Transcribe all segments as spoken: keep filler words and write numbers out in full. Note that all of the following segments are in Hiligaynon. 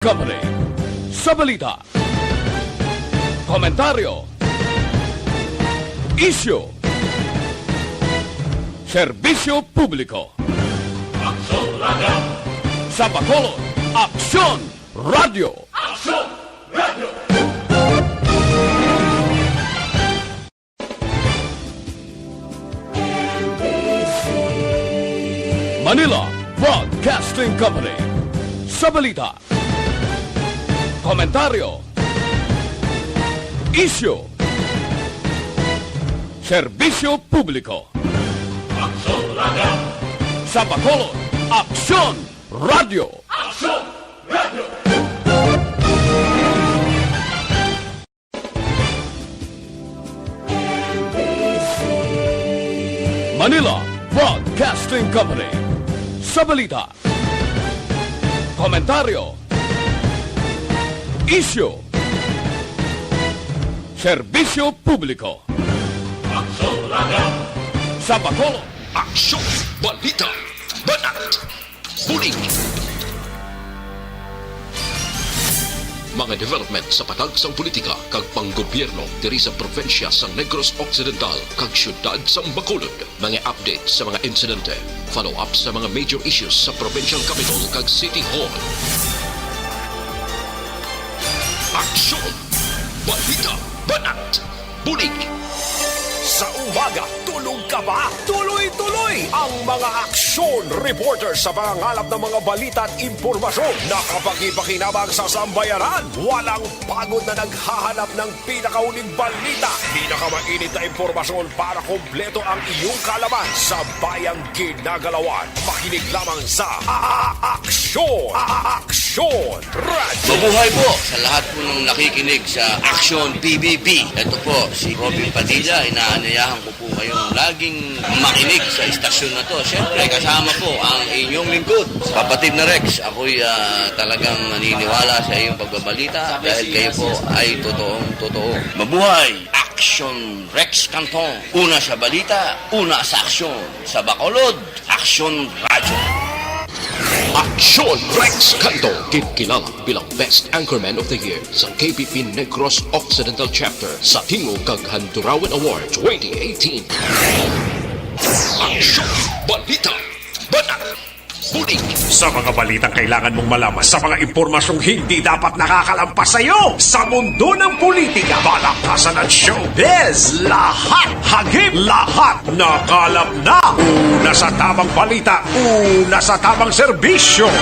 Company. Sa balita, komentaryo, isyu, serbisyo publiko. Aksyon Radio! Sa Bacolod, Aksyon Radio! Aksyon Radio! Manila Broadcasting Company. Sa balita, komentaryo, isyu, serbisyo publiko. Aksyon Radio! Sa Bacolod, Aksyon Radio! Aksyon Radio! Manila Broadcasting Company. Sa balita, komentaryo, isyu, serbisyo publiko. Aksyon Radio! Sa Bacolod, Aksyon! Balita! Banat! Bulig! Mga development sa patag sang politika kag panggobyerno diri sa probinsya sang Negros Occidental kag siyudad sang Bacolod. Mga update sa mga insidente, follow-up sa mga major issues sa provincial capital kag city hall. Aksyon! Balita! Banat! Bulig! Sa umaga, tulog ka ba? Tuloy-tuloy ang mga aksyon reporter sa pangangalap ng mga balita at impormasyon. Nakapagpakinabang sa sambayanan. Walang pagod na naghahanap ng pinakauling balita, pinakamainit na impormasyon para kompleto ang iyong kaalaman sa bayang ginagalawan. Makinig lamang sa A-, A-, Aksyon! A-, A-, Aksyon! Radyo! Mabuhay po sa lahat po ng nakikinig sa Aksyon P B B. Ito po si Robin Padilla. Inaanyayahan ko po kayong laging makinig sa istasyon na to. Siyempre, kasama po ang inyong lingkod, kapatid na Rex. Ako'y, ah, talagang naniniwala sa iyong pagbabalita dahil kayo po ay totoong totoo. Mabuhay! Aksyon Rex Canton. Una sa balita, una sa aksyon. Sa Bacolod, Aksyon Radyo. Aksyon Rex Canto, ginkilala bilang Best Anchorman of the Year sa K P P Negros Occidental Chapter sa Tingog kag Handurawan Award twenty eighteen. Aksyon, balita, banat, bulig. Sa mga balitang kailangan mong malaman, sa mga impormasyong hindi dapat nakakalampas sa iyo, sa mundo ng politika, balakasan at showbiz, lahat hagip, lahat nakalap na. Una sa tamang balita, una sa tamang serbisyo.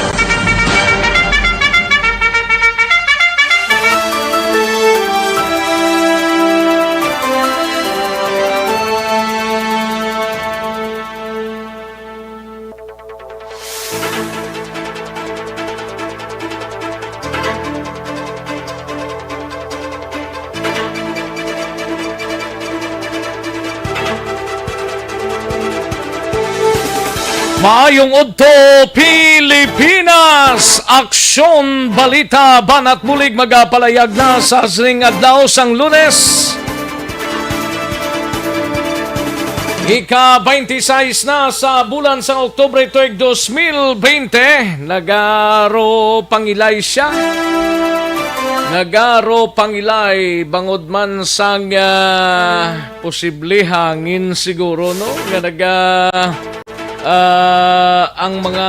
Maayong udto, Pilipinas! Aksyon, balita, banat bulig magapalayag na sa sining adlaw sang Lunes. Ika twenty-six na sa bulan sang Oktubre tuig dos mil bente. Nagaro pangilay siya. Nagaro pangilay bangod man sang, ah, posible hangin siguro, no? Nga naga, ah, ang mga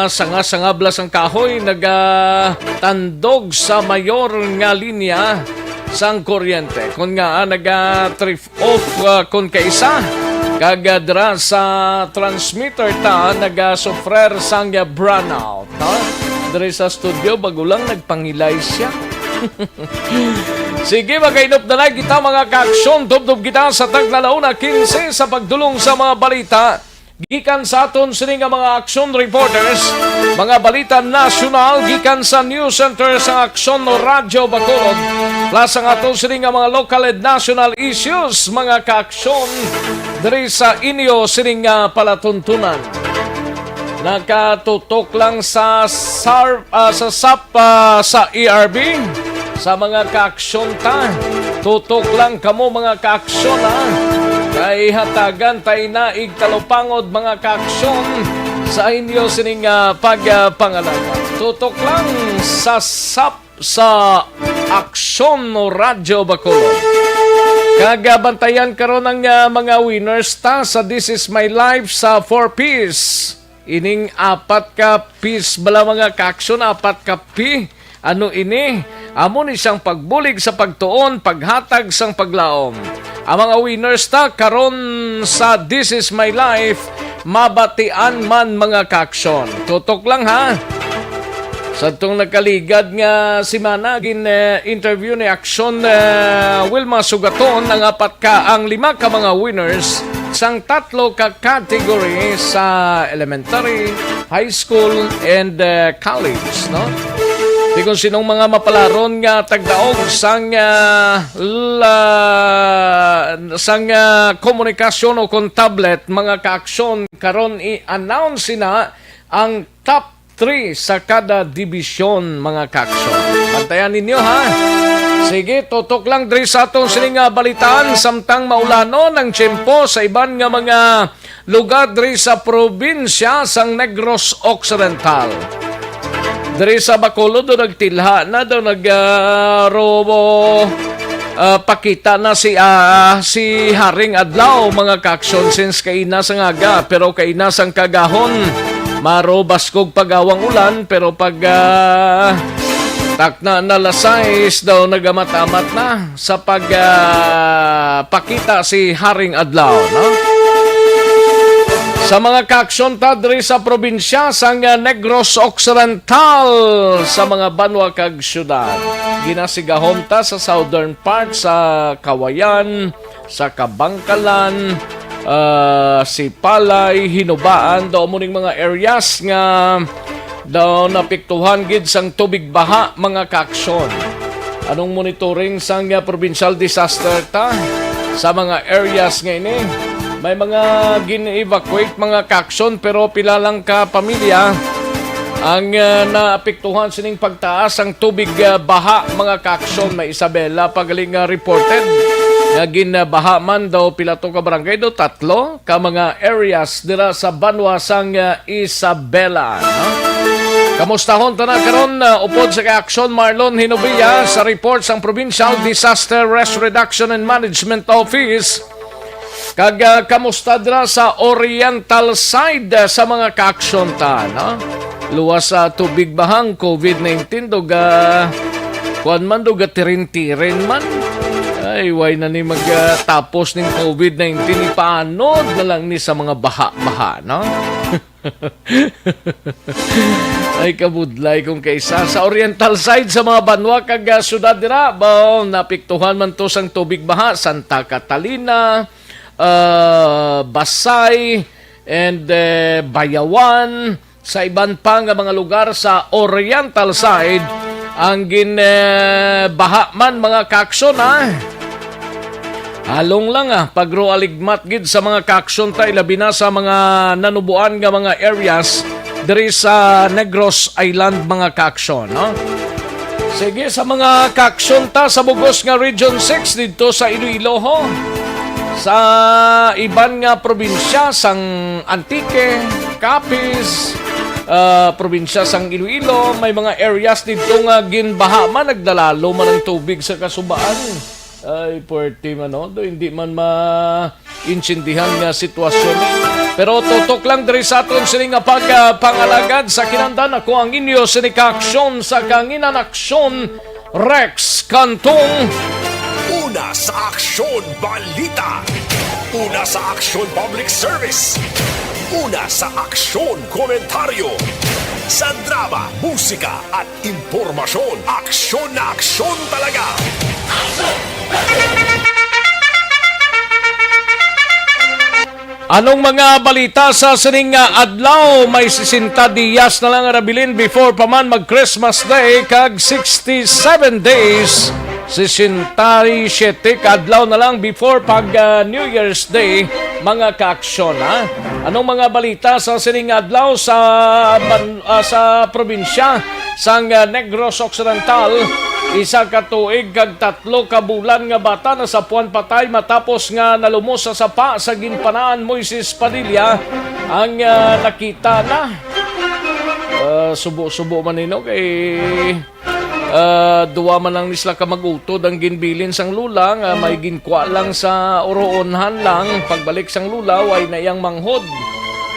sanga-sangabla sang kahoy nagatandog sa mayor nga linya sang kuryente. Kun nga, ah, naga-trip off, ah, kon kaisa. Kag, ah, dira sa transmitter ta nagasufrer sang, ah, brownout, ha? Diri sa studio, bago lang nagpangilay siya. Sige, magainop na lang kita, mga kaaksyon. Tubtob kita sa tagna la una quince sa pagdulong sa mga balita. Gikan sa aton sini nga mga action reporters, mga balita nasyonal gikan sa News Center sa Aksyon Radyo Bacolod, plus ang aton sini nga mga local and national issues, mga kaaksyon, diri sa inyo sini nga palatuntunan. Nakatutok lang sa sar-, ah, sa sap, ah, sa E R B, sa mga kaaksyon ta. Tutok lang kamo, mga kaaksyon, ha. Kay hatagan ta ina ig talupangod, mga kaaksyon, sa inyo sining, ah, pagpangalaga. Tutok lang sa sap sa Aksyon Radyo Bacolod. Kag, ah, bantayan karon ang, ah, mga winners ta sa This Is My Life sa four Ps. Ining apat ka Ps bala, mga kaaksyon, apat ka P. Ano ini? Amo ni siyang pagbulig sa pagtuon, paghatag sang paglaom. Ang mga winners ta karon sa This Is My Life, mabatian man, mga kaaksyon. Tutok lang, ha. Sa tong nakaligad nga semana, gin, eh, interview ni Aksyon, eh, Wilma Sugaton ang apat ka, ang lima ka mga winners sang tatlo ka category sa elementary, high school, and, eh, college, no? Di kung sinong mga mapalaron nga tagdaog sang, ah, la-, sang, ah, komunikasyon o kon tablet, mga kaaksyon, karon i-announce na ang top three sa kada dibisyon, mga kaaksyon. Bantayan ninyo, ha? Sige, tutok lang diri sa atong sining nga balitaan, samtang maulanon ang tiyempo sa iban nga mga lugar diri sa probinsya sang Negros Occidental. Diri sa Bacolod, do nagtilha na, do nag, ah, robo, ah, pakita na si, ah, si Haring Adlaw, mga kaaksyon, since kaina sang aga, pero kaina sang kagahon, maro baskog pagawang ulan, pero pag, ah, takna na alas sais daw, nagamat-amat na sa pag, ah, pakita si Haring Adlaw, no? Sa mga kaaksyon ta diri sa probinsya sang, ah, Negros Occidental, sa mga banwa kag syudad, ginasigahom ta sa southern part sa Kawayan, sa Kabangkalan, ah, Sipalay, Hinubaan, daw mo ning mga areas nga daw napiktuhan gid sang tubig baha, mga kaaksyon. Anong monitoring sang, ah, provincial disaster ta sa mga areas nga ini? May mga gin-evacuate, mga kaaksyon, pero pila lang ka pamilya ang, ah, naapektuhan sining pagtaas ang tubig, ah, baha, mga kaaksyon. May Isabela pa gali nga reported nga ginbaha man daw pila to ka barangay, do tatlo ka mga areas dira sa banwa sang, ah, Isabela, no? Kamustahon ta na karon, ah, upod sa kay Aksyon Marlon Hinubia sa report sang Provincial Disaster Risk Reduction and Management Office. Kag, ah, kamusta dira sa Oriental Side, ah, sa mga kaaksyon ta, no? Luwas sa tubig bahang covid nineteen, dog, ah, kuwan man, dog, ah, tirin-tirin man. Ay, way na ni mag, ah, tapos ning covid nineteen, ipaanod na lang ni sa mga baha-baha, no? Ay, kabudlay kung kaisa. Sa Oriental Side, sa mga banwa kag, ah, syudad dira, ba, napiktuhan man to sang tubig baha, Santa Catalina, ah, Basay, and, eh, Bayawan. Sa iban pa nga mga lugar sa Oriental Side, ang gin, eh, baha man, mga kaaksyon, ha. Halong lang, ah, pagro aligmat gid sa mga kaaksyon ta, ilabi na sa mga nanuboan nga mga areas diri sa Negros Island, mga kaaksyon, no? Sige, sa mga kaaksyon ta sa bugos nga Region six didto sa Iloilo, ho. Sa iban nga probinsya sang Antique, Capiz, ah, probinsya sang Iloilo, may mga areas didto nga ginbaha man, nagdalalo man ang tubig sa kasubaan. Ay, puwerte man, no? Do, hindi man maintindihan nga sitwasyon. Pero tutok lang diri sa aton sini nga pag, ah, pangalagad sa kinahanglan. Ako ang inyo sini ka aksyon sa kanginan, Aksyon Rex Cantong. Una sa Aksyon Balita. Una sa Aksyon Public Service. Una sa Aksyon Komentaryo. Sa drama, musika, at impormasyon, aksyon na aksyon talaga. Anong mga balita sa sining nga adlaw? May sesenta diyas na lang, Rabilin, before pa man mag-Christmas Day, kag sixty-seven days, sesenta y siete ka adlaw na lang before pag, ah, New Year's Day, mga kaaksyon, ha? Anong mga balita sa sining adlaw sa ban-, ah, sa probinsya sang, ah, Negros Occidental? Isa ka tuig kag tatlo ka bulan nga bata nasapuan patay matapos nga nalumos sa sapa sa ginpanaan Moises Padilla ang, ah, nakita na. Ah, subo-subo man nino kay, ah, duwa man lang ni sila ka mag-utod ang ginbilin sang lula nga may ginkwa lang sa uroonhan lang. Pagbalik sang lula, way na iyang manghod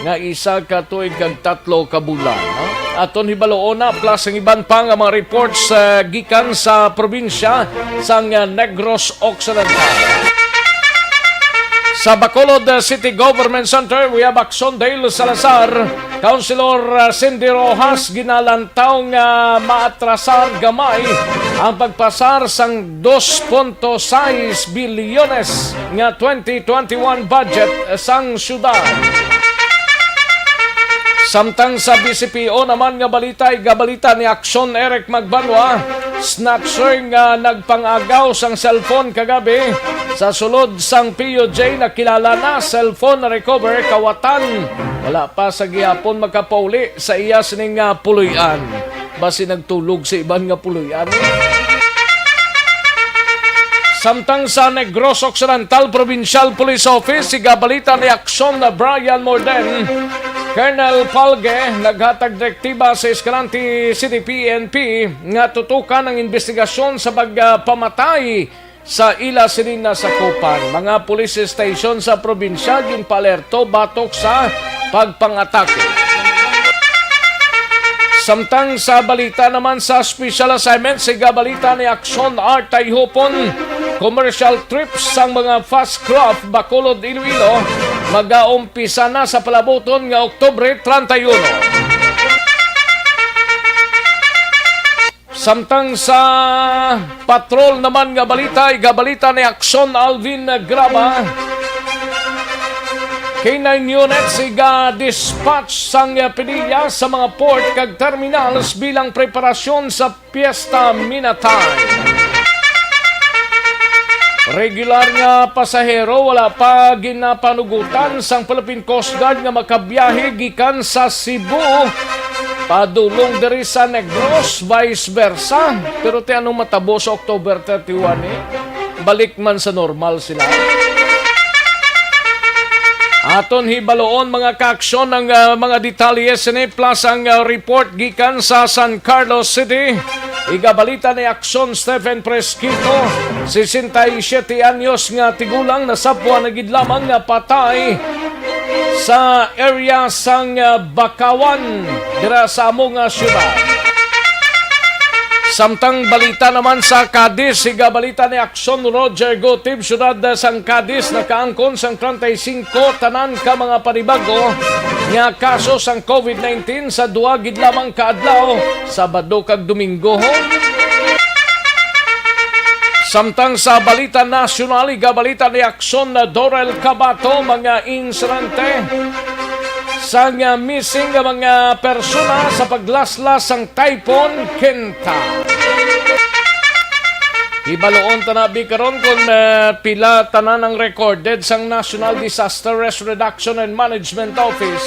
nga isa ka tuig kag tatlo ka bulan, no? Aton hibaluon na, plus ang iban pa nga mga reports, ah, gikan sa probinsya sang, ah, Negros Occidental. Sa Bacolod, ah, City Government Center, we have Action Dale Salazar, Councilor, ah, Cindy Rojas, ginalantaw nga maatrasar gamay ang pagpasar sang dos punto sais bilyones nga twenty twenty-one budget sang syudad. Samtang sa B C P O naman nga balita, igabalita ni Action Eric Magbanwa, snatcher nga nagpangagaw sang cellphone kagabi sa sulod sang P U J nakilala na, cellphone na recover kawatan. Wala pa sa gihapon makapauli sa iya sining nga puloy-an. Basi nagtulog sa iban nga puloy-an. Samtang sa Negros Occidental Provincial Police Office, igabalita ni Action na Brian Morden, Colonel Palge naghatag direktiba sa Escalante City P N P nga tutukan ang investigasyon sa pagpamatay sa ila sini nasakupan. Mga police station sa probinsya ginpaalerto batok sa pagpangatake. Samtang sa balita naman sa special assignment, siga balita ni Action Art Tayhupon, commercial trips sang mga fast craft Bacolod, Iloilo, magaumpisa na sa palabuton nga Oktubre treinta y uno. Samtang sa patrol naman nga balita, igabalita ni Action Alvin Graba, K nine units iga-dispatch sang PDEA sa mga port kag terminals bilang preparasyon sa Piyesta Minatay. Regular nga pasahero wala pa ginapanugutan sang Philippine Coast Guard nga makabiyahe gikan sa Cebu padulong diri sa Negros, vice versa. Pero ti anong matabo sa October thirty-one, eh? Balik man sa normal sila. Aton hibaluon, mga kaaksyon, ang, ah, mga detalye sini plus ang, ah, report gikan sa San Carlos City. Igabalita ni Aksyon Stephen Fresquito, sesenta y siete anyos nga tigulang, nasapwan na gid lamang nga patay sa area sang, ah, Bakawan dira sa amo nga syudad. Samtang balita naman sa Cadiz, siga balita ni Aksyon Roger Gutib, syudad sang Cadiz, nakaangkon sang treinta y cinco tanan ka mga panibago nga kaso sang COVID nineteen sa duha gid lamang ka adlaw, Sabado kag Domingo, ho. Samtang sa balita nasyonal, igabalita ni Aksyon na Dorel Cabato, mga insidente sang missing nga mga persona sa paglaslas sang Typhoon Kenta. Hibaluon ta na bi karon kung, eh, pila tanan ang recorded sang National Disaster Risk Reduction and Management Office.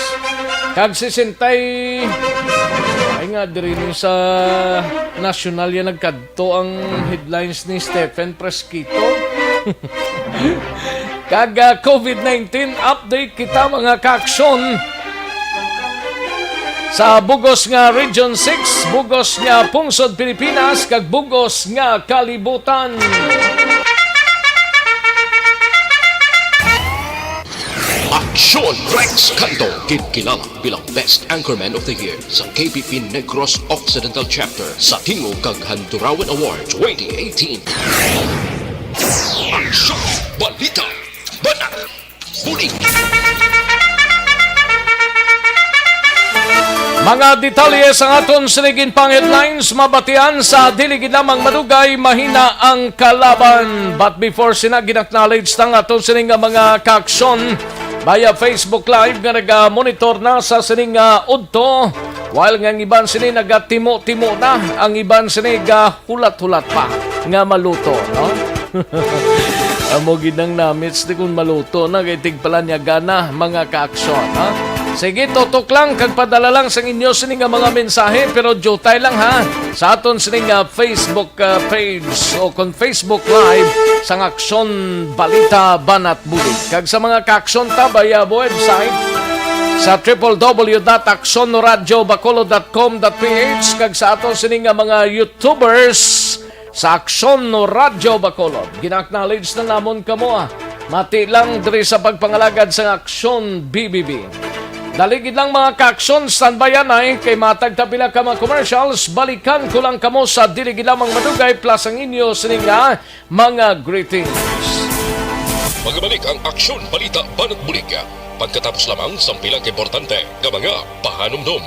Kag sesenta y, ay nga, diri ni sa nasyonal yan nagkadto ang headlines ni Stephen Fresquito. Kag, ah, COVID nineteen update kita, mga kaaksyon. Sa bugos nga Region six, bugos nga pungsod Pilipinas, kag bugos nga kalibutan. Aksyon Rex Canto, gid kilala bilang Best Anchorman of the Year sa K P P Negros Occidental Chapter sa Tingog kag Handurawan Award twenty eighteen. Aksyon! Balita! Banat! Buli! Mga detalye sang aton sining ginpang-headlines mabatian sa dili gid lamang madugay, mahina ang kalaban. But before sina, gin-acknowledge ta ang aton sining nga mga kaaksyon via Facebook Live nga naga-monitor na sa sining nga udto, while nga ang iban sini nagatimo-timo na, ang iban sini gahulat-hulat pa nga maluto, no? Amo gid ang namits di kun maluto na, kay tigpalanyaga na, mga kaaksyon, ha? Sige, tutok lang kag padala lang sang inyo sini nga mga mensahe, pero diutay lang, ha, sa aton sini nga Facebook, ah, page o kon Facebook Live sang Aksyon Balita Banat Bulig. Kag sa mga kaaksyon ta via website sa triple W dot aksyon radyo bacolod dot com dot P H, kag sa aton sini nga mga YouTubers sa Aksyon Radyo Bacolod. Gina-acknowledge na namon kamo, ah. Mati lang diri sa pagpangalagad sa Aksyon B B B. Dali gid lang, mga kaaksyon, standby anay, kay matag ta pila ka mga commercials, balikan ko lang kamo sa dili gid lamang madugay, plus ang inyo sini nga mga greetings. Magabalik ang Aksyon Balita Banat Bulig pagkatapos lamang sang pila ka importante nga mga pahanumdom.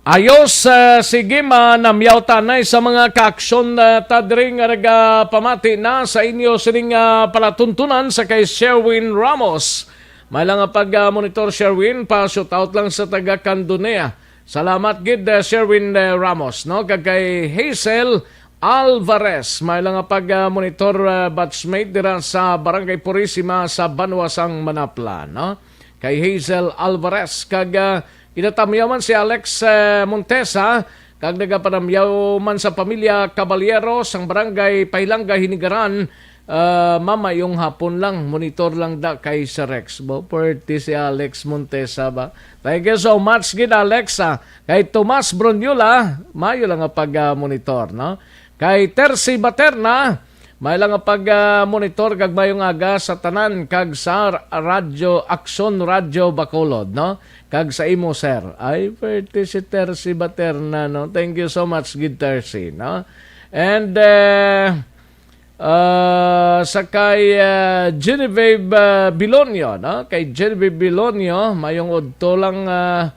Ayos, ah, sige, manamyaw ta anay sa mga kaaksyon, ah, ta diri nga nagapamati na sa inyo sining, ah, palatuntunan sa kay Sherwin Ramos. May lang nga pag, ah, monitor, Sherwin, pa shout out lang sa taga Candonea. Salamat gid, ah, Sherwin, ah, Ramos, no? Kag kay Hazel Alvarez, may lang nga pag, ah, monitor, ah, batchmate dira sa Barangay Purisima sa Banwa sang Manapla, no? Kay Hazel Alvarez, kag, ah, ginatamyaw man si Alex, eh, Montesa, kag nagapanamyaw man sa pamilya Caballero sang Barangay Pailanga, Hinigaran, ah, mamayong hapon lang, monitor lang da kay Sir Rex. Bo, pwerte si Alex Montesa ba? Thank you so much gid, Alex, ah. Kay Tomas Bruniola, mayo lang nga pag, ah, monitor, no? Kay Tercy Baterna, may lang nga pag, ah, monitor kag mayong aga sa tanan kag sa Radyo Aksyon, Radyo Bacolod, no? Kag sa imo, sir. Ay, pwerte si Tercy Baterna, no? Thank you so much gid, Tercy, no? And, eh, ah, sa kay, ah, Genevieve, ah, Bilonio, no? Kay Genevieve Bilonio, mayong udto lang, ah,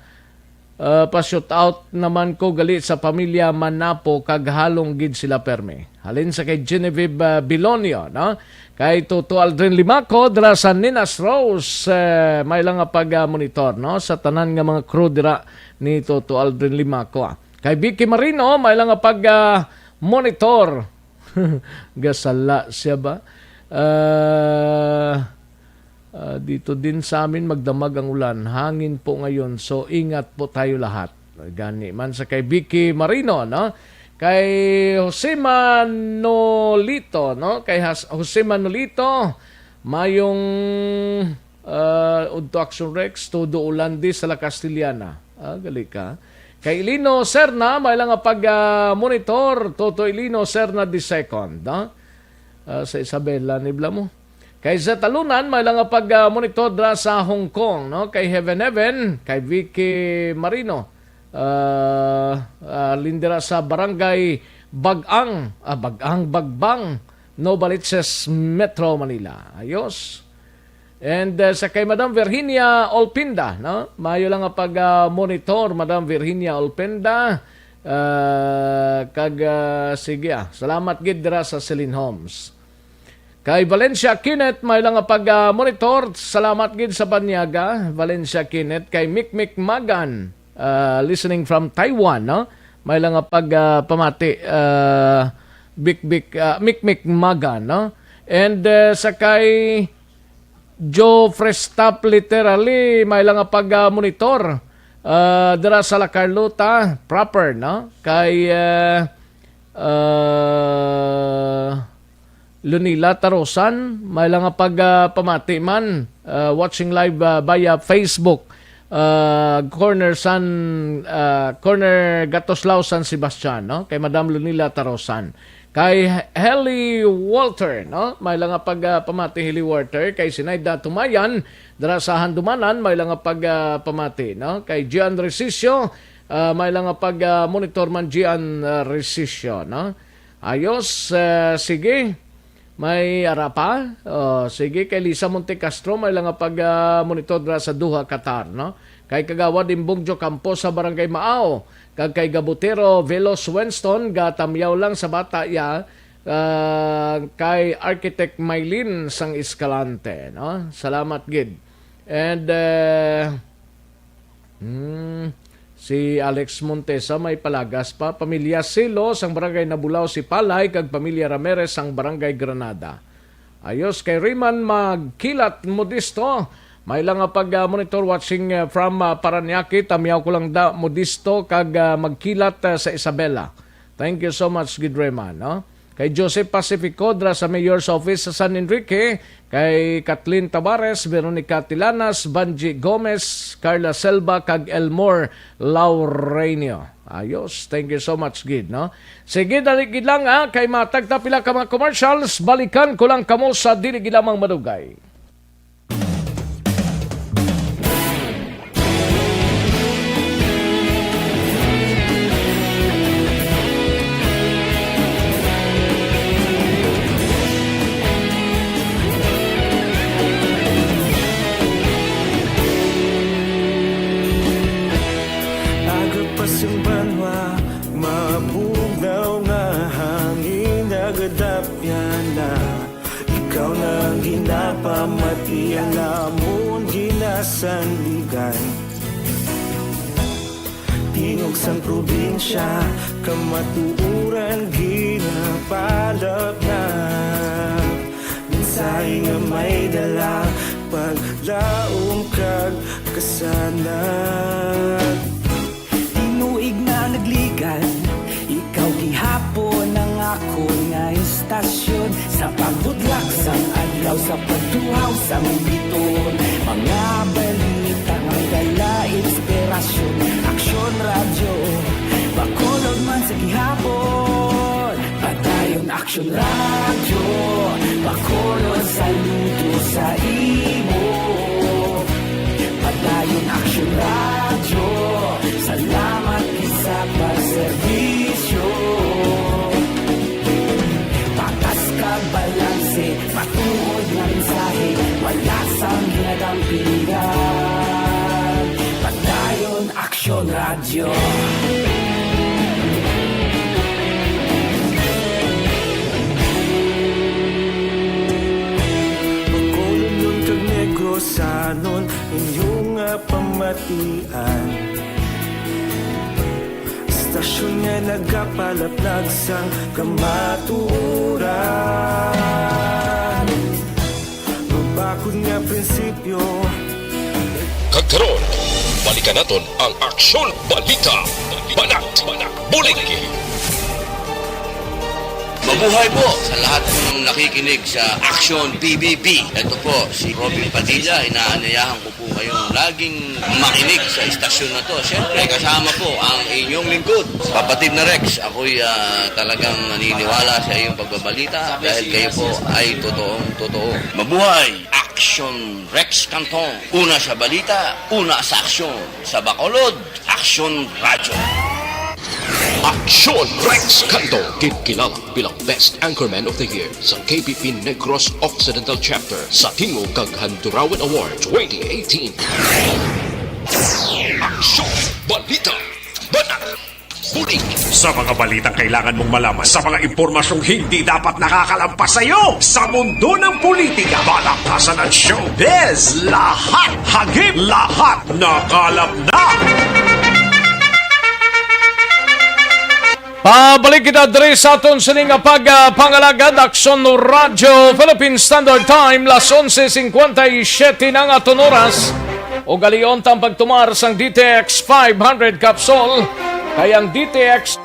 ah, pa-shout out naman ko gali sa pamilya Manapo kag halong gid sila permi. Halin sa kay Genevieve, ah, Bilonio, no? Kay Toto Aldrin Limaco, dira sa Ninas Rose, eh, may lang nga pag, ah, monitor, no? Sa tanan nga mga crew dira ni Toto Aldrin Limaco, ah. Kay Vicky Marino, may lang nga pag, ah, monitor. Gasala siya ba? Ah, ah, dito din sa amin magdamag ang ulan. Hangin po ngayon, so ingat po tayo lahat. Gani man sa kay Vicky Marino, no? Kay Jose Manolito, no? Kay Has-, Jose Manolito, mayong, ah, udto Action Rex, todo ulan di sa La Castellana. Ah, gali ka. Kay Ilino Serna, may lang nga pag, ah, monitor, Toto Ilino Serna the second, no? Ah, sa Isabela, nibla mo. Kay sa Talunan, may lang nga pag, ah, monitor dra sa Hong Kong, no? Kay Heaven Heaven, kay Vicky Marino. Ah, ah, lindira sa Barangay Bagang, ah, Bagang, Bagbang, Novaliches, Metro Manila. Ayos. And, uh, sa kay Madam Virginia Olpinda, no? Maayo lang nga pag, uh, monitor, Madam Virginia Olpinda. Uh, kag, uh, sige, ah, salamat gid dira sa Celine Homes. Kay Valencia Kenneth, maayo lang nga pag, uh, monitor. Salamat gid sa banyaga, Valencia Kenneth. Kay Mikmik Magan, uh, listening from Taiwan, no? Maayo lang nga pag, uh, pamati, uh, Bik Bik, uh, Mikmik Magan, no? And, uh, sa kay Joe Frestap, literally, maayo lang nga pag, ah, monitor, ah, dira sa La Carlota proper, no? Kay, ah, ah, Lunila Tarosan, maayo lang nga pag, ah, pamati man, ah, watching live, ah, via Facebook, ah, corner San, ah, corner Gatoslao, San Sebastian, no? Kay Madam Lunila Tarosan. Kay Helly Walter, no? Maayo lang nga pag, ah, pamati, Helly Walter. Kay Sinaida Tumayan, dira sa Handumanan, maayo lang nga pag, ah, pamati, no? Kay Gian Resisio, ah, maayo lang nga pag, ah, monitor man, Gian, ah, Resisio, no? Ayos, ah, sige. May ara pa? Oh, sige, kay Lisa Monte Castro, maayo lang nga pag, ah, monitor dira sa Doha, Qatar, no? Kay Kagawad Imbong Jo Campo sa Barangay Maao, kag kay Gabutero Velos Winston, gatamyaw lang sa bata ya, ah, kay Architect Mylene sang Escalante, no? Salamat gid. And, eh, hmm, Si Alex Montesa may palagas pa, pamilya Silo sang Barangay Nabulaw, Sipalay, kag pamilya Ramirez sang Barangay Granada. Ayos, kay Riman Magkilat Modisto, may lang nga pag, ah, monitor watching, ah, from, ah, Parañaque, Tamyaw ko lang da Modisto, kag, ah, Magkilat, ah, sa Isabela. Thank you so much, gid Riman, no? Kay Joseph Pacifico dra sa Mayor's Office sa San Enrique, kay Kathleen Tabares, Veronica Tilanas, Banji Gomez, Carla Selva, kag Elmore Laurenio. Ayos. Thank you so much, gid, no? Sige, dali gid lang, ha, kay matag ta pila ka mga commercials, balikan ko lang kamo sa dili gid lamang madugay. Aga pa sing banwa, mabugnaw nga hangin, nagadapyan na. Ikaw na ang ginapamati, ang amon ginasandigan. Tingog sang probinsya, kamatuoran ginapalapnap. Mensahe nga may dala, paglaom kag kasanag. Tinuig na nagligan, ikaw gihapon ang akon nga istasyon. Sa pagbudlak sang adlaw, sa pagtuhaw sang biton, mga balita nga dala inspirasyon. Aksyon Radyo, Bacolod man sa gihapon. Padayon Aksyon Radyo, Bacolod saludo sa imo. Padayon Aksyon Radyo, salamat gid sa pagserbisyo. Patas kag balanse, matuod nga mensahe, wala sang ginadampigan. Padayon Aksyon Radyo. Bacolodnon kag Negrosanon, inyo nga pamatian. Istasyon nga nagapalaplag sang kamatuoran. Mabakod nga prinsipyo. Kag karon, balikan naton ang Aksyon Balita. Banat, Bulig. Mabuhay po sa lahat ng nakikinig sa Aksyon P B B. Ito po si Robin Padilla. Inaanyayahan ko po kayong laging makinig sa istasyon na to. Siyempre, kasama po ang inyong lingkod, Kapatid na Rex. Ako'y, ah, talagang naniniwala sa iyong pagbabalita dahil kayo po ay totoong totoo. Mabuhay! Aksyon Rex Cantong. Una sa balita, una sa aksyon. Sa Bacolod, Aksyon Radyo. Aksyon Rex Cantong, gid kilala bilang Best Anchorman of the Year sa K P P Negros Occidental Chapter sa Tingog kag Handurawan Award twenty eighteen. Aksyon Balita. Banat. Bulig. Sa mga balitang kailangan mong malaman, sa mga impormasyong hindi dapat nakakalampas sa iyo, sa mundo ng politika, balaktasan at showbiz, lahat hagip, lahat nakalap na. Pabalik kita diri sa aton sini nga pag, ah, pangalagad, Aksyon Radyo Philippine Standard Time, las onse cincuenta y siete na ang aton oras. Ugalion ta ang pagtumar sang D T X five hundred capsule, kay ang D T X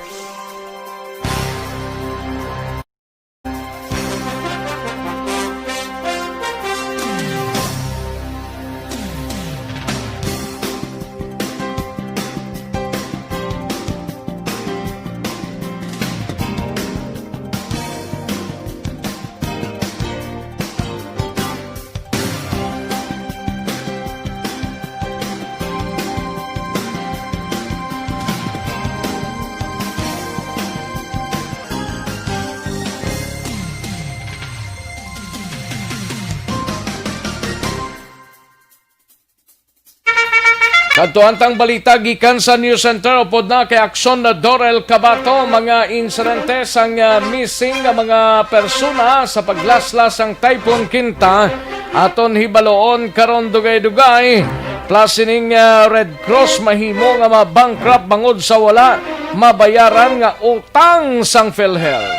Kadtuan tang balita gikan sa News Center, upod na kay Aksyon Dorel Cabato. Mga insidente sang, ah, missing nga mga persona sa paglaslas sang Typhoon Quinta, aton hibaloon karon dugay-dugay. Plus, sining, ah, Red Cross mahimo nga ma-bankrupt bangod sa wala mabayaran nga utang sang PhilHealth.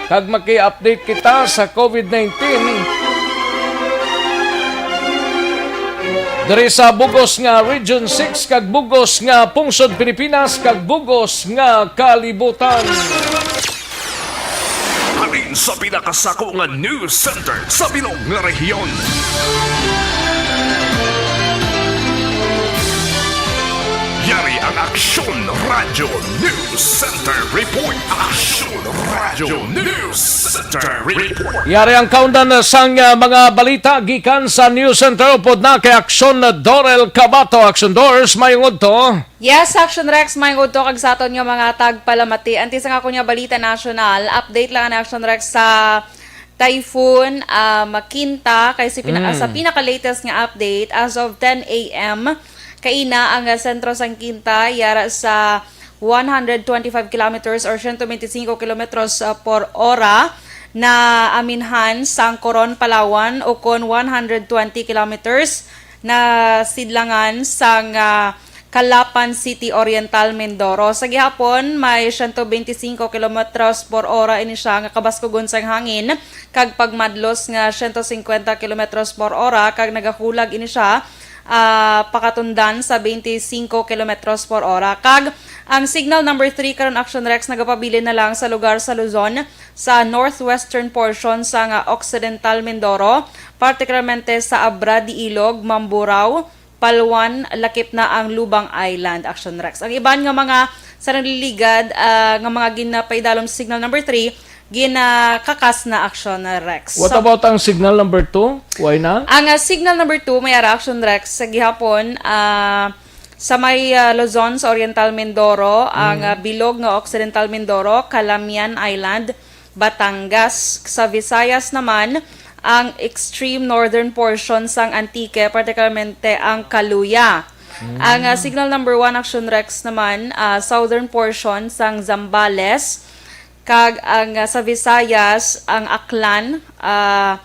Kag maki-update kita sa COVID nineteen diri sa bugos nga Region six kag bugos nga pungsod Pilipinas kag bugos nga kalibutan. Halin sa pinakasako nga news center sa bilog nga rehiyon. Yari ang Aksyon Radyo News Center Report. Aksyon Radyo News Center Report. Yari ang kaundan sang, ah, mga balita gikan sa News Center upod na kay Aksyon Dorel Cabato. Aksyon Dors, mayong udto. Yes, Action Rex, may udto kag sa aton nga mga tagpalamati. Antes ang ako nga balita nasyonal, update lang ang Action Rex sa Typhoon, um, Kinta, kay si pina-, Mm. sa pinaka-latest nga update, as of ten a m, kaina ang, uh, sentro sang Kinta, yara sa one hundred twenty-five kilometers or one hundred twenty-five kilometers, uh, por ora na aminhan sang Coron, Palawan, ukon one hundred twenty kilometers na sidlangan sang, uh, Calapan City, Oriental Mindoro. Sa gihapon, may one hundred twenty-five kilometers por ora ini siya nga kabaskugon sang hangin, kag pagmadlos nga one hundred fifty kilometers por ora, kag nagahulag ini siya, ah, pakatundan sa twenty-five kilometers por ora. Kag ang signal number three karon, Action Rex, nagapabilin na lang sa lugar sa Luzon, sa northwestern portion sa nga Occidental Mindoro, partikularmente sa Abra de Ilog, Mamburao, Palwan, lakip na ang Lubang Island, Action Rex. Ang iban nga mga sa nagliligad, ah, nga mga ginapaidalom sa signal number three, ginakakas na, Action Rex. What So, about ang signal number two? Why na? Ang, ah, signal number two, may ara, Action Rex, sa gihapon, ah, sa may, ah, Luzon, sa Oriental Mindoro, ang, Mm. ah, bilog nga Occidental Mindoro, Calamian Island, Batangas. Sa Visayas naman, ang extreme northern portion sang Antique, particularmente ang Caluya. Mm. Ang, ah, signal number one, Action Rex, naman, ah, southern portion sang Zambales, kag ang, ah, sa Visayas, ang Aklan, ah,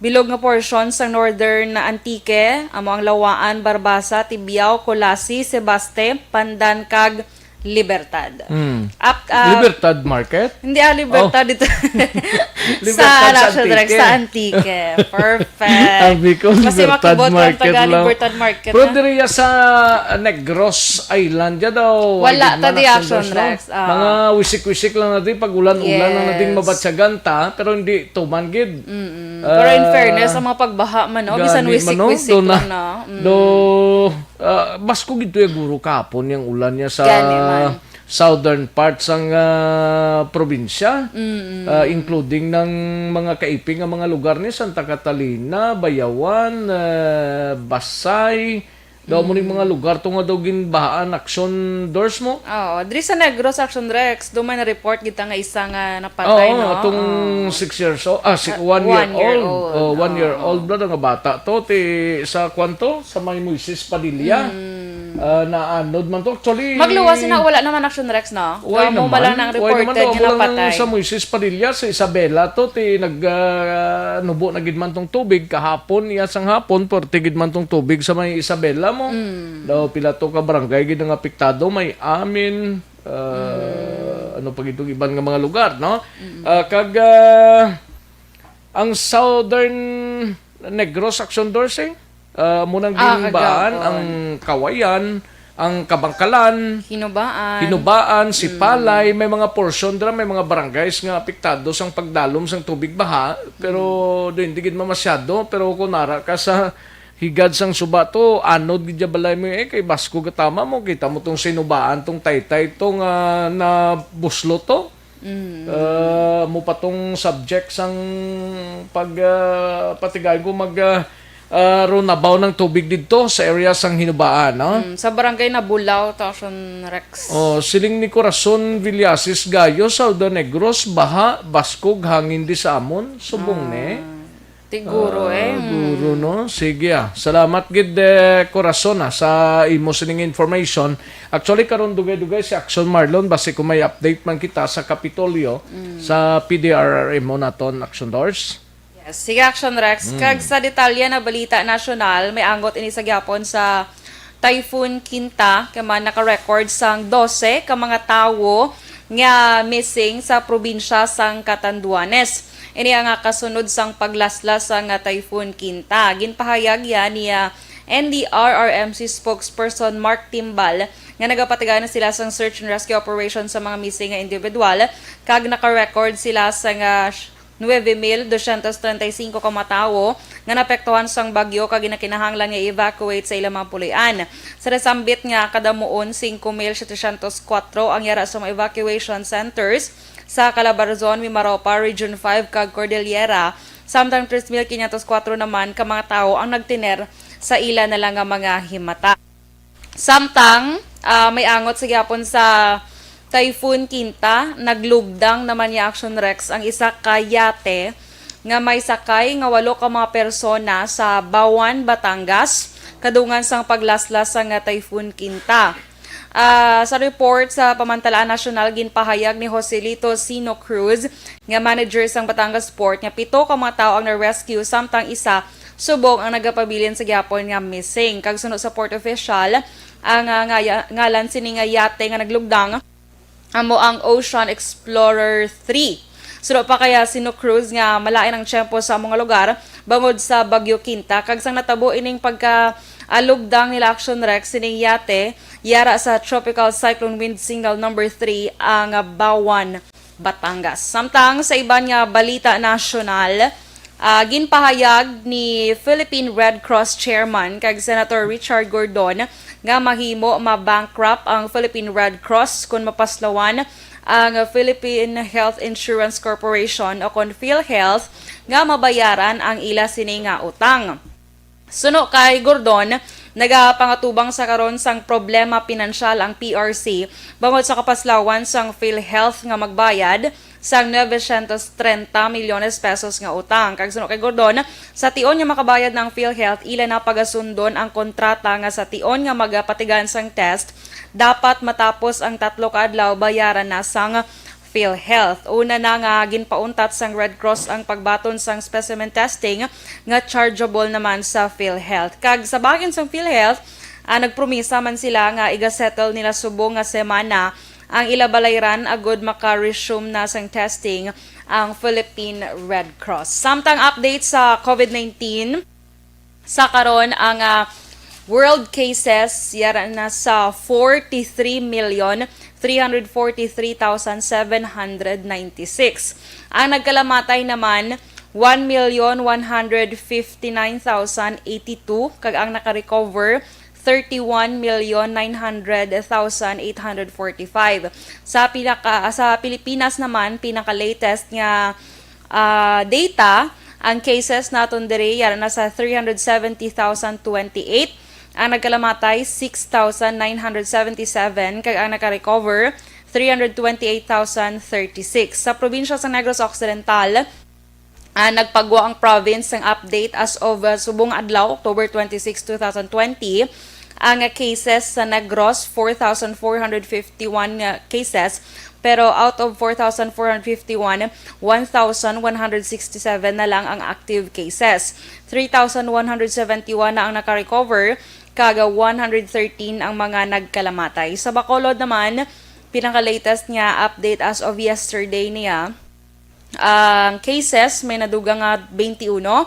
bilog nga portion sang northern na Antique, amo ang Lawaan, Barbaza, Tibiao, Culasi, Sebaste, Pandan, kag Libertad. Hmm. Ap-, ah, Libertad Market? Hindi, ah, Libertad Oh. dito. Libertad Sa sa Action Rex, Antique. sa Antique. Perfect. Sabi ko, Kasi Libertad makibot lang Market taga lang. Libertad Market Pero na. diri ya sa, ah, Negros Island, ya daw, Wala, hindi man ta di Action Action Rex, Rex, no? ah. Mga wisik-wisik lang na di, pag ulan-ulan lang na din Yes. mabatyagan ta, pero hindi tuman gid. Mm-mm. Pero in Ah, fairness, ang mga pagbaha man, no? Bisan gani man, no? wisik-wisik Do na, lang na. Mm. do, ah, baskog ito yung guro kahapon yung ulan niya sa Gani man. southern part sang, ah, probinsya, Mm-mm. ah, including ng mga kaiping nga mga lugar ni Santa Catalina, Bayawan, ah, Basay, daw mo ning Mm. mga lugar to nga daw ginbahaan, Action Dors mo? Oo, diri sa Negros, Action Rex, do may na-report kita nga isa nga napatay, Oo, no? atong Oo. six years old, ah, si-, Ah, one year one year old. old, Oh, one year oo. old, bro, nga bata to, ti, sa kwan to, sa may Moises Padilla. Mm. Ah, naanod man to. Actually, Magluwas na, wala naman, Action Rex, no? Why Amo naman? man lang nang Why naman reported daw nga mo lang napatay. sa Moises Padilla, sa Isabela to, ti nag, ah, nubo na gid man tong tubig kahapon, iya sang hapon, perti gid man tong tubig sa may Isabela mo. Mm. Daw pila to ka barangay gid ang apektado, may Amin, ah, Mm. ano pa gid tong iban nga mga lugar, no? Mm. Ah, kag, ah, ang Southern Negros, Action Dors, eh, ah, mo nang Ah, ginbaan, kagahapon. ang Kawayan, ang Kabangkalan, Hinubaan. Hinubaan, Mm. Sipalay, may mga portion dira, may mga barangays nga apektado sang pagdalom sang tubig baha, pero Mm. di, di gid mamasyado, pero kung nara ka sa higad sang suba to, anod gid ya balay mo, eh, kay baskog ka tama mo, kita mo tong Hinubaan, tong taytay to nga nabuslot to. Mm. Ah, mo pa tong subject sang pag, ah, patigayon ko mag, ah, ah, runabaw ng tubig didto sa area sang Hinubaan, no? Mm, sa barangay Nabulaw, Tauson Rex. Oh, siling ni Corazon Villasis Gayo, Southern Negros, baha, baskog, hangin di sa amon, subong ni. Ah, tiguro, Ah, eh. Mm. guro, no? Sige, ah. Salamat gid, eh, Corazon, ah, sa imo sining information. Actually, karon dugay-dugay si Action Marlon, basi kung may update man kita sa Kapitolyo, Mm. sa P D R R M mo naton, Action Dors. Yes. Sige, Action Rex. Mm. Kag sa detalye na balita nasyonal, may anggot ini sa gihapon sa Typhoon Kinta, kay man naka-record sang dose ka mga tawo nga missing sa probinsya sang Catanduanes. Ini ang kasunod sang paglaslas sang Typhoon Kinta. Ginpahayag yan ni, ah, N D R R M C spokesperson Mark Timbal nga nagapatigayon na sila sang search and rescue operation sa mga missing nga individual, kag naka-record sila sang, ah, nuebe mil dosyentos treinta y cinco ka mga tawo nga naapektuhan sang bagyo kag ginakinahanglan nga i-evacuate sa ilang mga puloy-an. Sa nasambit nga kadamuon, singko mil setecientos kuwatro ang yara sa mga evacuation centers sa Calabarzon, Mimaropa, Region five, kag Cordillera, samtang tres mil quinientos kuwatro naman ka mga tawo ang nagtener sa ila na lang nga mga himata. Samtang, ah, may angot sa gihapon sa Typhoon Kinta, naglugdang naman ni Action Rex ang isa ka yate nga may sakay nga walo ka mga persona sa Bawan, Batangas, kadungan sang paglaslas sang Typhoon Kinta. Ah, sa report sa Pamantalaan Nasyonal, ginpahayag ni Joselito Sino Cruz, nga manager sang Batangas Port, nga pito ka mga tawo ang na-rescue, samtang isa subong ang nagapabilin sa gihapon nga missing. Kag suno sa port official, ang, ah, ngaya-, ngalan sini nga yate nga naglugdang amo ang Ocean Explorer three. Suno pa kay Sino Cruz nga malain ang tiyempo sa amo nga lugar bangod sa Bagyo Kinta, kag sang natabo ining pagka, ah, lugdang nila Action Rex sining yate, yara sa Tropical Cyclone Wind Signal number three ang, ah, Bawan, Batangas. Samtang sa iban nga balita nasyonal, ah, ginpahayag ni Philippine Red Cross Chairman kag Senator Richard Gordon nga mahimo ma-bankrupt ang Philippine Red Cross kon mapaslawan ang Philippine Health Insurance Corporation o kon PhilHealth nga mabayaran ang ila sini nga utang. Suno kay Gordon, nagapangatubang sa karon sang problema pinansyal ang P R C bangod sa kapaslawan sang PhilHealth nga magbayad sang novecientos treinta milyones pesos nga utang. Kag suno kay Gordon, sa tion nga makabayad na ang PhilHealth, ila na pagasundon ang kontrata nga sa tion nga magapatigayon sang test, dapat matapos ang tatlo ka adlaw bayaran na sang PhilHealth. Una na nga ginpauntat sang Red Cross ang pagbaton sang specimen testing nga chargeable naman sa PhilHealth. Kag sa bahin sang PhilHealth, ah, nagpromisa man sila nga iga-settle nila subong nga semana ang ila balayran agud maka-resume na sang testing ang Philippine Red Cross. Samtang update sa COVID nineteen, sa karon ang, ah, world cases yara na sa forty-three million three hundred forty-three thousand seven hundred ninety-six. Ang nagkalamatay naman, one million one hundred fifty-nine thousand eighty-two, kag ang naka-recover, thirty-one million nine hundred thousand eight hundred forty-five. Sa pinaka, sa Pilipinas naman, pinaka-latest nga, ah, data, ang cases naton diri yara na sa three hundred seventy thousand twenty-eight, ang nagkalamatay six thousand nine hundred seventy-seven, kag ang naka-recover three hundred twenty-eight thousand thirty-six. Sa probinsya sa Negros Occidental, ah, nagpagwa ang province sang update as of, ah, subong adlaw, October twenty-six, two thousand twenty. Ang, ah, cases sa Negros, four thousand four hundred fifty-one nga cases, pero out of four thousand four hundred fifty-one, one thousand one hundred sixty-seven na lang ang active cases. Three thousand one hundred seventy-one na ang naka-recover, kag one hundred thirteen ang mga nagkalamatay. Sa Bacolod naman, pinaka-latest nga update as of yesterday niya, ang cases may nadugang nga twenty-one,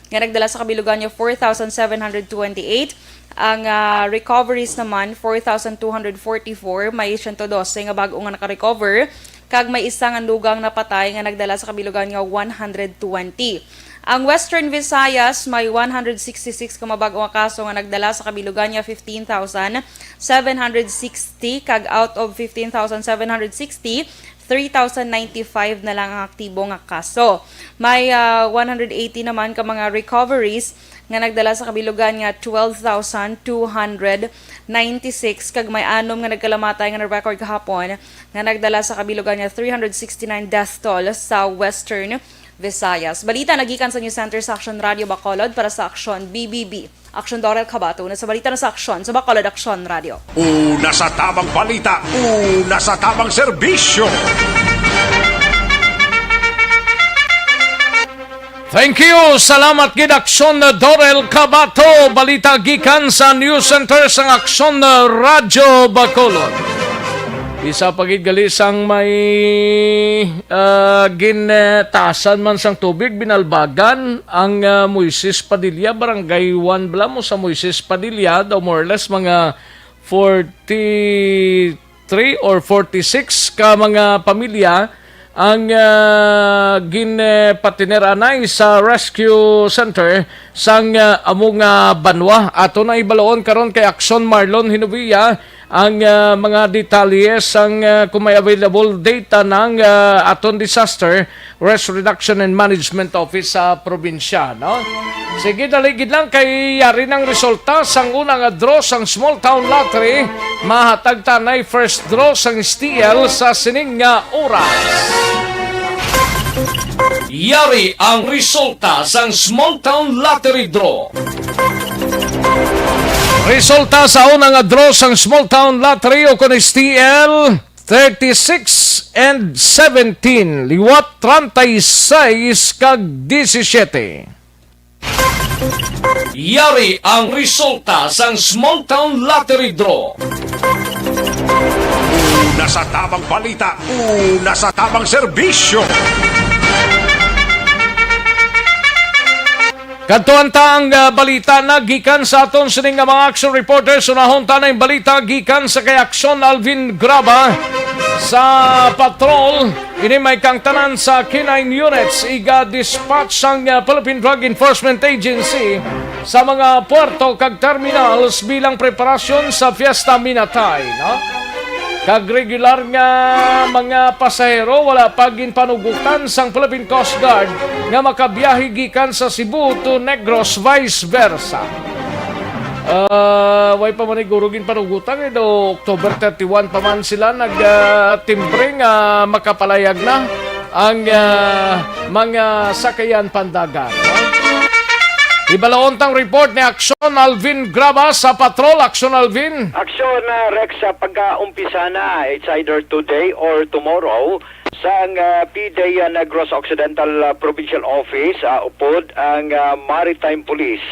nga nagdala sa kabilugan nga four thousand seven hundred twenty-eight. Ang, ah, recoveries naman, four thousand two hundred forty-four, may siyento dose nga bag-o nga naka-recover, kag may isa nga dugang napatay nga nagdala sa kabilugan nga one hundred twenty. Ang Western Visayas may one hundred sixty-six ka mabag-o nga kaso nga nagdala sa kabilugan nga fifteen thousand seven hundred sixty, kag out of fifteen thousand seven hundred sixty, three thousand ninety-five na lang ang aktibo nga kaso. May, ah, one hundred eighty naman ka mga recoveries nga nagdala sa kabilugan nga twelve thousand two hundred ninety-six, kag may anom nga nagkalamatay nga na-record kahapon nga nagdala sa kabilugan nga three hundred sixty-nine death toll sa Western Visayas. Balita nagikan sa News Center sa Aksyon Radio Bacolod para sa Aksyon B B B. Aksyon Dorel Cabato, una sa balita na sa Aksyon sa Bacolod Aksyon Radio. Una sa tabang balita, una sa tabang serbisyo. Thank you. Salamat gid, Aksyon Dorel Cabato. Balita gikan sa News Center sang Aksyon Radyo Bacolod. Isa pa gid gali sang may, ah, gintasan man sang tubig, binalbagan ang, ah, Moises Padilla, Barangay one bala mo sa Moises Padilla, daw more or less mga forty-three or forty-six ka mga pamilya ang, ah, ginpatiner anay sa rescue center sang, ah, amo nga banwa. Ato na ibaloon karon kay Aksyon Marlon Hinovia ang, ah, mga detalye sang, ah, kung may available data ng, ah, aton disaster risk reduction and management office sa probinsya, no? Sige, dali gid lang kay yari nang resulta sang una nga draw sang Small Town Lottery. Mahatag ta nay first draw sang S T L sa sining nga oras. Yari ang resulta sang Small Town Lottery Draw. Resulta sa una nga draw sang Small Town Lottery o kon S T L, thirty-six and seventeen, liwat treinta y seis kag disisiete. Yari ang resulta sang Small Town Lottery Draw. Una sa tamang balita, una sa tamang serbisyo. Kadtuan ta ang, ah, balita na gikan sa aton sining nga mga action reporters. Unahon ta na yung balita gikan sa kay Aksyon Alvin Graba sa patrol. Ini may kangtanan sa K nine units, iga-dispatch sang, ah, Philippine Drug Enforcement Agency sa mga puerto kag terminals bilang preparasyon sa Fiesta Minatay, no? Kag regular nga mga pasahero wala pa ginpanugutan sang Philippine Coast Guard nga makabiyahe gikan sa Cebu to Negros, vice versa. Ah, way pa man siguro ginpanugutan, eh, do October thirty-one pa man sila nag, ah, timbre nga makapalayag na ang, ah, mga sakayan pandagat, no? Ibaloon tang report ni Aksyon Alvin Graba sa Patrol. Aksyon Alvin. Aksyon, ah, Rex, sa pagkaumpisa na, it's either today or tomorrow, sang, ah, PDEA Negros Occidental, ah, Provincial Office, ah, upod ang, ah, Maritime Police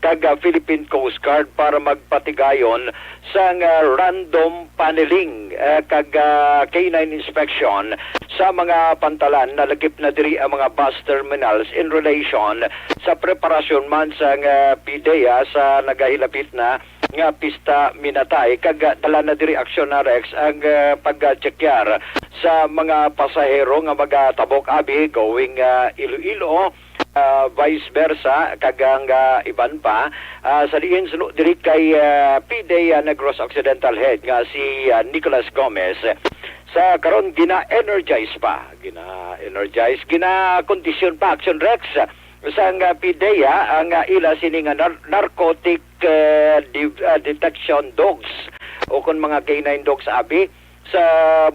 kag, ah, Philippine Coast Guard para magpatigayon sang, ah, random paneling, ah, kag, ah, K nine inspection sa mga pantalan. Nalakip na diri ang mga bus terminals in relation sa preparasyon man sang, ah, PDEA sa nagahilapit na nga Pista Minatay, kag, ah, dala na diri aksyon na Rex ang, ah, pagtsekyar sa mga pasahero nga magatabok abi going, ah, Iloilo, ah, vice versa, kag ang, ah, iban pa, ah, sa diin suno diri kay, ah, PDEA Negros Occidental Head nga si, ah, Nicholas Gomez. Sa karon, gina-energize pa, gina-energize, gina-kondisyon pa, Action Rex, sang, ah, PDEA ang, ah, ila sini nga nar-, narcotic, ah, de-, ah, detection dogs o kon mga K nine dogs abi. Sa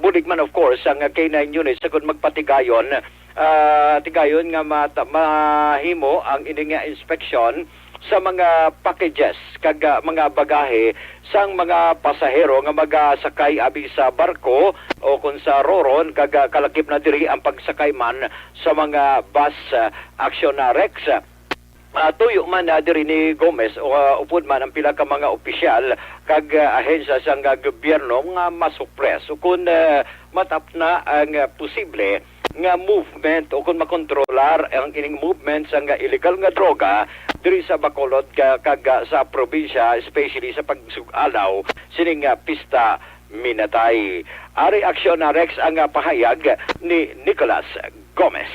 bulig man, of course, ang K nine unit sa kon magpatigayon, ah, tigayon nga mata-, mahimo ang ini nga inspeksyon sa mga packages kag, ah, mga bagahe sang mga pasahero nga magasakay abi sa barko o kon sa roron, kag, ah, kalakip na diri ang pagsakay man sa mga bus, ah, aksyon na Rex. Ah, tuyo man, ah, diri ni Gomez o, ah, upod man ang pila ka mga opisyal kag, ah, ahensya sang, ah, gobyerno nga masupres o kon, ah, matapna ang, ah, posible nga movement o kon makontrolar ang ining movement sang, ah, illegal nga droga diri sa Bacolod ka-, kag, ah, sa probinsya, especially sa pagsug-alaw sining, ah, pista Minatay. Ari aksyon na Rex ang, ah, pahayag ni Nicholas Gomez.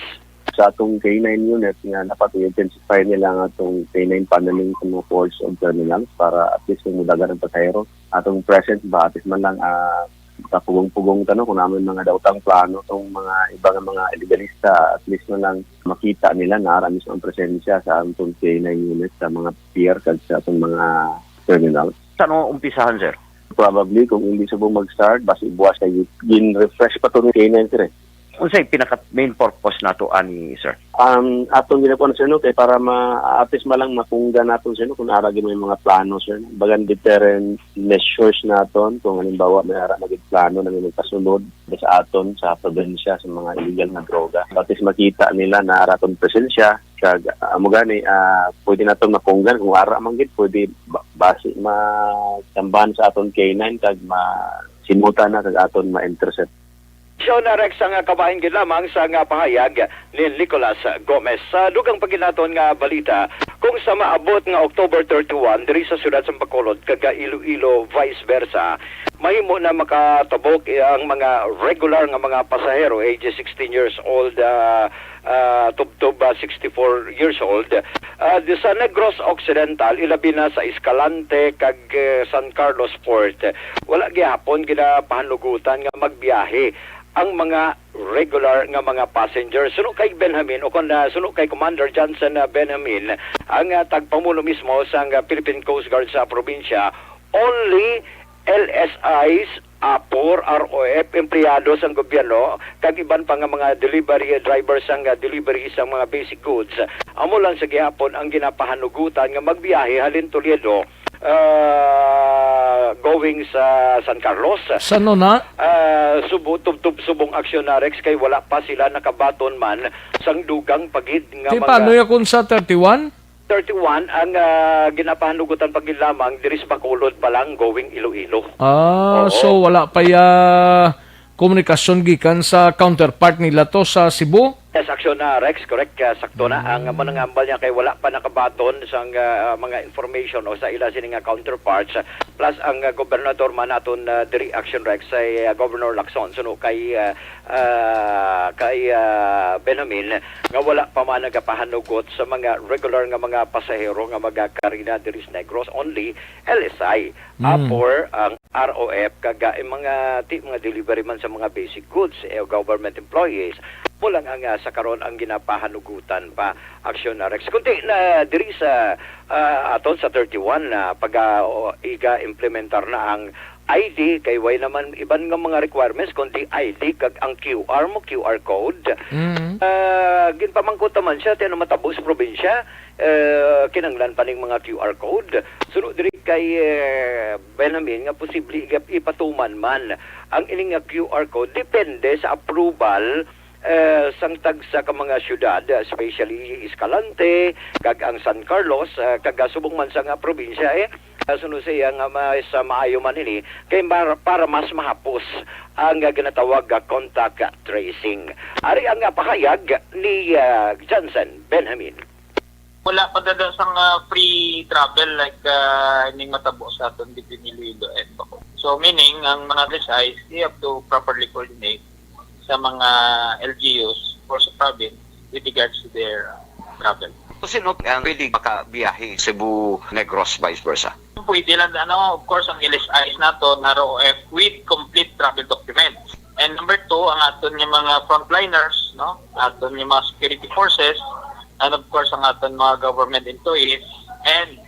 Sa atong K nine unit nga dapat i-intensify nila ang atong K nine paneling sa mga ports o terminals para at least kung mudagan ang pasahero. Atong presence ba, at least man lang, ah, kapugong-pugong ta, no, kung naman mga dautang plano tong mga iba nga mga iligalista, at least man lang makita nila na ara mismo ang presensya sa atong K nine unit sa mga pier kag sa atong mga terminal. Sa ano umpisahan, sir? Probably, kung hindi subong mag-start, basi buwas kay gin-refresh pa to ni K nine, sir, eh. Unsay pinaka main purpose nato ani, sir? Um, atong ginakuan, sir, no, kay para ma-, at least man lang mapunggan naton, sir, no, kung ara gyud may mga plano, sir, no. Bagan deterrent measures naton kung halimbawa may ara na gid plano na may magpasulod sa aton sa probinsya sa mga illegal nga droga. At least makita nila na ara aton presensya, kag, ah, amo gani, ah, pwede naton mapunggan kung ara man gid, pwede ba-, basi matambahan sa aton K nine kag ma-, simutan na kag aton ma-intercept. Siya na, Rex, ang, ah, kabahin gid lamang sa nga pahayag ni Nicolas Gomez. Sa dugang pa gid naton nga balita, kung sa maabot nga October thirty-one diri sa siyudad sa Bacolod kag Iloilo, vice versa, mahimo na makatabok ang mga regular nga mga pasahero, age sixteen years old, ah, ah, tubtob, ah, sixty-four years old, ah, di sa Negros Occidental, ilabi na sa Escalante kag, eh, San Carlos Port. Wala gihapon ginapahanugutan nga magbiyahe ang mga regular nga mga passengers. Suno kay Benjamin, o kon, ah, suno kay Commander Johnson, ah, Benjamin, ang, ah, tagpamuno mismo sang, ah, Philippine Coast Guard sa probinsya, only L S Is, APOR, R O F, empleyado sang gobyerno, kag iban pa nga mga delivery drivers sang, ah, delivery sang mga basic goods, amo lang sa gihapon ang ginapahanugutan nga magbiyahe halin Toledo, ah, going sa San Carlos. Sa ano na? Ah, subo, tubtob subong aksyon na, Rex, kay wala pa sila nakabaton man sang dugang pa gid nga Di mga pa, ano ya kung sa thirty-one? Thirty-one ang, ah, ginapahanugutan pa gid lamang diri sa Bacolod pa lang going Iloilo. Ah, Oo. So wala pa ya komunikasyon gikan sa counterpart nila to sa Cebu? Yes, aksyon na, Rex. Correct. Ah, sakto na. Mm. Ang manangambal niya kay wala pa nakabaton sang, ah, mga information o sa ila sini nga counterparts. Plus, ang, ah, gobernador man naton, ah, diri, aksyon, Rex, ay, ah, Governor Lacson. Suno kay, ah, ah, kay, ah, Benjamin, nga wala pa man nagapahanugot sa mga regular nga mga pasahero nga magakarina diri sa Negros. Only L S I, Mm. APOR, ang R O F, kag, ah, ang mga, ti-, mga delivery man sa mga basic goods, eh, government employees, mo lang ang, ah, sa karon ang ginapahanugutan pa, aksyon na, Rex. Kundi na diri sa, ah, aton sa thirty-one na pag, ah, o, iga-implementar na ang I D, kay way naman iban nga mga requirements, kundi I D kag ang Q R mo, Q R code. Mm. Ah, ginpamangkot naman siya, ti ano matabo sa probinsya, eh, kinanglan pa ning mga Q R code. Suno diri kay, eh, Benjamin nga posible iga-, ipatuman man ang ini nga Q R code, depende sa approval, eh, sang tagsa ka mga syudad, especially Escalante, kag ang San Carlos, eh, kag subong man sa nga probinsya, eh, suno sa iya nga mas, ah, maayo man ini kay mar-, para mas mahapos ang, ah, ginatawag nga contact tracing. Ari ang, ah, pahayag ni, ah, Johnson Benjamin. Wala pa dada sang, ah, free travel like, ah, ining matabo sa aton between Iloilo and Bacolod. So, meaning, ang mga L S Is, they have to properly coordinate sa mga L G Us or sa province with regards to their, ah, travel. So, sino ang pwede makabiyahe Cebu, Negros, vice versa? Pwede lang, ano, of course, ang L S Is nato, R O F, with complete travel documents. And number two, ang aton nga mga frontliners, no? Aton nga mga security forces, and of course, ang aton mga government employees and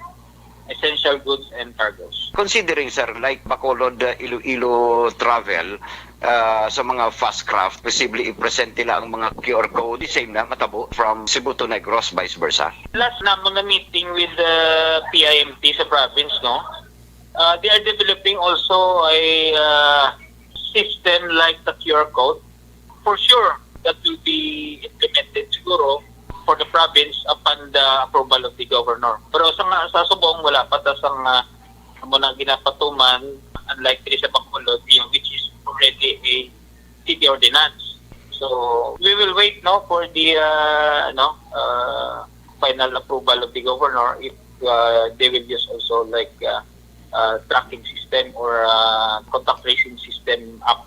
essential goods and cargos. Considering, sir, like Bacolod, uh, Iloilo travel, uh, sa mga fast craft, posible i-present nila ang mga Q R code, the same na matabo from Cebu to Negros, vice versa. Last namo na meeting with the P I M T sa province, no? Uh, they are developing also a, uh, system like the Q R code. For sure, that will be implemented siguro for the province upon the approval of the governor. Pero sa nga, sa subong, wala pa ta sang, ah, amo na ginapatuman, unlike diri sa Bacolod, yung, which is already a city ordinance. So, we will wait, no, for the, ah, ano, ah, final approval of the governor if, ah, they will use also, like, ah, ah, tracking system or, ah, contact tracing system app.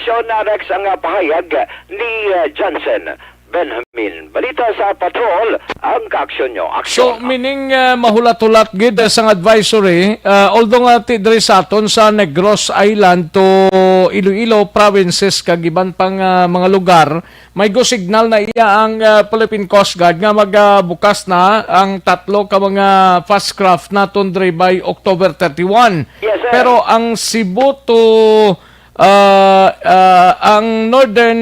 Siya na, Rex, ang, ah, pahayag ni, ah, Johnson Benjamin. Balita sa Patrol, ang kaaksyon nyo. So, aksyon. Meaning, ah, mahulat-hulat gid, ah, sang advisory, ah, although nga ti diri sa aton sa Negros Island to Iloilo provinces kag iban pang, ah, mga lugar, may go signal na iya ang, ah, Philippine Coast Guard nga magabukas na ang tatlo ka mga fast craft naton diri by October thirty-one. Yes, sir. Pero ang Cebu to Ah, ah, ang Northern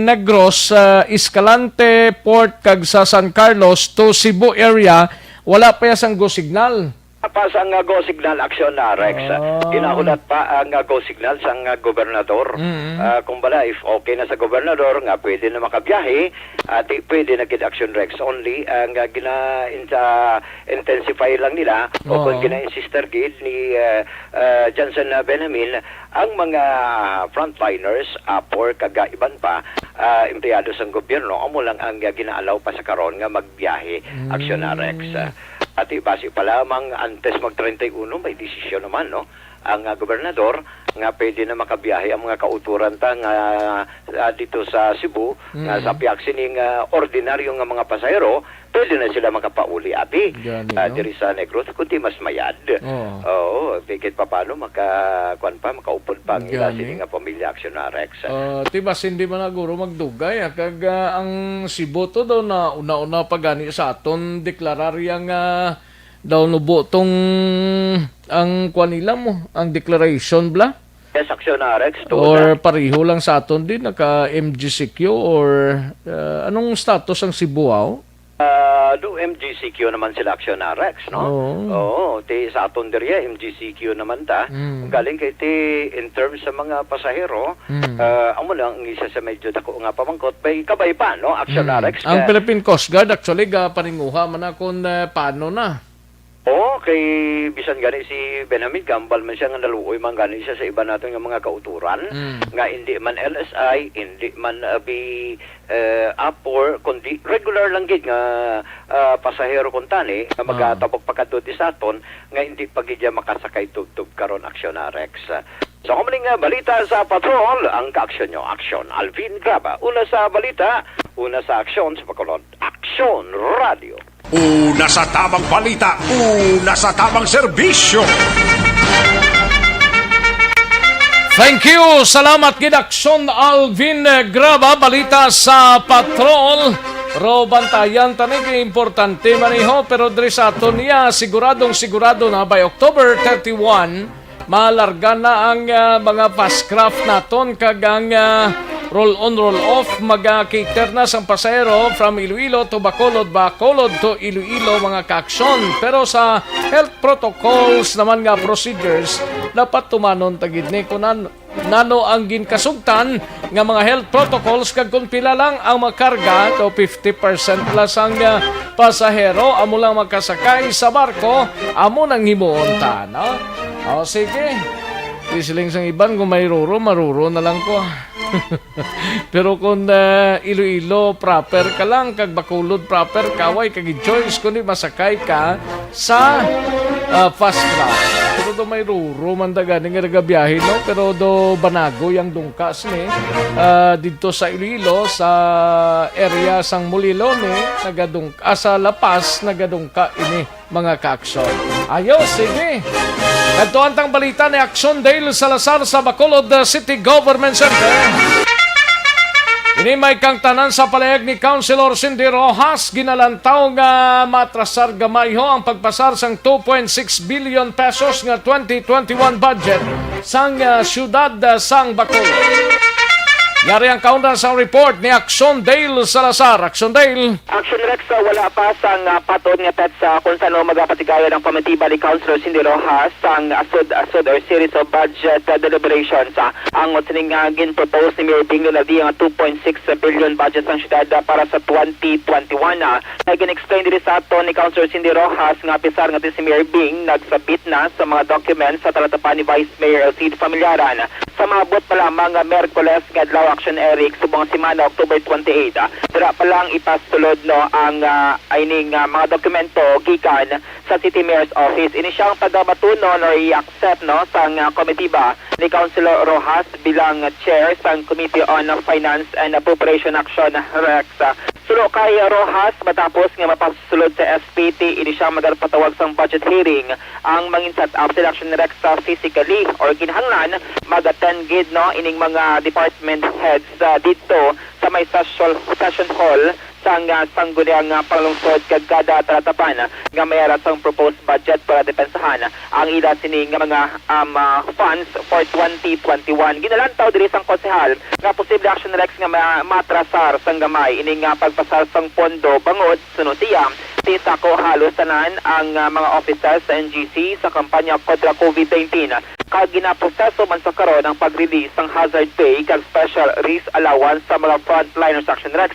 Negros, ah, Escalante, Port, kag sa San Carlos to Cebu area, wala pa ya sang go signal. Pa sang, ah, go signal action na, Rex. Ah. Ginahulat pa ang, ah, go signal sang, ah, gobernador. Mm. Ah, kung bala, if okay na sa gobernador nga pwede na makabiyahe, ati pwede na gid action, Rex. Only ang, ah, gina-, in-, ah, intensify lang nila o kung Oo. gina-insister gid ni, ah, ah, Johnson, ah, Benjamin, ang mga frontliners, ah, for kag, ah, iban pa, ah, empleyado sang gobyerno, amo lang ang, ah, ginaalaw pa sa karon nga magbiyahe, Mm. action na, Rex. Ah, ati base pa lamang antes mag treinta y uno, may desisyon naman, no? Ang, ah, gobernador nga pwede na makabiyahe ang mga kauturan ta nga, ah, dito sa Cebu, nga Mm. sa pihak sining, ah, ordinaryo nga mga pasahero, pwede na sila makapauli, abi, Gani, ah, no? diri sa Negros, kundi mas mayad. Oo. Oo, di kahit papaano maka-, kuwan pa, makaupod pa ang ila Gani. sini nga pamilya, action na, Rex. Ah, ti bas hindi man naguro magdugay, ah, kag, ah, ang Cebu to daw na una-una pa gani sa aton deklarar yang, ah, daw nubo tong ang kuwan nila mo, ang declaration bla? Yes, action na, Rex. Tuod Or na. pareho lang sa aton din, naka M G C Q or, ah, anong status ang Cebu, aw? Ah, do M G C Q naman sila, action na, Rex, no? Oo. Oo, ti sa aton diri, M G C Q naman ta. Mm. Galing kay ti, in terms sa mga pasahero, Mm. ah, amo lang ang isa sa medyo dako nga pamangkot, may kabay pa, no? Action na, Mm. Rex, Ang kay Philippine Coast Guard, actually, ga paninguha man na kung, eh, paano na. Oo, kay bisan gani si Benjamin, gambal man siya nga naluoy man gani siya sa iba naton nga mga kauturan, Mm. nga hindi man L S I, hindi man, ah, bi-, eh, apor, kundi regular lang gid nga, ah, pasahero kuntani nga Ah. magatabok pakadto di sa aton, nga hindi pa gid siya makasakay tubtob karon, aksyon na, Rex. So, kamo ning, ah, balita sa Patrol, ang kaaksyon nyo, aksyon. Alvin Graba, una sa balita, una sa aksyon sa Bacolod. Aksyon Radio. Una sa tamang balita, una sa tamang serbisyo. Thank you. Salamat gid, Aksyon Alvin Graba. Balita sa Patrol. Ro, bantayan tani kay importante man iho, pero diri sa aton niya, siguradong sigurado na by October thirty-one, malarga na ang, ah, mga fast craft naton kag ang, ah, roll on, roll off, maga-cater na sang pasahero from Iloilo to Bacolod, Bacolod to Iloilo, mga kaaksyon. Pero sa health protocols naman nga procedures, dapat tumanon ta gid ni. Kunan, nano ang ginkasugtan nga mga health protocols kag kung pila lang ang makarga, to fifty percent lang sang, ah, pasahero amo lang makasakay sa barko, amo nang himuon ta, no? O, sige. Di siling sang iban, kung may ruro, maruro na lang ko. Pero kung, ah, Iloilo proper ka lang, kag Bacolod proper ka, way ka gid choice, kundi masakay ka sa, ah, fast track. Pero do may ruro man da gani nga nagabiyahe, no? Pero do banago yang dungka sini, ah, didto sa Iloilo, sa area sang Molilone, nagadungka, ah, sa La Paz, nagadungka ini, mga kaaksyon. Ayo, sige. Kadtuan tang balita ni Aksyon Dale Salazar sa Bacolod, uh, City Government Center. Ini may kangtanan sa palayag ni Councilor Cindy Rojas, ginalantaw nga matrasar gamay ho ang pagpasar sang two point six billion pesos nga twenty twenty-one budget sang, uh, siyudad, uh, sang Bacolod. Yari ang kaundan sang report ni Aksyon Dale Salazar. Aksyon Dale. Action Rex, ah, wala pa sang, ah, patod nga petsa kung sano magapatigayon ang komitiba ni Councilor Cindy Rojas sang asod-asod or series of budget, ah, deliberations. Ah, ang sining nga gin-propose ni Mayor Bing Lunaldi nga two point six billion budget sang syudad, ah, para sa twenty twenty-one, ah, na gin-explain diri sa aton ni Councilor Cindy Rojas nga apisar nga si Mayor Bing nagsabit na sa mga documents sa talatapan ni Vice Mayor Elcid Familiaran. Sa maabot pa lamang nga Miyerkules nga adlaw, Action Eric, subong semana, October twenty-eight, ah, dira pa lang ipasulod, no, ang, ah, ining, ah, mga dokumento gikan sa City Mayor's Office. Ini siyang pagabatunon or i-accept, no, sang, ah, komitiba ni Councilor Rojas bilang chair sang Committee on Finance and Appropriation, Action, Rex. Suno kay Rojas, matapos nga mapasulod sa S P T, ini siya magapatawag sang budget hearing. Ang mangin set up sila, Action Rex, sa physically or kinahanglan mag-attend gid, no, ining mga department heads, ah, didto sa may session, session hall sang, ah, sangguniang, ah, panglungsod kag kada talatapan nga may ara sang proposed budget para depensahan ang ila sini nga mga, um, ah, funds for twenty twenty-one. Ginalantaw diri sang konsehal nga posible, Action Rex, nga ma-, matrasar sang gamay ini nga pagpasar sang pondo bangod, suno siya, ti sako halos tanan ang, ah, mga offices sa N G C sa kampanya kontra COVID nineteen, kag ginaproseso man sa karon ang pag-release sang hazard pay kag special risk allowance sa mga frontliners, Action Rex.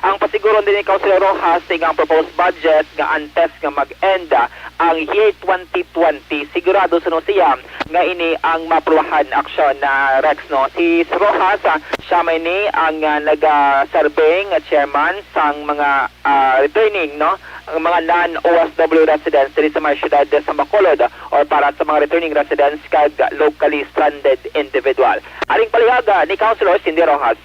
Ang pasiguron din ni Councilor Rojas, ti ang proposed budget nga antes nga mag-end ang year twenty twenty, sigurado, suno siya, nga ini ang maaprubahan, Action, ah, Rex, no? Si Rojas, ah, siya may ni ang, ah, naga-serving nga chairman sang mga, ah, returning, no? Ang mga non-O F W residents diri sa mga siyudad sa Bacolod, or para sa mga returning residents kag locally stranded individual. Aring palihaga ni Councilor Cindy Rojas.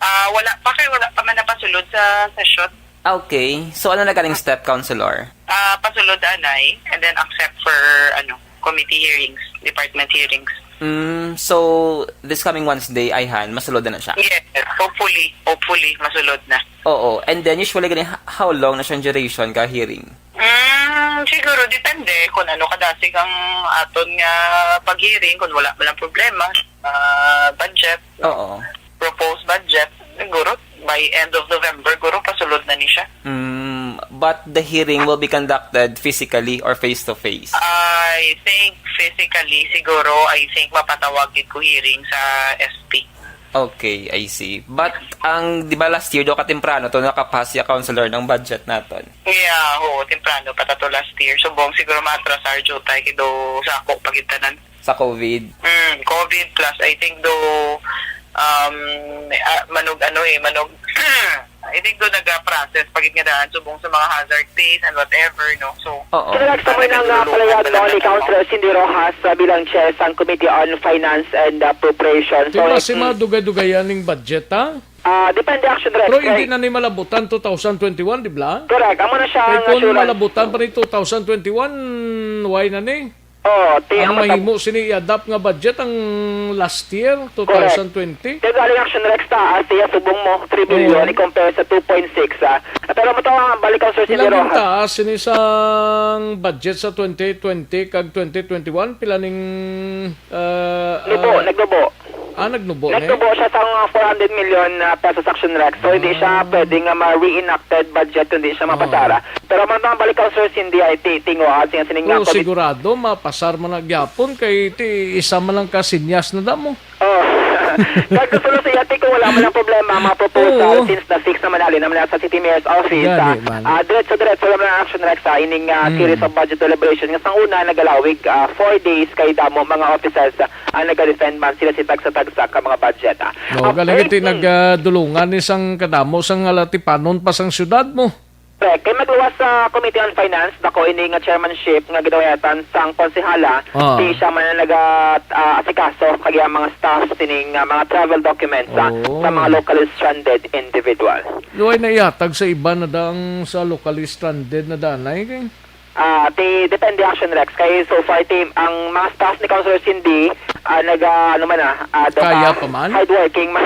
Ah, wala pa kay wala pa man napasulod sa session. Ah, okay. So, ano na ganing step, Councilor? Ah, pasulod anay, and then accept for, ano, committee hearings, department hearings. Mm, so, this coming Wednesday, ayhan, masulod na siya? Yes, hopefully, hopefully, masulod na. Oo. And then, usually, gani, h-, how long na siyang duration ka hearing? Mm, siguro, depende kung ano kadasig ang aton nga pag-hearing, kung wala man lang problema, ah, budget, no? Oo. Proposed budget, siguro, by end of November, guro, pasulod na ni siya. Mm, but the hearing will be conducted physically or face-to-face? I think physically, siguro, I think mapatawag gid ko hearing sa S P. Okay, I see. But ang, di ba, last year, do ka temprano to nakapas ya, Councilor, ng budget naton? Yeah, oo, temprano pa ta to last year. Subong siguro maatrasar jud tayo kay do sako pa gid tanan. Sa COVID? Mm, COVID plus, I think do, um, ah, manog ano eh, manog, I think do naga-process pa gid nga daan subong sa mga hazard pays and whatever, no? So, Oo. Kaya sa may nang, ah, nagdulungan palayag, pa no, lang ni ang Councilor Cindy Rojas, ah, bilang chair sang Committee on Finance and Appropriations. Di So, ba it, si mm, madugay-dugayan ning budget, ha? Ah, depende, Action Rex, Pero hindi kay na ni malabutan two thousand twenty-one, di ba? Correct. Amo na siya Kay ang kung assurance. Malabutan pa ni two thousand twenty-one, why na ni? Oh, ti-, Ang ang matab- mahimo sini i-adapt nga budget ang last year, Correct. two thousand twenty? Kaya galing, Action Rex, taas siya subong mo, three billion Oo. i-compare sa two point six, ah. Pero mo to, ah, balik ang Sir Pila Cindy ning Rojas. Taas sini sang budget sa twenty twenty kag twenty twenty-one? Pila ning, ah, Nubo, ah, nagnubo. Ah, nagnubo na eh? Nagnubo siya sa mga four hundred million, ah, pesos, Action Rex. So, hindi siya Ah. pwede nga ma-reenacted budget, hindi siya Oo. mapasara. Pero man ang balik ang Sir Cindy ay ti-, tinguha, siya sining Pero nga committee. Sigurado, mapasar man na gyapon kay ti isa man lang ka sinyas na damo. Oh. Kag gusto na siya, ti, kung wala man ang problema, mga proposal, Oo. since na-fix naman ali naman na sa City Mayor's Office, Gani ah, man. Ah, diretso-diretso lang ang Action Rex sa ining, ah, Mm. series of budget deliberation. Nga sa una, nagalawig, ah, four days kay damo mga officers, ah, ang nag-defend man sila si tagsa-tagsa ka mga budget, ah. No, galing Update, iti mm. nagdulungan ni sang kadamo sang alatipanon pa sang syudad mo. Correct. Kay magluwas sa Committee on Finance, dako ini nga chairmanship nga gidawayatan sang konsehala, Ah. di siya man ang naga, ah, asikaso kag iya mga staff sining, ah, mga travel documents, ah, Oo. sa mga locally stranded individual. Luway na ihatag sa iba na dang sa locally stranded na danay kay Ah, ti, depende, Action Rex. Kay so far, ti, ang mga staff ni Councilor Cindy, ah, naga, ano man, ah, ah, do Kaya ka pa man? hardworking man.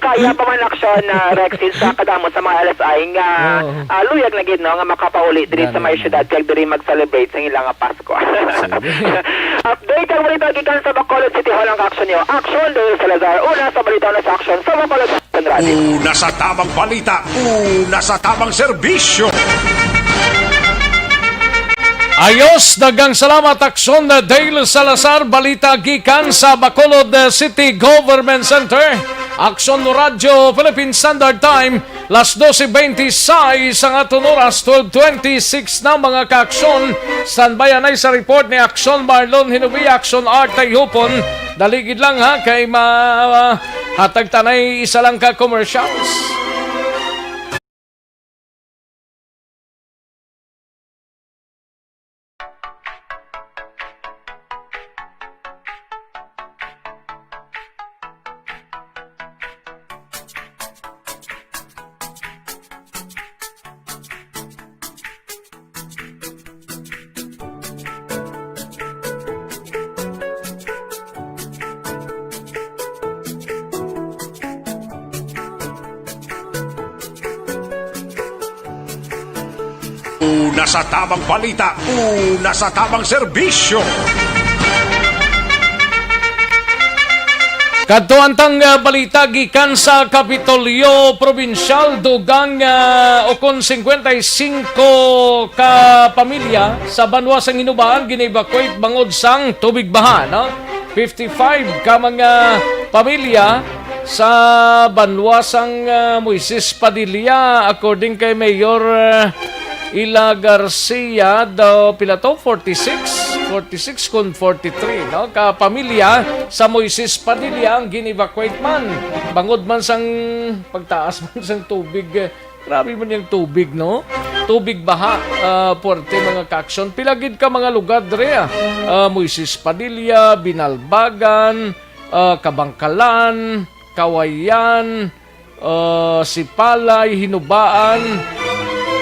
Kaya pa man, Action, ah, Rex, sa kadamo sa mga L S I nga, Oo. ah, luyag na gid, no, nga makapauli diri sa Gani may man. Syudad kag diri mag-celebrate sa ilang Pasko. Sige. Update ang balita gikan sa Bacolod City Hall ang Action News. Action, Dale Salazar. Una sa balita, una sa Action sa Bacolod City Hall. Una sa tamang balita, una sa tamang serbisyo. Ayos, daghang salamat, Action, Dale Salazar. Balita gikan sa Bacolod City Government Center. Action Radio Philippine Standard Time, las doce veintiséis ang aton oras, twelve twenty-six na, mga ka-aksyon. Standby anay sa report ni Action Marlon Hinubia, Action Art Tayhupon. Dali gid lang, ha, kay ma-, hatag tanay isa lang ka commercials. Una sa tamang balita, una sa tamang serbisyo. Kadto ang tang, ah, balita gikan sa Kapitolyo Probinsyal. Dugang, ah, ukon singkwenta y singko ka pamilya sa banwa sang Hinubaan gin-evacuate bangod sang tubig baha, no? Fifty-five ka mga pamilya sa banwa sang, ah, Moises Padilla, according kay Mayor, ah, Ila Garcia, daw pila to? Forty-six? Forty-six kon forty-three, no? Ka pamilya sa Moises Padilla ang gin-evacuate man. Bangod man sang pagtaas man sang tubig, eh, grabe man yung tubig, no? Tubig baha, ah, puwerte, mga ka-aksyon. Pila gid ka mga lugar dre, ah. Ah, Moises Padilla, Binalbagan, ah, Kabangkalan, Kawayan, ah, Sipalay, Hinubaan.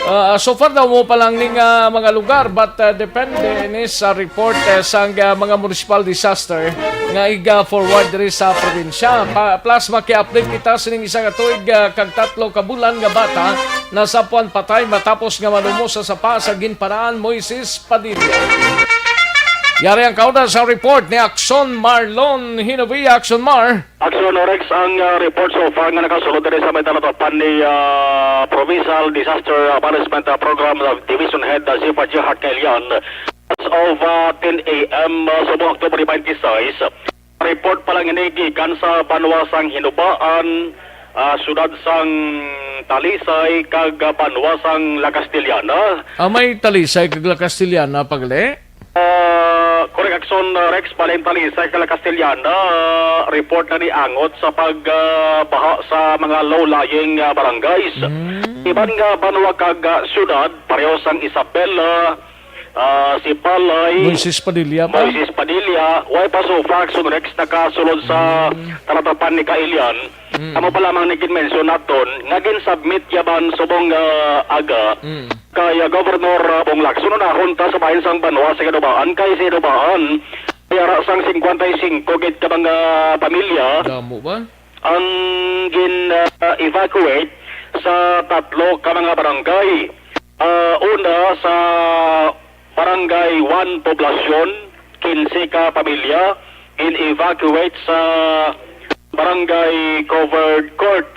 Ah, so far daw mo pa lang ning, ah, mga lugar, but, ah, depende ini sa report, eh, sang, ah, mga municipal disaster nga iga-forward diri sa probinsya. Pa-, plus, maki-update kita sining isa ka tuig, ah, kag tatlo ka bulan nga bata nasapuan patay matapos nga manumo sa sapa sa ginpanaan Moises Padilla. Yari ang kauna sa report ni Action Marlon Hinovia. Action Mar. Action Rex, ang, ah, report so far nga nakasulod diri sa may talatapan ni, ah, Provincial Disaster, ah, Management, ah, Program, ah, Division Head, ah, Zifa Jihad Kailian. As of, ah, ten a m, ah, subong October twenty-six, report pa lang ini gikan sa banwa sang Hinubaan, ah, siyudad sang Talisay, kag, ah, banwa sang La Castellana. Ah, may Talisay kag La Castellana, pagali? Ah, correct, Action, ah, Rex, Valentalisay, Castellana, ah, report na ni angot sa pag, ah, baha sa mga low-lying, ah, barangays. Mm. Iban nga banwa kag, ah, syudad, pareho sang Isabela, ah, Sipalay, Moises Padilla pa? Moises Padilla, way pa so far, Action Rex, nakasulod sa Mm. talatapan ni Kailian. Mm. Amo pa lamang ni ginmensyon naton nga gin-submit yaban subong, ah, aga Mm. kay, ah, Governor, ah, Bong Lacson. Unahon ta sa bahin sang banwa sa Hinubaan, kay sa Hinubaan may ara sang singkwenta y singko gid ka mga pamilya Damo ba? ang gin, ah, evacuate sa tatlo ka mga barangay. Ah, una sa Barangay one Poblacion, quince ka pamilya in-evacuate sa Barangay Covered Court.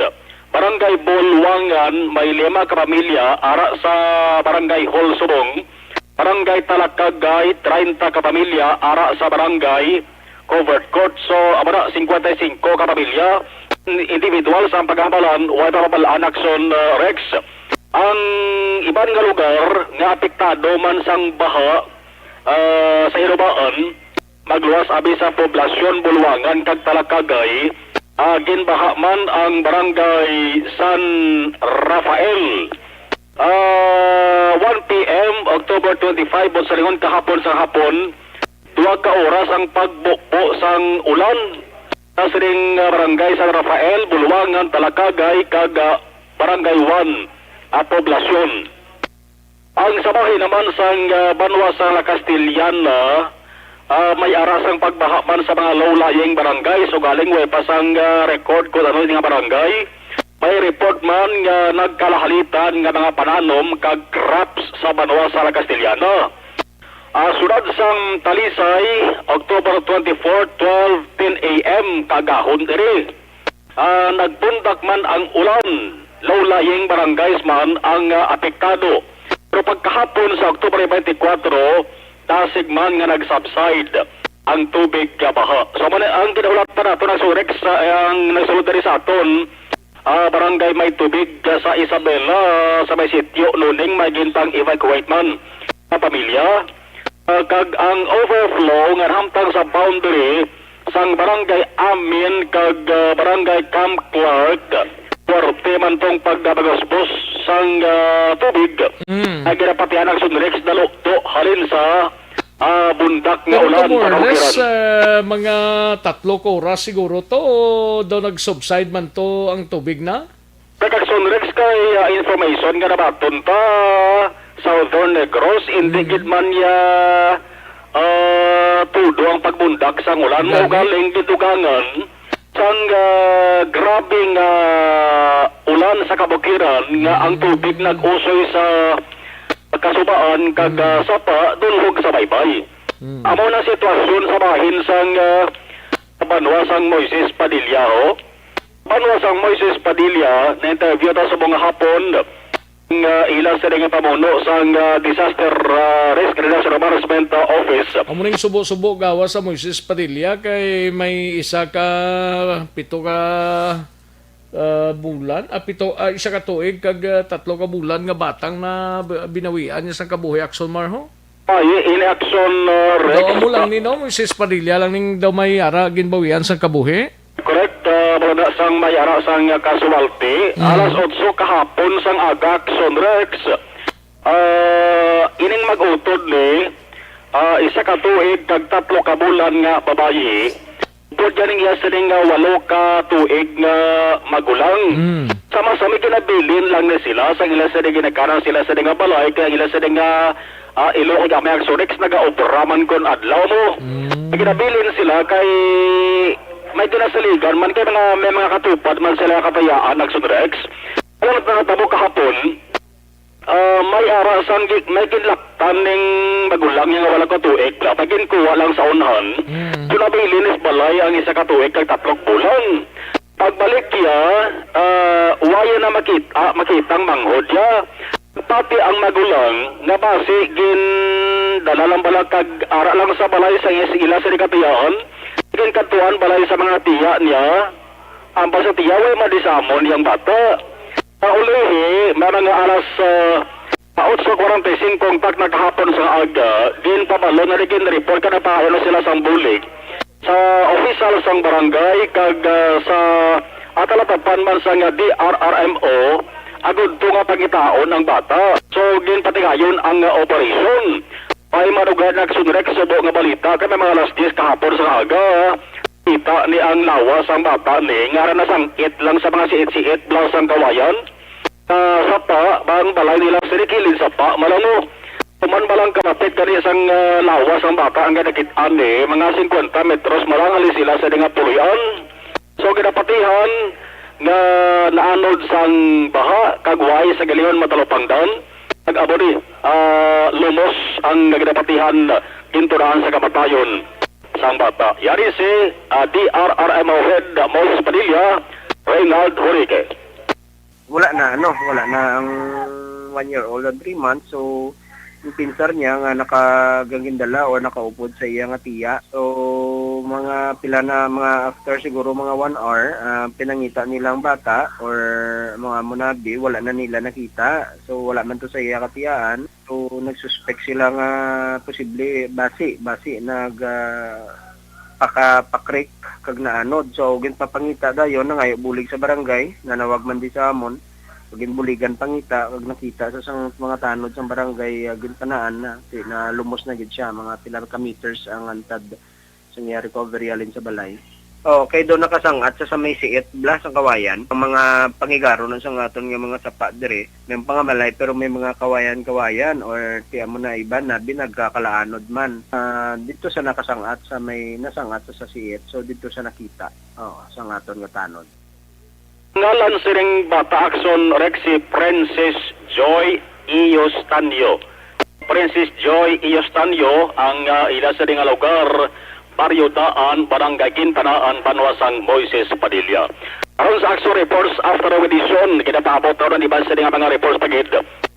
Barangay Bulwangan, may lima ka pamilya ara sa Barangay Hall Subong. Barangay Talakagay, treinta ka pamilya ara sa Barangay Covered Court. So, amo na, singkwenta y singko ka pamilya. Individual sa pagkahambalan, wala pa mabal-an, Action, uh, Rex. Ang iban nga lugar nga apektado man sang baha, ah, sa Hinubaan, magluwas abi sa Poblacion, Bulwangan, kag Talakagay, ah, ginbaha man ang Barangay San Rafael. Ah, one p m, October twenty-five, o sa lingon kahapon sa hapon, duha ka oras ang pagbukbo sang ulan sa sining, ah, Barangay San Rafael, Bulwangan, Talakagay, kag, ah, Barangay one, ah, Poblacion. Ang sa bahin naman sang, ah, banwa sa La Castellana, ah, may ara sang pagbaha man sa mga low-lying barangay. So, galing way pa sang, ah, record kung ano nga barangay. May report man nga nagkalahalitan nga mga pananom kag crops sa banwa sa La Castellana. Ah, siyudad sang Talisay, October twenty-four, twelve ten a m, kagahon diri. Ah, nagbundak man ang ulan, low-lying barangays man ang, ah, apektado. Pero pagkahapon sa October twenty-four, tasig man nga nag-subside ang tubig nga baha. So, man ang ginahulat pa nato, nagsurex sa, ang nagsulod diri sa aton, ah, barangay may tubig, ah, sa Isabela, sa may sitio Nuning, may gintang evacuate man nga pamilya. Ah, kag ang overflow nga nahamtang sa boundary sang Barangay Amin kag, ah, Barangay Camp Clark, puwerte man tong pagkabagusbos sang, ah, tubig. Mm. Nga ginapatihan ang Sunrex na lukto halin sa, ah, bundak nga Pero ulan to more sa or less, kabukiran. Ah, mga tatlo ka oras siguro to, daw nag-subside man to ang tubig na? Kag Action Rex, kay, ah, information nga nabaton ta, Southern Negros, indi Mm. gid man niya, ah, tudo ang pagbundak sang ulan. Mao Gani? galing gidugangan sang, ah, grabing, ah, ulan sa kabukiran nga ang Mm. tubig nag-usoy sa Kasubaan kag, Mm. ah, Sapa, dunhog sa Baybay. Mm. Amo na sitwasyon sa bahin sang, ah, banwa sang Moises Padilla, ho. Banwa sang Moises Padilla, na-interview ta subong nga hapon nga ila sila nga pamuno sang, ah, Disaster, ah, Risk Reduction Management, ah, Office. Amo ning subo-subo gawas sa Moises Padilla kay may isa ka pito ka, ah, bulan, ah, pito, ah, isa ka tuig kag, ah, tatlo ka bulan nga batang na b-, binawian niya sang kabuhi, Action Marho? Ay, ini Action, ah, Rex. Daw amo lang ni, no? Moises Padilla lang ning daw may ara ginbawian sang kabuhi? Correct, ah, wala na sang may ara sang, ah, casualty. Mm. Alas otso kahapon sang aga, Action Rex. Ah, ining mag-utod ni, ah, isa ka tuig kag tatlo ka bulan nga babayi. Upod ganing iya sini nga walo ka tuig nga magulang. Mm. Sama sa may ginabilin lang ni sila, sang ila sini ginagkanan sila sini nga balay, kay ang ila sini nga, ah, ilo kay gamay ang Surex, nagaobra man kon adlaw mo. Mm. Ginabilin sila kay may ginasaligan man, kay mga, may mga katupad man sila katayaan, ang Surex. Ang nagtabo kahapon, ah, may ara sang gi-, may ginlaktan ning magulang nga wala ka tuig, la, pag ginkuha lang sa unhan. Mm. So, nabilin is balay ang isa ka tuig kag tatlong bulan. Pagbalik niya, ah, wala na makita, makitang manghod niya. Pati ang magulang nga basi gindala lang bala kag ara lang sa balay sa is-, ila sa katuyaan, ginkadtuan balay sa mga tiya niya. Ang basa tiya, way madisamon yang bata. Sa ulihi, may mga alas, ah, otso kwarenta y cinco ang tak na kahapon sa aga, ginpabalo na rin report ka na pahayon na sila sang bulig sa opisyal sang barangay kag, ah, sa atalatapan man sa nga D R R M O, agud to nga pangitaon ang bata. So, ginpatigayon ang, ah, operasyon. Ay, madugay na, Action Rex, subo nga balita kay may mga alas diyes kahapon sa aga. Kita ni ang lawas ang bata ni nga nasangit lang sa mga siit-siit blas ang kawayan. Ah, sa pa, bang balay nila sa kilid sa pa, malamo. Human ba lang kalapit kani sang, ah, lawas ang bata ang nakit-an ni, mga singkwenta metros malangali sila sa nga puloy-an. So, ginapatihan nga naanod sang baha, kag way sa galihon matalupangdan, nag-abo ni, ah, lumos ang ginapatihan, gintunahan sa kamatayon sang bata. Yari si, ah, D R R M O Head Moises Padilla, Reynald Jorique. Wala na, ano, wala na ang one year old and three months. So, yung pinsar niya nga nakagangindala o nakaupod sa iya nga tiya. So, mga pila na, mga after siguro mga one hour, ah, pinangita nila ang bata or mga munabi, wala na nila nakita. So, wala man to sa iya katiyaan. So, nagsuspek sila nga posible basi, basi nag, ah, paka-, pakrik kag naanod. So, ginpapangita dayon, nangayo bulig sa barangay, nanawag man di sa amon. So, ginbuligan pangita, kag nakita sa sang mga tanod sang barangay, ah, ginpanaan na, ti-, na lumos na gid siya, mga pila ka meters ang antad sa iya recovery halin sa balay. Oh, kay do nakasangat sa, sa may siit blas ang kawayan. Ang mga pangigaron na sa aton nga mga sapa diri, may pangamalay, pero may mga kawayan-kawayan or ti amo na iban na binagkakalaanod man. Ah, dito sa nakasangat sa may nasangat sa, sa siit, so dito sa nakita, oh, sa aton nga tanod. Ngalan sining bata, Action Rex, si Princess Joy Iustanio. Princess Joy Iustanio ang, ah, ila sa nga lugar, Barrio Daan, Barangay Quintanaan, banwa sang Moises Padilla. Aron sa Action Reports After Edition, ginapaabot na ron iban sa nga mga reports pagid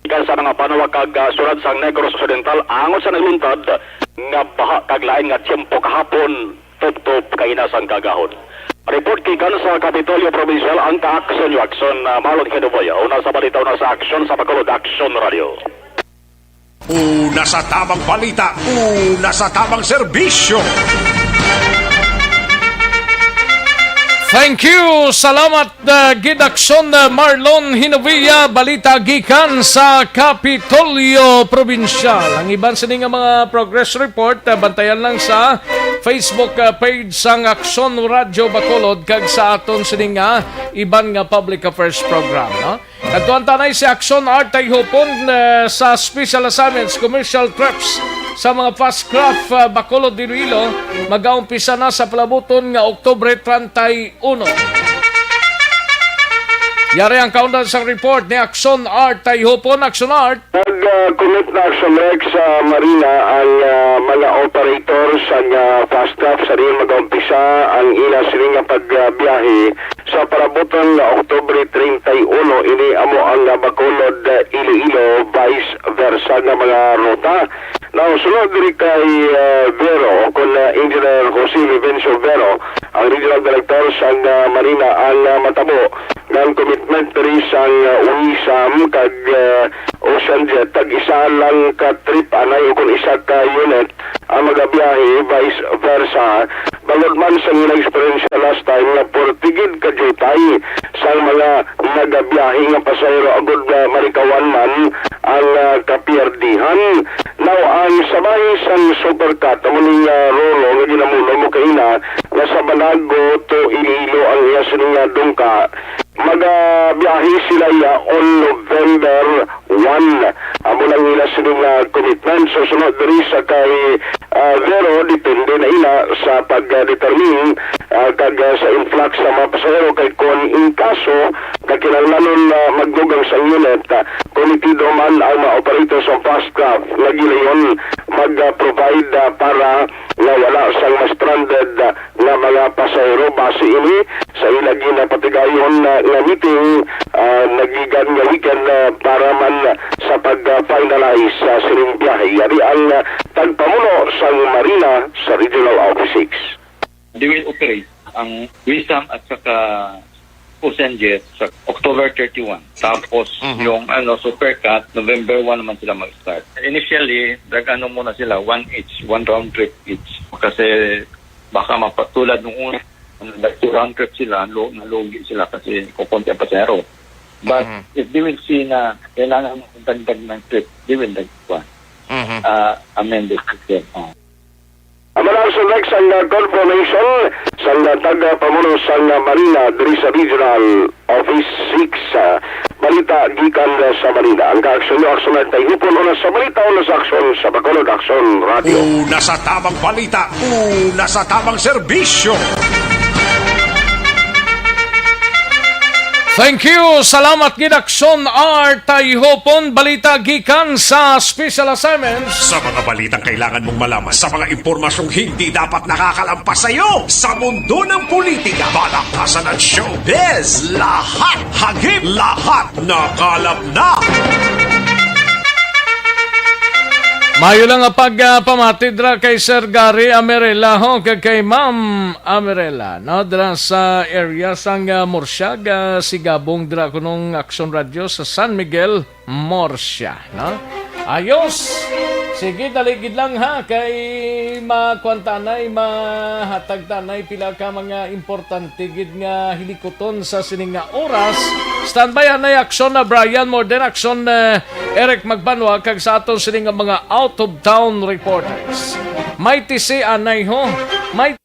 gikan sa mga banwa kag, ah, syudad sang Negros Occidental angot sa nagluntad nga baha kag lain nga tiyempo kahapon, tubtob kaina sang kaagahon. Report gikan sa Kapitolyo Probinsyal, ang ka-aksyon yo, Aksyon, ah, Marlon Kinuboy. Una sa balita, una sa aksyon sa Bacolod Action Radio. Una sa tamang balita, una sa tamang serbisyo. Thank you. Salamat, uh, gid, Aksyon, uh, Marlon Hinovia. Balita gikan sa Kapitolyo Probinsyal. Ang iban sini nga mga progress report, uh, bantayan lang sa Facebook, uh, page sang Aksyon Radio Bacolod kag sa aton sini nga iban nga public affairs program, no? Kadtuan ta anay si Aksyon Art Tayhupon, eh, sa special assignments, commercial trips sa mga fast craft, ah, Bacolod, Iloilo, magaumpisa na sa palabuton nga Oktubre treinta y uno. Yari ang kaundan sang report ni Aksyon Art Tayhupon. Aksyon Art. Nag, ah, Commit na sa Rex sa Marina ang, ah, mga operator sa nga fast craft sa diin magaumpisa ang ila sini nga pagbiyahe sa parabutan nga Oktubre treinta y uno. Ini amo ang, ah, Bacolod, ah, Iloilo, vice versa nga mga ruta. Now, sunod diri kay, ah, Vero, o kon, ah, Engineer Jose Vivencio Vero, ang Regional Director sang, ah, Marina, ang, ah, matabo nga ang commitment diri sang, ah, WISAM kag, ah, OceanJet, tag isa lang ka trip anay o kon isa ka unit ang magabiyahe, vice versa. Bangod man sa ila eksperyensya last time nga purti gid ka jutay sang mga nagabiyahe nga pasahero agud nga malikawan man ang, ah, kapiyerdihan. Now, ang sabahi sang Supercat, amo ni nga Roro nga ginamulo mo kaina, nga sa Banago to Iloilo ang iya sini nga dungka. Magabiyahe sila iya on November one. Amo lang ila sini nga commitment. So, sunod diri sa kay, ah, Vero, depende na ina sa pag-determine, ah, kag, ah, sa influx sa mga pasahero kay kon in kaso nga kinahanglanon na magdugang sa unit, ah, komitido man ang mga operator sa fast craft nga gilayon mag-, ah, provide, ah, para nga wala sang ma-stranded, ah, nga mga pasahero. Base ini sa ila ginapatigayon nga, nga meeting, ah, nagikan nga weekend, ah, para man sa pag-finalize sa sining biyahe. Yari ang, ah, tagpamuno sang Marina sa Regional Office six. They will operate ang WISAM at saka OceanJet sa October thirty-one. Tapos Mhm. yung, ano, Supercat, November one naman sila mag-start. Initially, nag-ano muna sila, one each, one round trip each. Kasi baka mapatulad nung una, nag-two round trip sila, lo-, nalugi sila kasi kukunti ang pasahero. But Mhm. if they will see na kailangan magdagdag ng trip, they will dagdag, Mhm. ah, amend the system. Oh. Ang mga sunod sang, ah, confirmation sang, ah, tagapamuno sang, ah, Marina diri sa Regional Office six, ah, balita gikan, ah, sa Marina. Ang kaaksyon nyo, aksyon na tayo hupon, una sa balita, una sa aksyon, sa Bacolod Aksyon Radio. Una sa tamang balita, una sa tamang serbisyo. Thank you. Salamat gid, Aksyon R. Tayhopon. Balita gikan sa Special Assignments. Sa mga balitang kailangan mong malaman, sa mga impormasyong hindi dapat nakakalampas sa iyo, sa mundo ng politika, balakasan at showbiz, lahat hagip, lahat nakalap na. Mayo lang nga pag, ah, pamati dra kay Sir Gary Amirela, ho, kag kay Ma'am Amirela, no, dra sa area sang, ah, Murcia, ah, si Gabong dra kunong Aksyon Radio sa San Miguel, Murcia, no? Ayos! Sige, dali gid lang, ha, kay makuan tanay, mahatag tanay pila ka mga importante gid nga hilikuton sa sining nga oras. Standby anay, Aksyon na Brian Morden, Aksyon, eh, Eric Magbanwa, kag sa aton sini nga mga out-of-town reporters. May tisi anay, ho. May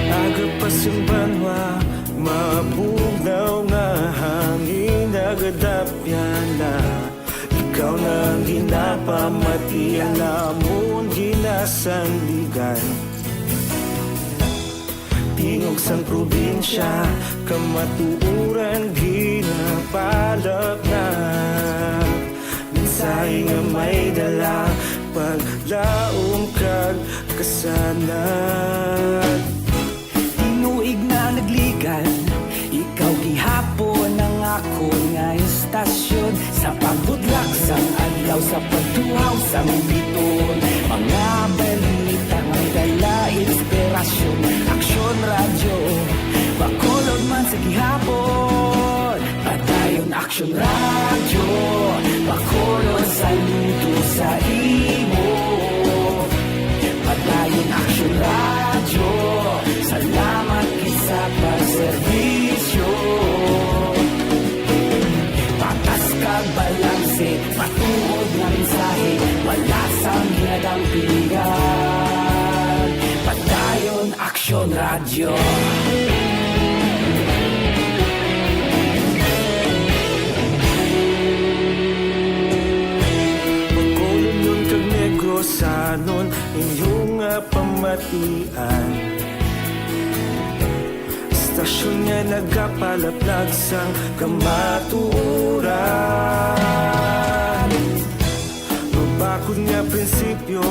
Agapas ang banwa, mabugnaw nga hangin, nagadapyan na. Ikaw na ang ginapamati, ang amon ginasandigan. Tingog sang probinsya, kamatuoran ginapalapnap. Mensahe nga may dala, paglaom kag kasanag. Tinuig na nagligan, ikaw gihapon ang akon nga istasyon. Sa pagbudlak sang adlaw, sa pagtuhaw sang biton, mga balita nga dala inspirasyon. Aksyon Radyo, Bacolod man sa gihapon. Padayon Aksyon Radyo, Bacolod, saludo sa imo. Padayon Aksyon Radyo, salamat gid sa pagserbisyo. Patas kag balanse, matuod nga mensahe, wala sang ginadampigan. Padayon Aksyon Radyo. Sanon inyong nga pamatian. Istasyon nga nagapalaplag sang kamatuoran. Mabakod nga prinsipyo,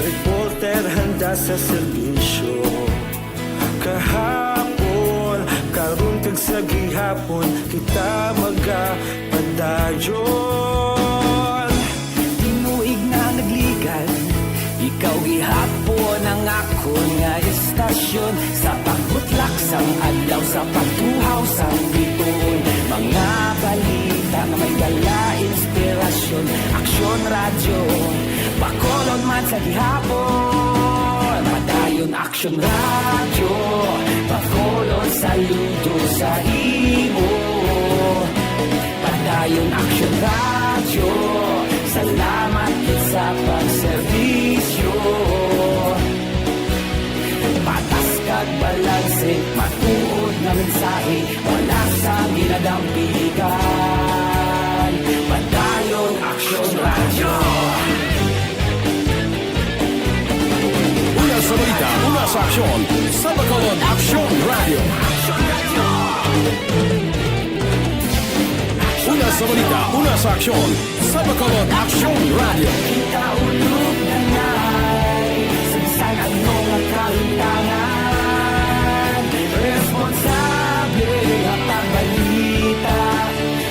reporter handa sa serbisyo. Kahapon, karon kag sa gihapon, kita magapadayon. Tinuig na nagligan, ikaw gihapon ang akon nga istasyon. Sa pagbutlak sang adlaw, sa pagtuhaw sang bituon, mga balita nga may dala inspirasyon. Aksyon Radyo, Bacolod man sa gihapon. Padayon Aksyon Radyo, Bacolod, saludo sa imo. Padayon Aksyon Radyo, salamat gid sa pagserbisyo. Patas kag balanse, matuod nga mensahe, wala sa ginadampigan. Padayon Aksyon Radyo. Una sa balita, una sa aksyon, sa Bacolod Aksyon Radyo. Una sa balita, una sa aksyon, sa Bacolod Aksyon Radyo. Kita ulog na nai, sa bisan ano nga kahimtangan, responsable nga pagbalita.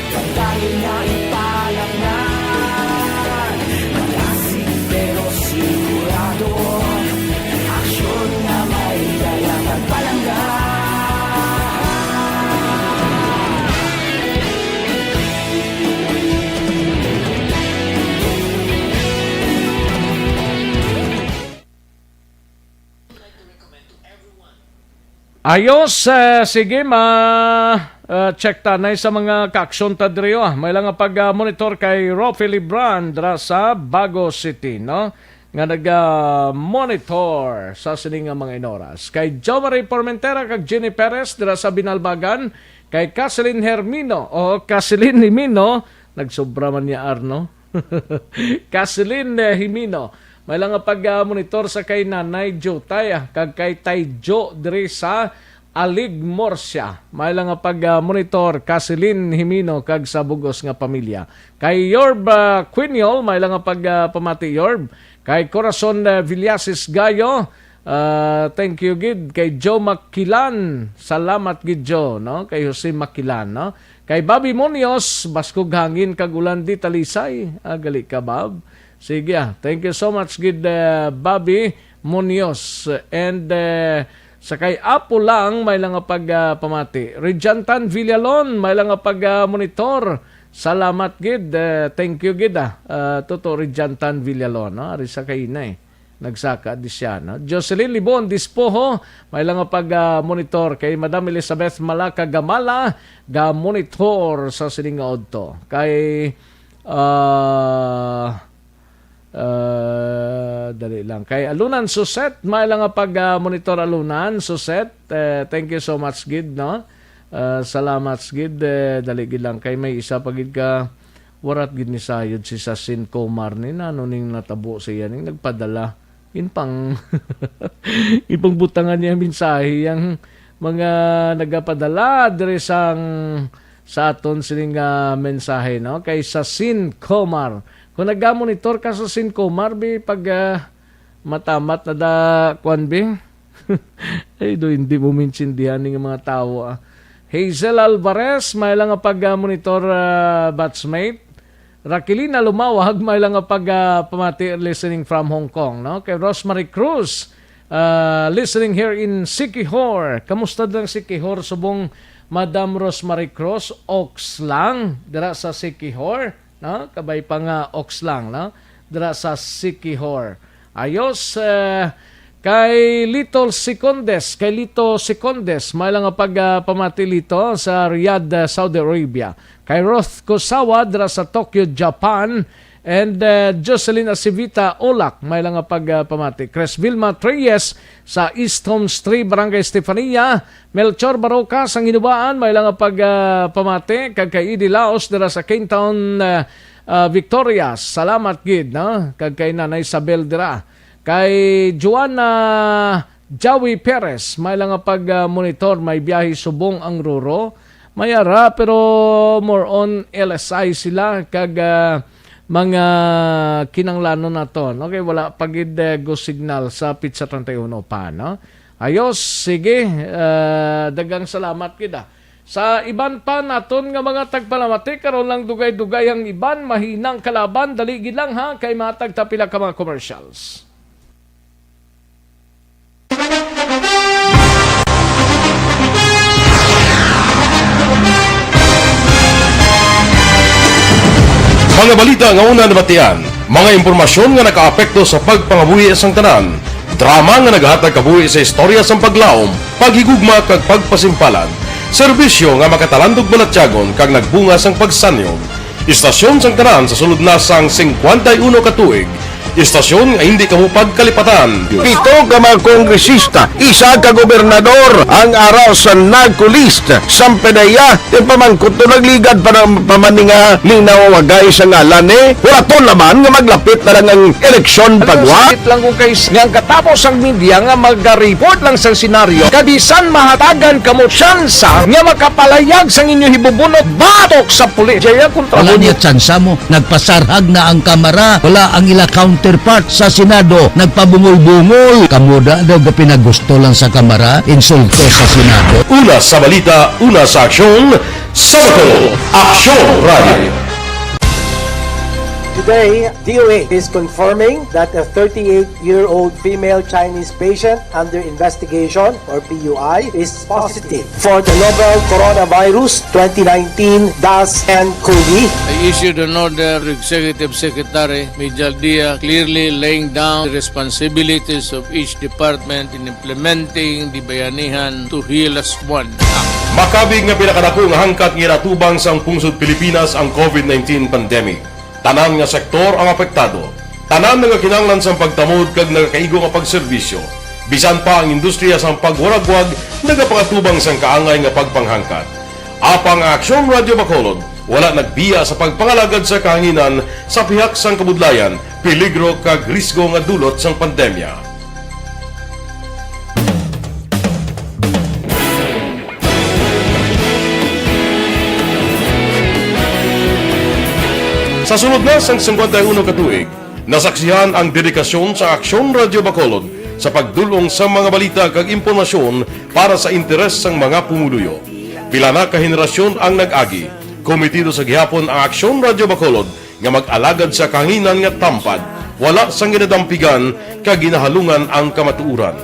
Padayon nga ipalaknag, malasig pero sigurado. Aksyon nga may dala kag palangga. Ayos, eh, sige, ma, eh, check tanay sa mga kaaksyon ta diri, ah. May lang nga pag, ah, monitor kay Rofi Libran dira sa Bago City, no? Nga nag, ah, monitor sa sini nga mga inoras. Kay Jomari Formentera kag Jenny Perez dira sa Binalbagan, kay Kasilin Hermino o Kasilin Himino, nagsobra man niya, Arno. Kasilin, eh, Himino. May lang nga pag, ah, monitor sa kay Nanay Jutay, ah, kag kay Tay Jo diri sa Alig, Murcia. May lang nga pag, ah, monitor, Kasilin Himino kag sa bugos nga pamilya. Kay Yorb, ah, Quiniol, may lang nga pag, ah, pamati, Yorb. Kay Corazon, ah, Villasis Gayo, ah, thank you gid. Kay Joe Makilan, salamat gid, Joe, no? Kay Jose Makilan, no? Kay Bobby Munoz, baskog hangin kag ulan di Talisay. Ah, gali ka, Bob. Sige, ah. Thank you so much gid, eh, Bobby Munoz. And, eh, sa kay Apo lang, may lang nga pag, ah, pamati. Rejantan Villalon, may lang nga pag, ah, monitor. Salamat gid. Eh, thank you gid, ah. Ah, Toto Rejantan Villalon, no? Ari sa kay inay. Nagsaka di siya, no? Jocelyn Libon Dispoho, may lang nga pag, ah, monitor. Kay Madam Elizabeth Malaka Gamala, ga monitor sa sining nga udto. Kay, ah, ah, dali lang. Kay Alunan Suset, may lang nga pag, ah, monitor Alunan Suset. Eh, thank you so much gid, no? Ah, salamat gid, eh, dali gid lang. Kay may isa pa gid ka, warat gid ni sayod si Sasin Comar ni nano ning natabo sa iya ning nagpadala. In pang, in pang butangan niya mensahe yang mga nagapadala diri sang sa aton sining, ah, mensahe, no? Kay Sasin Comar. Kung nagamonitor ka sa Sasin Comar, bi, pag, ah, matamat na da, kwan, bi? Ay, do, hindi mo maintindihan ning mga tawo, ah. Hazel Alvarez, may lang nga pag, ah, monitor, ah, batchmate. Raquelina Lumawag, may lang nga pag, ah, pamati, listening from Hong Kong, no? Kay Rosemary Cruz, ah, listening here in Siquijor. Kamusta dang Siquijor, subong Madam Rosemary Cruz? Oks lang, dira sa Siquijor, no? Kabay pa nga oks lang, no? Dira sa Siquijor. Ayos, eh, kay Little Secondes, kay Lito Secondes, may lang nga pag, ah, pamati, Lito, sa Riyadh, ah, Saudi Arabia. Kay Roth Kosawa, dira sa Tokyo, Japan. And, eh, Jocelyn Acivita Olak, may lang nga pag, ah, pamati. Chris Vilma Treyes sa East Homes three, Barangay Estefania. Melchor Baroca sa Hinubaan, may lang nga pag, ah, pamati. Kag kay Idi Laos, dira sa Kingtown, ah, ah, Victorias, salamat gid, no? Kag kay Nanay Isabel dira. Kay Joanna Jawi Perez, may lang nga pag, ah, monitor, may biyahe subong ang Ruro. May ara, pero more on L S I sila, kag, ah, mga kinanglanon naton. Okay, wala pa gid, eh, go signal sa Pizza treinta y uno pa, no? Ayos, sige, ah, daghang salamat gid, ah. Sa iban pa naton nga mga tagpalamati, karon lang dugay-dugay ang iban, mahinang kalaban, dali gid lang ha, kay matag ta pila ka mga commercials. Mga balita nga una nabatian, mga impormasyon nga nakaapekto sa pagpangabuhi sang tanan, drama nga nagahatag kabuhi sa istorya sang paglaom, paghigugma kag pagpasimpalan, serbisyo nga makatalandog balatyagon kag nagbunga sang pagsanyog. Istasyon sang tanan sa sulod na sang singkwenta y uno ka tuig. Istasyon nga hindi kamo pagkalipatan. Pito ka mga kongresista, isa ka gobernador ang ara sa NARCO list. Sang P D E A, yung pamangkot to nagligad pa ng pamaninga ning nawawagay sa ngalan ni. Wala to naman nga maglapit na lang ang eleksyon pagwa. Sakit lang kung kay s-, nga ang katapos ang media nga maga-report lang sa senaryo, kabisan mahatagan kamo tsansa nga makapalayag sang inyo hibubunot batok sa pulis. Jaya kontra Wala mo niya tsansa mo. Nagpasarhag na ang Kamara. Wala ang ila counterpart sa Senado. Nagpabungol-bungol. Kamo da daw ga pinagusto lang sa Kamara, insulto sa Senado. Una sa balita, una sa aksyon, sa Bacolod, Aksyon Radio. Today, D O A is confirming that a thirty-eight-year-old female Chinese patient under investigation, or P U I, is positive for the novel coronavirus twenty nineteen dash nCoV. I issued an order to Executive Secretary Mijal Dia, clearly laying down the responsibilities of each department in implementing the Bayanihan to Heal Us One Act. Makabig nga pinakadako nga hangkat nga ginatubang sang pungsod Pilipinas ang COVID nineteen pandemic. Tanan nga sektor ang apektado. Tanan nga kinahanglan sang pagtamod kag nagakaigo nga pagserbisyo. Bisan pa ang industriya sang pagwaragwag nagapangatubang sang kaangay nga pagpanghangkat. Apang ang Aksyon Radio Bacolod wala nagbiya sa pagpangalagad sa kahanginan sa pihak sang kabudlayan, peligro kag risgo nga dulot sang pandemya. Sa sulod na sang singkwenta y uno ka tuig, nasaksihan ang dedikasyon sa Aksyon Radio Bacolod sa pagdul-ong sa mga balita kag impormasyon para sa interes sang mga pumuluyo. Pila na ka henerasyon ang nag-agi. Kometido sa gihapon ang Aksyon Radio Bacolod nga mag-alagad sa kahanginan nga tampad, wala sang ginadampigan kag ginahalungan ang kamatuoran.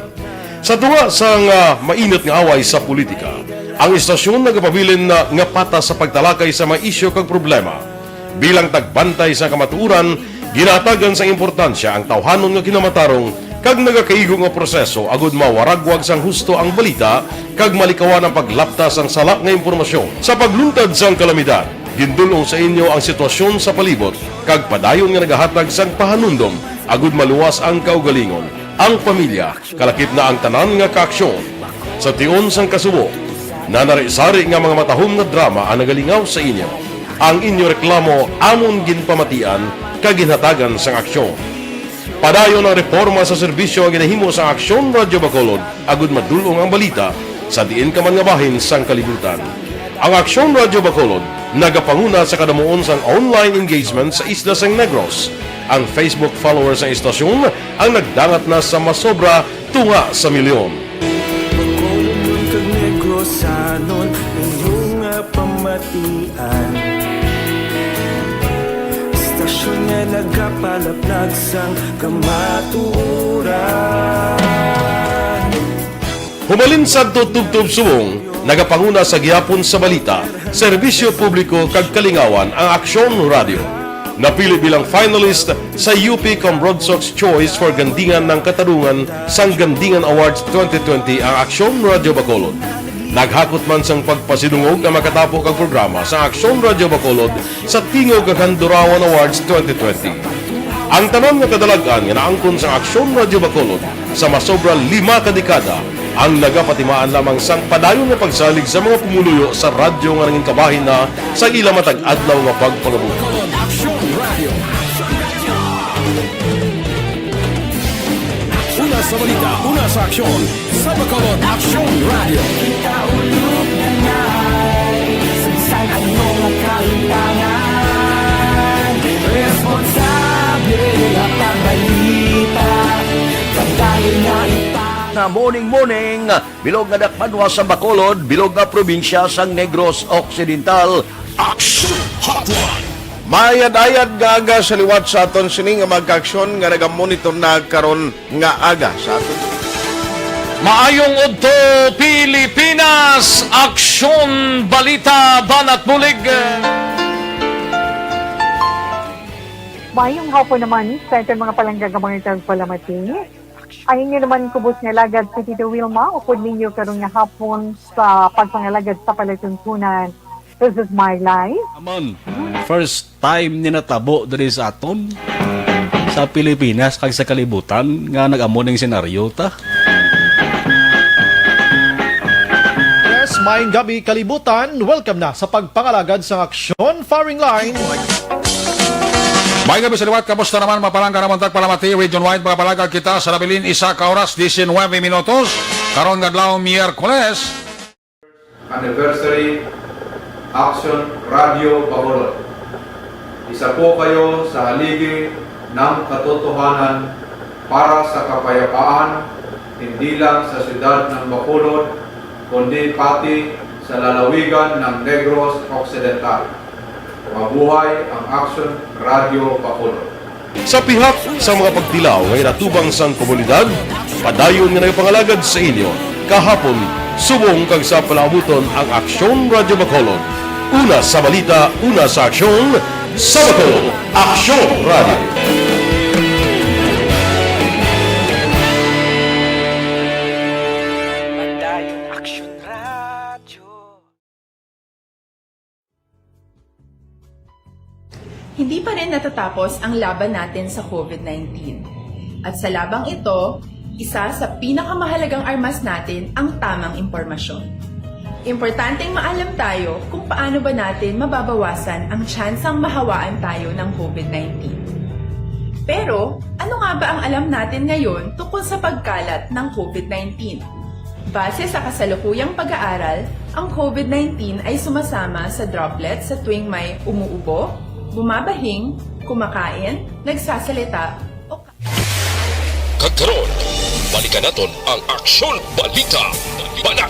Sa tunga sang, ah, mainit nga away sa politika, ang istasyon nagapabilin na nga patas sa pagtalakay sa mga isyu kag problema. Bilang tagbantay sa kamatuoran, ginahatagan sang importansya ang tawhanon nga kinamatarong kag nagakaigo nga proseso agud mawaragwag sang husto ang balita kag malikawan ang paglapta sang sala nga impormasyon. Sa pagluntad sang kalamidad, gindul-ong sa inyo ang sitwasyon sa palibot kag padayon nga nagahatag sang pahanumdom agud maluwas ang kaugalingon, ang pamilya, kalakip na ang tanan nga kaaksyon. Sa tion sang kasubo, nanari-sari nga mga matahom nga drama ang nagalingaw sa inyo. Ang inyo reklamo amon ginpamatian kag ginhatagan sang aksyon. Padayon ang reporma sa serbisyo nga ginahimo sang Aksyon Radio Bacolod agud madul-ong ang balita sa diin ka man nga bahin sang kalibutan. Ang Aksyon Radio Bacolod nagapanguna sa kadamuon sang online engagement sa isla sang Negros. Ang Facebook followers sang istasyon ang nagdangat na sa masobra tunga sa milyon. Bacolodnon kag Negrosanon, inyo nga pamatian. Istasyon nga nagapalaplag sang kamatuoran. Humalin sadto tubtob subong, nagapanguna sa gihapon sa balita, serbisyo publiko kag kalingawan ang Aksyon Radio. Napili bilang finalist sa U P Cambronsox Choice for Gandingan ng Katarungan sang Gandingan Awards twenty twenty ang Aksyon Radio Bacolod. Naghakot man sang pagpasidungog ang makatapo kag programa sa Aksyon Radio Bacolod sa Tingog kag Handurawan Awards twenty twenty. Ang tanan nga kadalag-an nga naangkon sa Aksyon Radio Bacolod sa masobra lima ka dekada ang nagapatimaan lamang sang padayon nga pagsalig sa mga pumuluyo sa radyo nga nangin kabahin na sa ila matag adlaw nga pagpangabuhi. Sa balita, una sa aksyon, sa Bacolod Aksyon Radio. Kita ulog na ngay, saysay ano nga kahitangan, responsable nga pagbalita, pagdali nga ipang- Na morning, morning, bilog nga dakbanwa sa Bacolod, bilog nga probinsya sang Negros Occidental. Aksyon Hotline. Mayad-ayad nga aga sa liwat sa aton sini nga mga kaaksyon nga nagamonitor na karon nga aga sa aton. Maayong udto, Pilipinas! Aksyon, balita, banat, bulig. Mayong hapon naman sa aton mga palangga nga mga tagpalamati. Ang inyo naman kubos nga alagad si Tito Wilma, upod ninyo karon nga hapon sa pagpangalagad sa palatuntunan. This is my life. Aman, first time ni natabo diri sa aton, sa Pilipinas kag sa kalibutan, nga nag-amo ning senaryo ta. Yes, maayong gabi, kalibutan. Welcome na sa pagpangalagad sang Aksyon Firing Line. May gabi sa liwat, kamusta naman, mga palangga namon tagpalamati, region-wide, mga palangga kita sa nabilin, isa ka oras, diecinuebe minutos, karon nga adlaw, Miyerkules. Anniversary Action Radio Bacolod. Isa po kayo sa haligi ng katotohanan para sa kapayapaan, hindi lang sa siyudad ng Bacolod, kundi pati sa lalawigan ng Negros Occidental. Mabuhay ang Action Radio Bacolod. Sa pihak sa mga pagtilaw nga ginatubang sang komunidad, padayon nga nagapangalagad sa inyo kahapon, subong kag sa palaabuton ang Aksyon Radyo Bacolod. Una sa balita, una sa aksyon, sa Bacolod, Aksyon Radyo. Padayon Aksyon Radyo. Hindi pa rin natatapos ang laban natin sa covid nineteen. At sa labang ito, isa sa pinakamahalagang armas natin ang tamang impormasyon. Importanteng maalam tayo kung paano ba natin mababawasan ang tsansang mahawaan tayo ng covid nineteen. Pero, ano nga ba ang alam natin ngayon tungkol sa pagkalat ng covid nineteen? Base sa kasalukuyang pag-aaral, ang covid nineteen ay sumasama sa droplets sa tuwing may umuubo, bumabahing, kumakain, nagsasalita, o ka- Kag karon, balikan naton ang Aksyon Balita, Banat,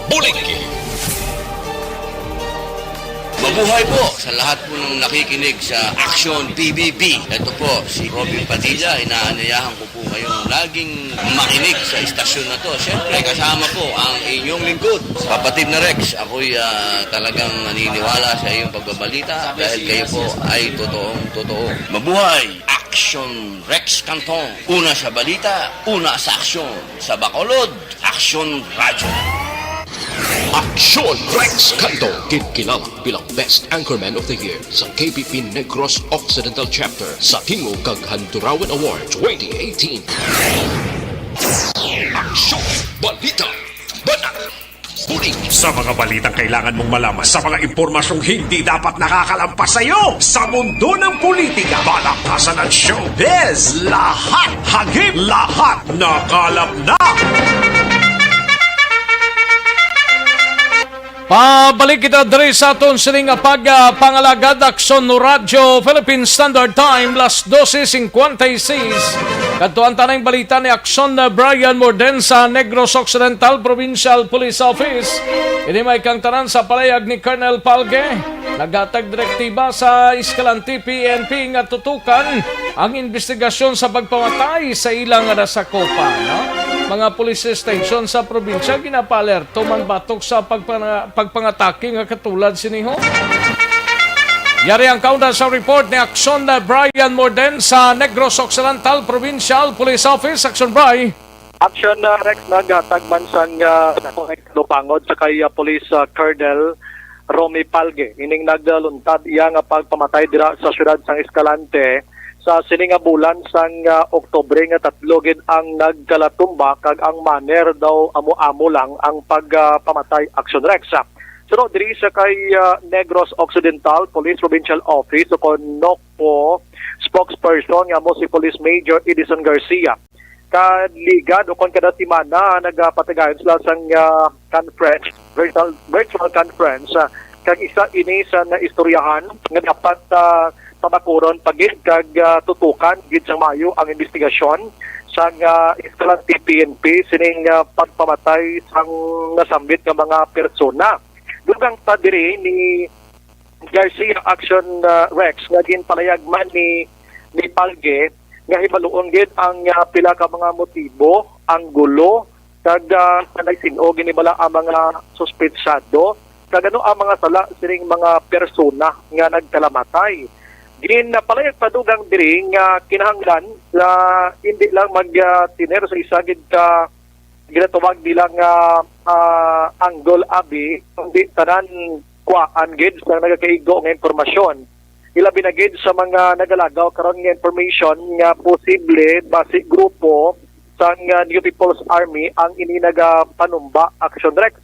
Bulig. Mabuhay po sa lahat po ng nakikinig sa Aksyon P B B. Ito po si Robin Padilla, inaanyayahan ko po kayong laging makinig sa istasyon na to. Siyempre, kasama po ang inyong lingkod, Kapatid na Rex. Ako'y, ah, talagang naniniwala sa iyong pagbabalita dahil kayo po ay totoong totoo. Mabuhay! Action Rex Canton. Una sa balita, una sa aksyon. Sa Bacolod, Aksyon Radyo. Aksyon Rex Canto, ginkilala bilang Best Anchorman of the Year sa K P P Negros Occidental Chapter sa Tingog kag Handurawan Award twenty eighteen. Aksyon, balita, banat, bulig. Sa mga balitang kailangan mong malaman, sa mga impormasyong hindi dapat nakakalampas sa iyo, sa mundo ng politika, balaktasan at showbiz, lahat hagip, lahat nakalap na. Pabalik kita diri sa aton sining nga pag, ah, pangalagad, Aksyon Radyo Philippine Standard Time, las doce cincuenta y seis. Kadto ang tanang balita ni Aksyon, ah, Brian Morden sa Negros Occidental Provincial Police Office. Ini may kang tanan sa palayag ni Colonel Palge. Naghatag direktiba sa Escalante P N P nga tutukan ang investigasyon sa pagpamatay sa ilang nasakupan, no? Mga police station sa probinsya ginapaalerto man batok sa pagpana-, pagpangatake nga katulad sini, ho. Yari ang kaunda sa report ni Aksyon Brian Morden sa Negros Occidental Provincial Police Office. Aksyon, Bri. Action, uh, Rex, naghatag man sang, uh, sa Lupangod sa kay, uh, Police, uh, Colonel Romy Palge. Ining nagluntad iya nga pagpamatay dira sa siyudad sang Escalante sa sini nga bulan sang, uh, Oktubre nga tatlo gid ang nagkalatumba kag ang manner daw amo-amo lang ang pagpamatay, Action Rex. Sunod diri sa kay, uh, Negros Occidental Police Provincial Office o kon NOCPO spokesperson nga amo si Police Major Edison Garcia. kaligad o kon kada semana nagapatigayon sila sang, ah, conference, virtual, virtual conference. Ah, kag isa ini sa naistoryahan nga dapat, ah, pabakuron pa gid kag, ah, tutukan gid sang maayo ang investigasyon sang, ah, Escalante P N P sining, ah, pagpamatay sang nasambit nga mga persona. Dugang pa diri ni Garcia Action, ah, Rex, nga ginpalayag man ni, ni Palge nga hibaluon gid ang, ah, pila ka mga motibo, anggulo, kag, ah, kung sin-o gid bala ang mga suspetsado, kag ano ang mga sala sining mga persona nga nagkalamatay. Ginpalayag pa dugang diri nga kinahanglan nga hindi lang mag, ah, tener sa isa gid ka ginatawag nila nga, ah, angle abi, kundi tanan kuwaan gid sa nagakaigo nga impormasyon. Ilabi na gid sa mga nagalagaw karon nga information nga posible basi grupo sang, ah, New People's Army ang ini nagapanumba, Action Rex.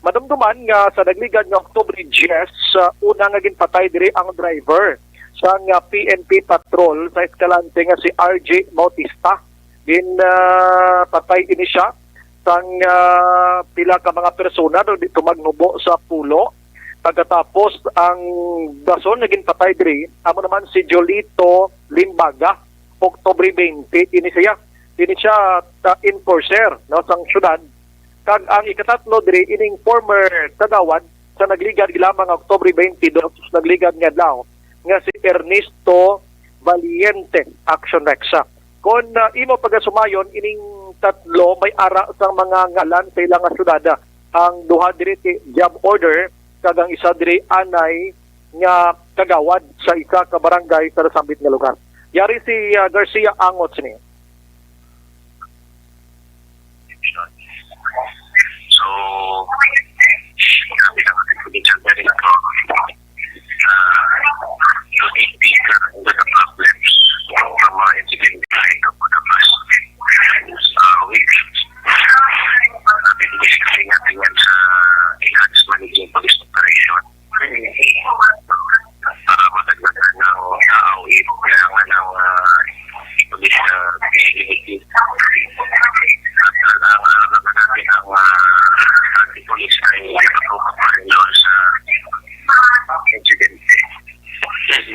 Madumduman nga sa nagligad nga Oktubre diyes, ah, una nga ginpatay diri ang driver sang, ah, P N P patrol sa Escalante nga si R J Bautista. Gin, ah, patay ini siya sang, ah, pila ka mga persona do dito magnubo sa pulo. Pagkatapos, ang dason nga ginpatay diri amo naman si Jolito Limbaga, Oktubre twenty. Ini siya, ini siya, ah, enforcer, no, sang syudad. Kag ang ikatatlo diri ining former kagawad sa nagligad lamang nga Oktubre twenty-two, nagligad nga adlaw, nga si Ernesto Valiente, Action Rex. Kon, ah, imo pagasumayon, ining tatlo may ara sang mga ngalan sa ilang nga syudad. Ang duha diri ti job order, kag ang isa diri anay nga kagawad sa isa ka barangay sa nasambit nga lugar. Yari si, ah, Garcia Angot sini. So, sabi lang natin, provincial merit ko, ah, so, hindi ka, hindi ka problems from mga incident behind the Budapest. Ah, week. Sabi ko, kasi natin yan sa enhanced managing police operation. Para madagdagan ng tao, eh, kailangan ng, ah, police na facility. At ang, ah, naman natin ang, ah, anti-police ay nakatutok pa rin doon sa insidente.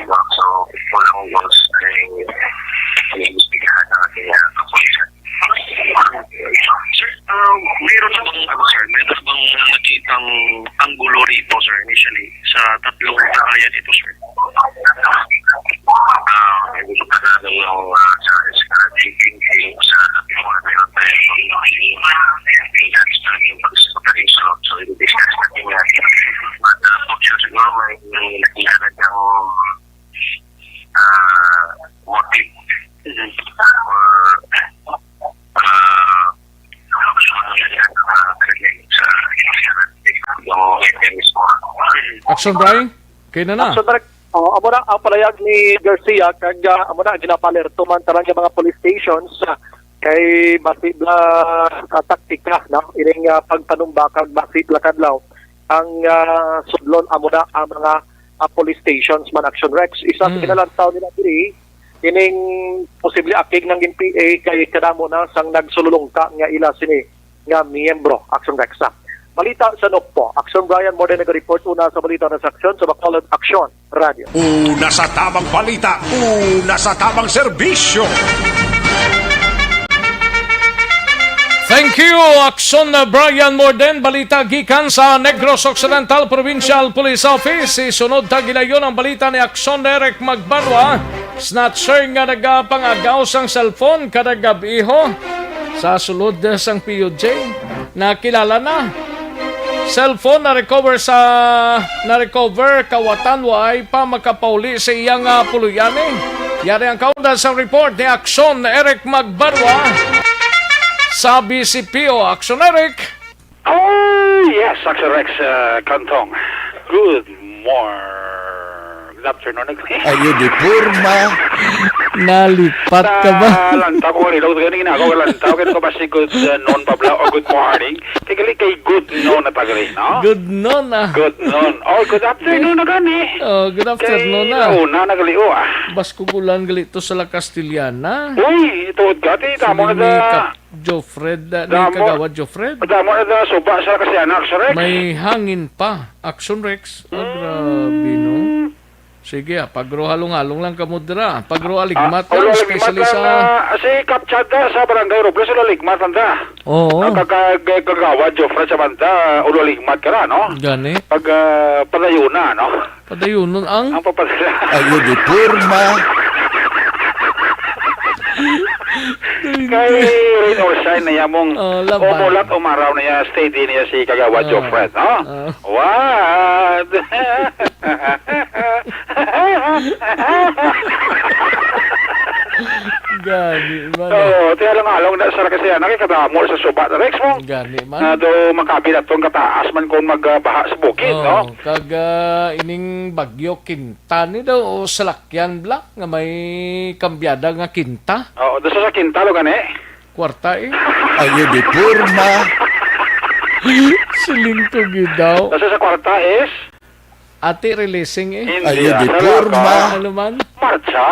So, kulang doon sa, eh, iniimbestigahan ng ating, ah, kapulisan. Sir, ah, meron na bang, ano, sir, meron na bang nakitang anggulo rito, sir, initially, sa tatlong kaya dito, sir? Ah, hindi ko pa namin yung, ah, sa, sa thinking, sa, yung, ano, yung, yung, yung, yung, so, i-discuss natin yan. But, ah, for sure, siguro may, may nakita na siyang, ah, motive. Or, ah, Action, Brian? Kay na na. Action, Brian. Oh, amo na ang palayag ni Garcia kag, ah, amo na ginapalerto man tanan nga mga police stations, ah, kay basi bla sa taktika, no, ining, ah, pagpanumba kag basi bla kadlaw ang, ah, sudlon amo na ang mga, ah, police stations man, Action Rex. Isa sa Mm. kinalantaw nila diri ining posible akig ng N P A kay kadamo na sang nagsululungka nga ila sini nga miyembro, Action Rex. Balita sa Nokpo, Action Brian Morden nag-report una sa balita na sa Aksyon sa Bacolod Aksyon Radio. Una sa tamang balita, una sa tamang serbisyo. Thank you, Aksyon Brian Morden. Balita gikan sa Negros Occidental Provincial Police Office. Isunod ta gilayon ang balita ni Aksyon Eric Magbanwa. Snatcher nga nagapangagaw sang cellphone kada gab-iho sa sulod sang P U J. Nakilala na. Cellphone na-recover sa na-recover kawatan, waay pa makapauli sa iya nga puluyani. Yari ang kaunda sa report ni Aksyon Eric Magbanwa sa B C P O. Aksyon Eric! Oh, yes, Action Rex uh, Cantong. Good morning. Good afternoon again. Ayo di porma. Nalipat ka ba? Sa lantaw ko, kanina, gani na ako, lantaw, kaya ko ba si good, uh, noon pa bala, o good morning? Kay gali kay good noon na tagali, no? Good noon, ah. Good noon. Oh, good afternoon na gani. Oh, good afternoon na. Kay una na gali, oh, ah. Baskog ulan gali to sa La Castellana. Uy, ito, gati, tamo na Sini ni da. Kap Jofred, ah, ni Damo. Kagawad Jofred. Damo na da, suba sa kasi anak, sa Rex. May hangin pa, Action Rex. Ah, grabe, no? Mm. Sige, ah, pagro halong-halong lang kamo dira. Pagro Ah, aligmat ah, lang, ulo aligmat especially lang, sa ah, si Kapchada sa Barangay Robles, ulo aligmat lang da. Oo. Ah, kag-, kag-, kagawad Jofred sa banda, ulo aligmat ka na, no? Gani. Pag, ah, padayuna, no? Padayunon ang Ang papadala. Ayo di porma. Kay rain or shine na yamong Oh, laban. Umulat umaraw na ya, steady niya si Kagawad Oh. Jofred, no? Oh. What? Gani man, eh. Oo, ti along-along na sa kasi anak, eh, kadamo sa suba na Rex mo. Gani man. Na do makabi na tong kataas man kung magbaha sa bukid, Oh, no? Kag, ah, ining bagyo Quinta ni daw o salakyan bla nga may kambyada nga Quinta. Oo, do sa Quinta lo gani. Kwarta, eh. Ayo di porma. Siling ko gyud daw. Kasi sa kwarta is Ate releasing, eh. Hindi, Ayo di ah, sa porma. Laka. Ano man? Marcha.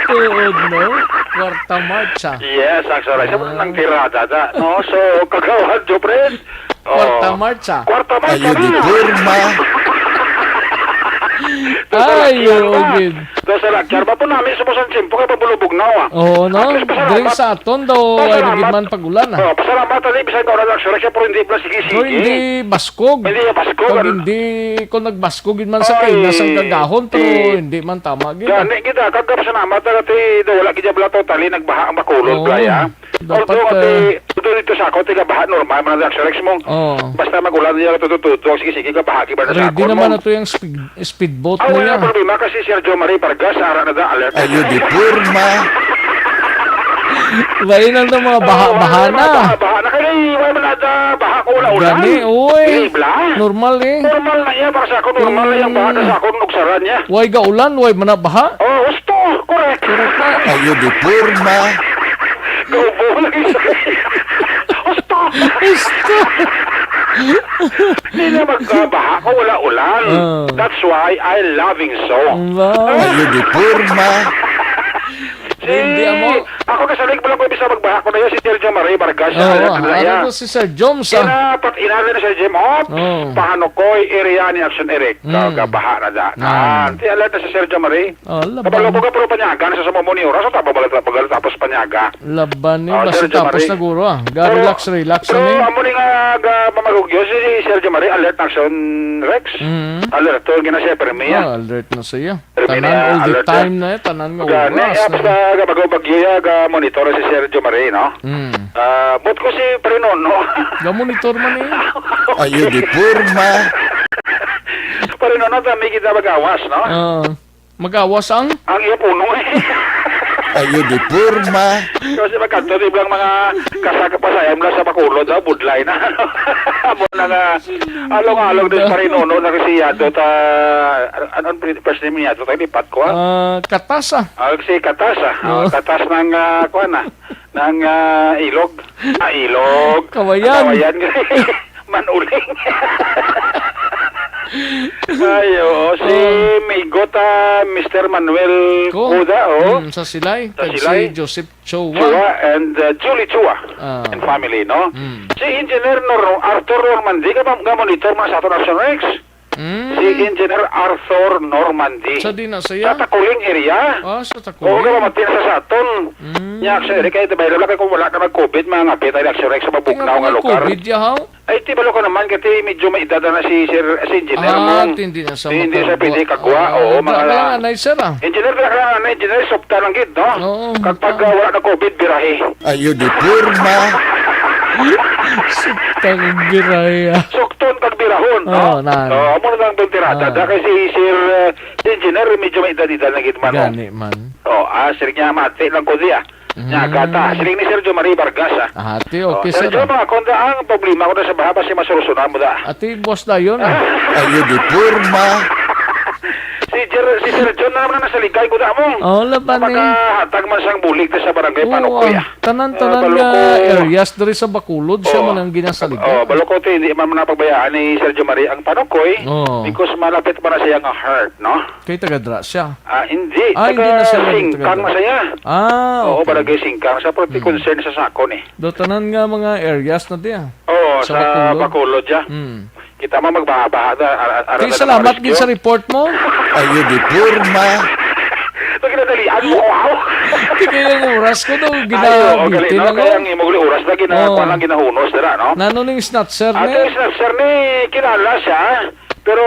Tuod, no? Kwarta marcha. Yes, actually. Sa Ah. Nang tirada da, no? So, kagawad, Jopred. Kwarta Oh. marcha. Kwarta marcha Ayo di na. Porma. Ay, Sa salakyan oo, ba? Gid. Sa salakyan ba po namin sa Busan Chimpo kay pabulubog na, ah. Oo, no? At least, pasalamat. Diri sa aton daw, ay, Pasalamat. Gid man pag-ulan, ah. Oh, pasalamat, ali, bisan ka wala nagsurat siya, pero hindi pala sige-sige. Pero hindi baskog. Hindi niya baskog, Pag ano? Hindi, kung nagbaskog, gid man sa Ay, kainas ang gagahon, pero eh. Hindi man tama, gid, ah. Gani, gid, ah, kagap sa namat, ah, kati, daw wala, gid, bala, totally, nagbaha ang Bacolod, Oo. Playa. Dapat, Although, ati, ah, although dito sa ako, tiga baha, normal man ang Rex mo. Oo. Basta magulan niya, tutututo, sige, sige, ka baha, kiba na sa Ready ako, naman mo. Na to yung speed, speedboat Ah, na wala yan. Problema kasi Sergio Marie Vargas, ara na da, alert. Ayo di porma. Bayan lang ng mga baha-baha Oh, wala na. Baha-baha na. Kaya, wala man na da, baha ko, wala ulan. Gani, uy. Libla. Normal, eh. Normal na iya, para sa ako, normal na yung baha na sa ako, nung saran niya. Way ga ulan, way man na baha. Oh, gusto, correct. Correct na. Ayo di porma. Gaubo lang isa. Gusto. Gusto. Hindi na magbaha ko, wala ulan. Ah. That's why I loving so. Wow. Ayo di porma. Si, Hindi, amo. Ako kasalig mo lang ko bisa magbaha ko na yan, si Sergio Marie Vargas. Oo, Ayan, ano ayan. To si Sir Joms, ah? Inapat, inarin na Sir Jim, oh, Oo. Pahanukoy, area ni Action Eric. Mm. Kagabaha na da. Ah. Ah, ti alert na si Sergio Marie. Oh, laban. Kapag lupo ka, pero panyaga na sa sumamo ni oras, o tapa ba, tapa ba, tapos panyaga? Laban ni, Oh, basta Sergio tapos Marie. Na guro, ah. Ga, Pero, relax, relax pero na ni. Amo ni nga, ga, mamagugyo, si Sergio Marie, alert na Action Rex. Mm. Alert, to, gina siya, pero Mia. Ah, alert na siya. Pero Tanan, Mia, all the alert time na. Na, eh, tanan nga Ga, oras ni, na. Basta, ga, bago bagyo, ya, ga, monitor si Sergio Marie, no? Mm. Ah, but ko si Prenono. Ga, monitor man, eh. Ayo di porma. Prenono, kami kita magawas, no? Ah. Magawas ang? Ang iya puno, eh. Ayo di porma. Kasi magkanto, di ba, ang mga kasaka pasayam lang sa Bacolod, ah, budlay na. Amo na nga, along-along din pa rin, no, na kasi yato ta, ano, ano ang first name niya? Ito tayo, lipat ko, ah. Ah, Katas, ah. Ah, si Katas, ah. Ah, Oo. Katas ng, ah, kuwan, ah. Ng, ah, Ilog. Ah, Ilog. Kawayan. Kawayan. Manuling. Ay, oo. Si Oh. Migot, ah, Mister Manuel Ko? Kuda, oh. Mm, sa Silay. Sa Kag Silay. Si Joseph Chua. Chua and, uh, Julie Chua Ah. and family, no? Mm. Si Engineer Nor-, Arthur Normandy, ka ba, ka monitor man sa aton Action Rex? Mm. Si Engineer Arthur Normandy. Sa di na saya? Sa Taculing area. Ah, sa Taculing. Oo, ka ba, mati na sa saton. Mm. Nya, sa area kayo, diba, wala kay kung wala na mag-covid, mga ngapit, ay Action Rex sa mabugnaw Tingnan nga ko may lugar. Covid, yahaw? Ay, ti balo ka naman, kati medyo may edad na si Sir, si Engineer Ah, Mong. Tindi na sa Hindi sa makagwa. Pwede kagwa, Ah, oo, mga wala nga, nice, sir, ah. Engineer, wala ka lang, ano, engineer, sopta lang gid, no? Oo. Kag pag, ah, wala na covid, birahe. Ayo di porma. Sopta kag birahe, ah. Sukton kag birahon, no? Oo, na. Oo, amo na lang itong tirada. Ah. Da kay si Sir, uh, Engineer, medyo may edad-edad na gid man, no? Gani man. Oh, ah, sir, niya, mati lang ko diya. Nya, Mm. gata, siling ni Sergio Marie Vargas, ah. Ah, ati, Oh, okay, Sergio, sir, ah. Mga konda, ang problema ko na sa baha, basi masolusyonan mo da. Ati, boss dayon, ah. Ayo di porma. Si Si Jer-, si Sir John na naman ang nasaligay, kuda mo. Oh, wala pa ni. Makahatag man sang bulig sa barangay Oo, Panokoy, ah. Tanan-tanan Ah, nga baloko. Areas diri sa Bacolod, siya Oo. man ang ginasaligay. Oh, baloko, te, hindi man na pagbayaan ni Sir John Marie ang Panokoy Oo. because malapit pa na siya nga heart, no? Kay taga dra siya. Ah, hindi. Ah, hindi na siya Taga naging taga Singkang dra. na siya. Ah, Oo, okay. Barangay Singkang. Sa property Hmm. concern sa Sako ni. Do tanan nga mga areas na diya. Oo, Sa sa Bacolod? Bacolod, ya. Hmm. Kita mo magbaha-baha na, ar-, ar-, Okay, ar-, salamat ar-, gid sa report mo. Ayo di porma. Pag nadalian mo, wow. Di kaya yung oras ko daw, Ayo, okay, ginabitin no? ako. Kaya ang imo uli oras na gina-, Oh. kuwan lang ginahunos, dira, no? Nano ning snatcher Ato ni? Yung snatcher ni, kilala siya. Pero,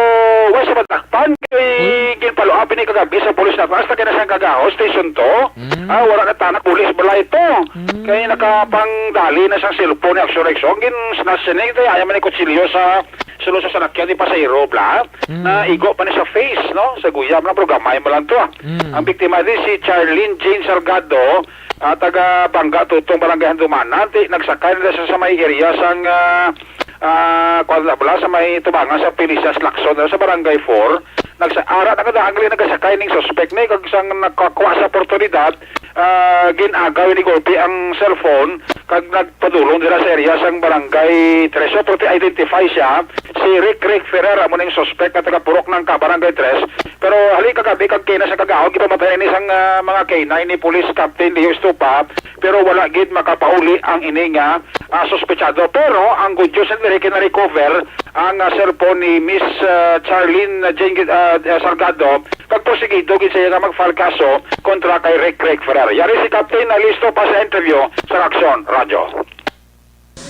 wa siya matakpan. Kay, Uy. ginpaluap ni kagabi sa police na hasta kaya na siyang kagaho, station two. Mm. Ah, wala na tanak, police balay to. Mm. Kay nakapangdali na siyang cellphone ni Action Rexon. Gin-snatch siya ni, kaya ayaw man ni kutsilyo sa Sulod sa salakyan ni pasahero, bla, Mm. na igo pa ni sa face, no? Sa guyam lang, pero gamay mo lang to, ah. Mm. Ang biktima din si Charlene Jane Salgado, ah, taga Bangga Tutong, Barangay Handumanan. Ti, nagsakay na siya sa may area sang, ah, ah, kuwan na bala, sa may tubangan sa Felicia's Lacson, sa Barangay four. Nagsa-, ara na kada angli nagasakay ning suspect ni, kag sang nakakuha sa oportunidad, ah, gin-agaw ni gulpi ang cellphone kag nagpadulong dira sa area sang Barangay Tres. So, pero ti-identify siya, si Rick Rick Ferrer, amo ning suspect nga taga Purok Nangka, Barangay Tres. Pero hali kagabi kag kina sa kagahon, gipamatay ini sang, ah, mga K nine ni Police Captain Leo Estupa, pero wala gid makapauli ang ini nga, ah, suspetsado. Pero ang good news diri, kina-recover ang, ah, cellphone ni Miss, ah, Charlene, ah, Jane, ah, ah, Salgado, kag porsigido gid siya nga mag-file kaso kontra kay Rick Rick Ferrer. Yari si Captain na listo pa sa interview sa Aksyon Radyo.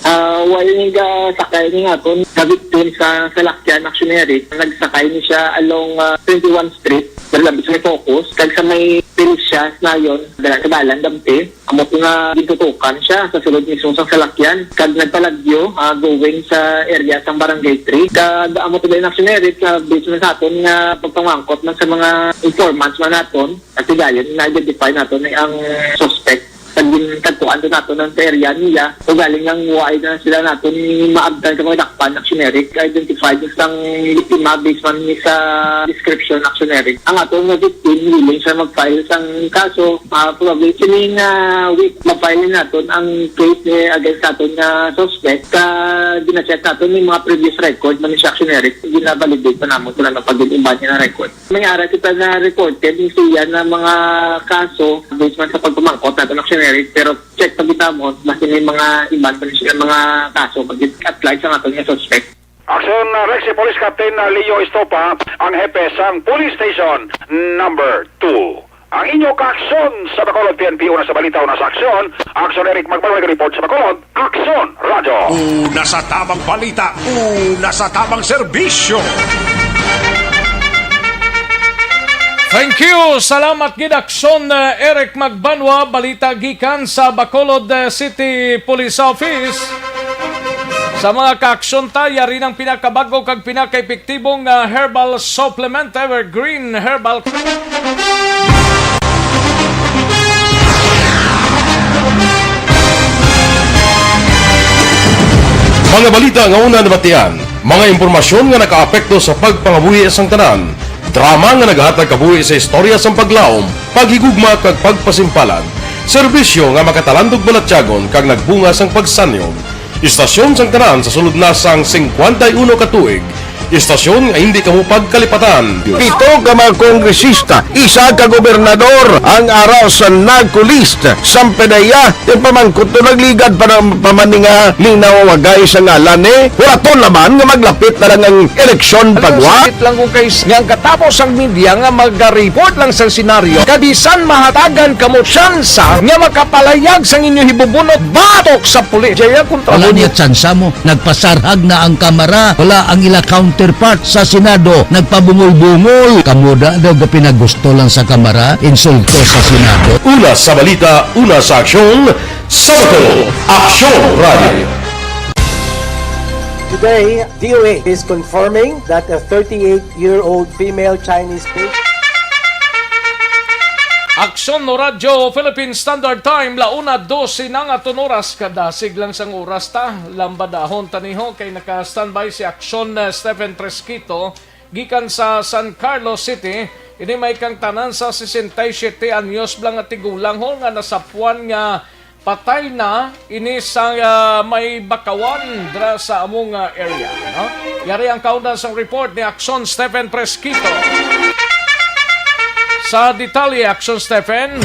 Ah, wala ni ga sakay ni nga kon ka victim sa salakyan, Action Eric. Nagsakay ni siya along, ah, twenty-one Street, labis may focus. Kag sa may Felicia, Nayon, dala sa dalan, dampi. Amo to nga gintutukan siya sa sulod mismo sang salakyan, kag nagpalagyo, ah, going sa area sang Barangay three. Kag amo to din, Action Eric, sa based man sa aton nga pagpamangkot man sa mga informants man naton, at dayon na-identify naton ni ang suspect. Kag gin-, kagkuan to naton ang sa area niya, ugaling ang wala na sila naton maabtan sa mga dakpan, Action Eric, identified sang biktima based man ni sa description, Action Eric. Ang aton nga victim, willing siya mag-file sang kaso, ah, probably, sining, ah, week, ma-file naton ang case ni against naton nga suspect. Sa gina-check naton ni mga previous record man ni siya, Action Eric, gina-validate pa namon kung ano pa gid iban niya na record. May ara kita na reported ni siya na mga kaso based man sa pagpamangkot naton, Action Eric, pero check pa gid namon, basi may mga iban pa ni sila mga kaso pag-apply sa aton nga suspect. Action, uh, Rex, si Police Captain, uh, Leo Estopa, ang hepe sang Police Station Number two. Ang inyo kaaksyon sa Bacolod, P N P, una sa balita, una sa aksyon. Action, Eric Magbanwa, report sa Bacolod. Action, Radyo. Una sa tamang balita, una sa tamang serbisyo. Thank you. Salamat gid, Action, uh, Eric Magbanwa. Balita gikan sa Bacolod, uh, City Police Office. Sa mga kaaksyon ta, yari ng pinakabag-o kag pinakaepektibong, ah, herbal supplement, Evergreen Herbal. Mga balita nga una nabatian, mga impormasyon nga nakaapekto sa pagpangabuhi sang tanan, drama nga naghatag kabuhi sa istorya sang paglaom, paghigugma kag pagpasimpalan, serbisyo nga makatalandog balatyagon kag nagbunga sang pagsanyog. Istasyon sang tanan sa sulod na sang singkwenta y uno ka tuig. Istasyon nga hindi kamo pagkalipatan. Pito ka mga kongresista, isa ka gobernador ang ara sa NAGCO list. Sampedeya, yung pamangkot to nagligad pa ng pamaninga, linaw wagay sa ngalan eh. Wala to laman nga maglapit na lang ang eleksyon Alam mo, pagwa. Sakit lang kung kay nga ang katapos ang media nga maga-report lang sa senaryo, kabisan mahatagan kamo tsansa nga makapalayag sang inyo hibubunot batok sa pulis. Jaya kontra Wala mo niya niya. Tsansa mo. Nagpasarhag na ang Kamara. Wala ang ila counterpart sa Senado. Nagpabungol-bungol. Kamo da daw ga pinagusto lang sa Kamara, insulto sa Senado. Una sa balita, una sa aksyon, sa Bacolod, Aksyon Radio. Today, D O A is confirming that a thirty-eight-year-old female Chinese patient Aksyon no Radyo Philippine Standard Time, launa dose na nga aton oras. Kadasig lang sang oras ta, lambadahon taniho kay naka-standby si Aksyon, eh, Stephen Tresquito gikan sa San Carlos City. Ini may kangtanan sa sesenta y siete anyos bala nga tigulang, ho, nga nasapuan nga patay na ini sa, ah, may bakawan dira sa among, ah, area, no? Yari ang kaundan sang report ni Action Stephen Presquito. Sa detalye, Action Stephen.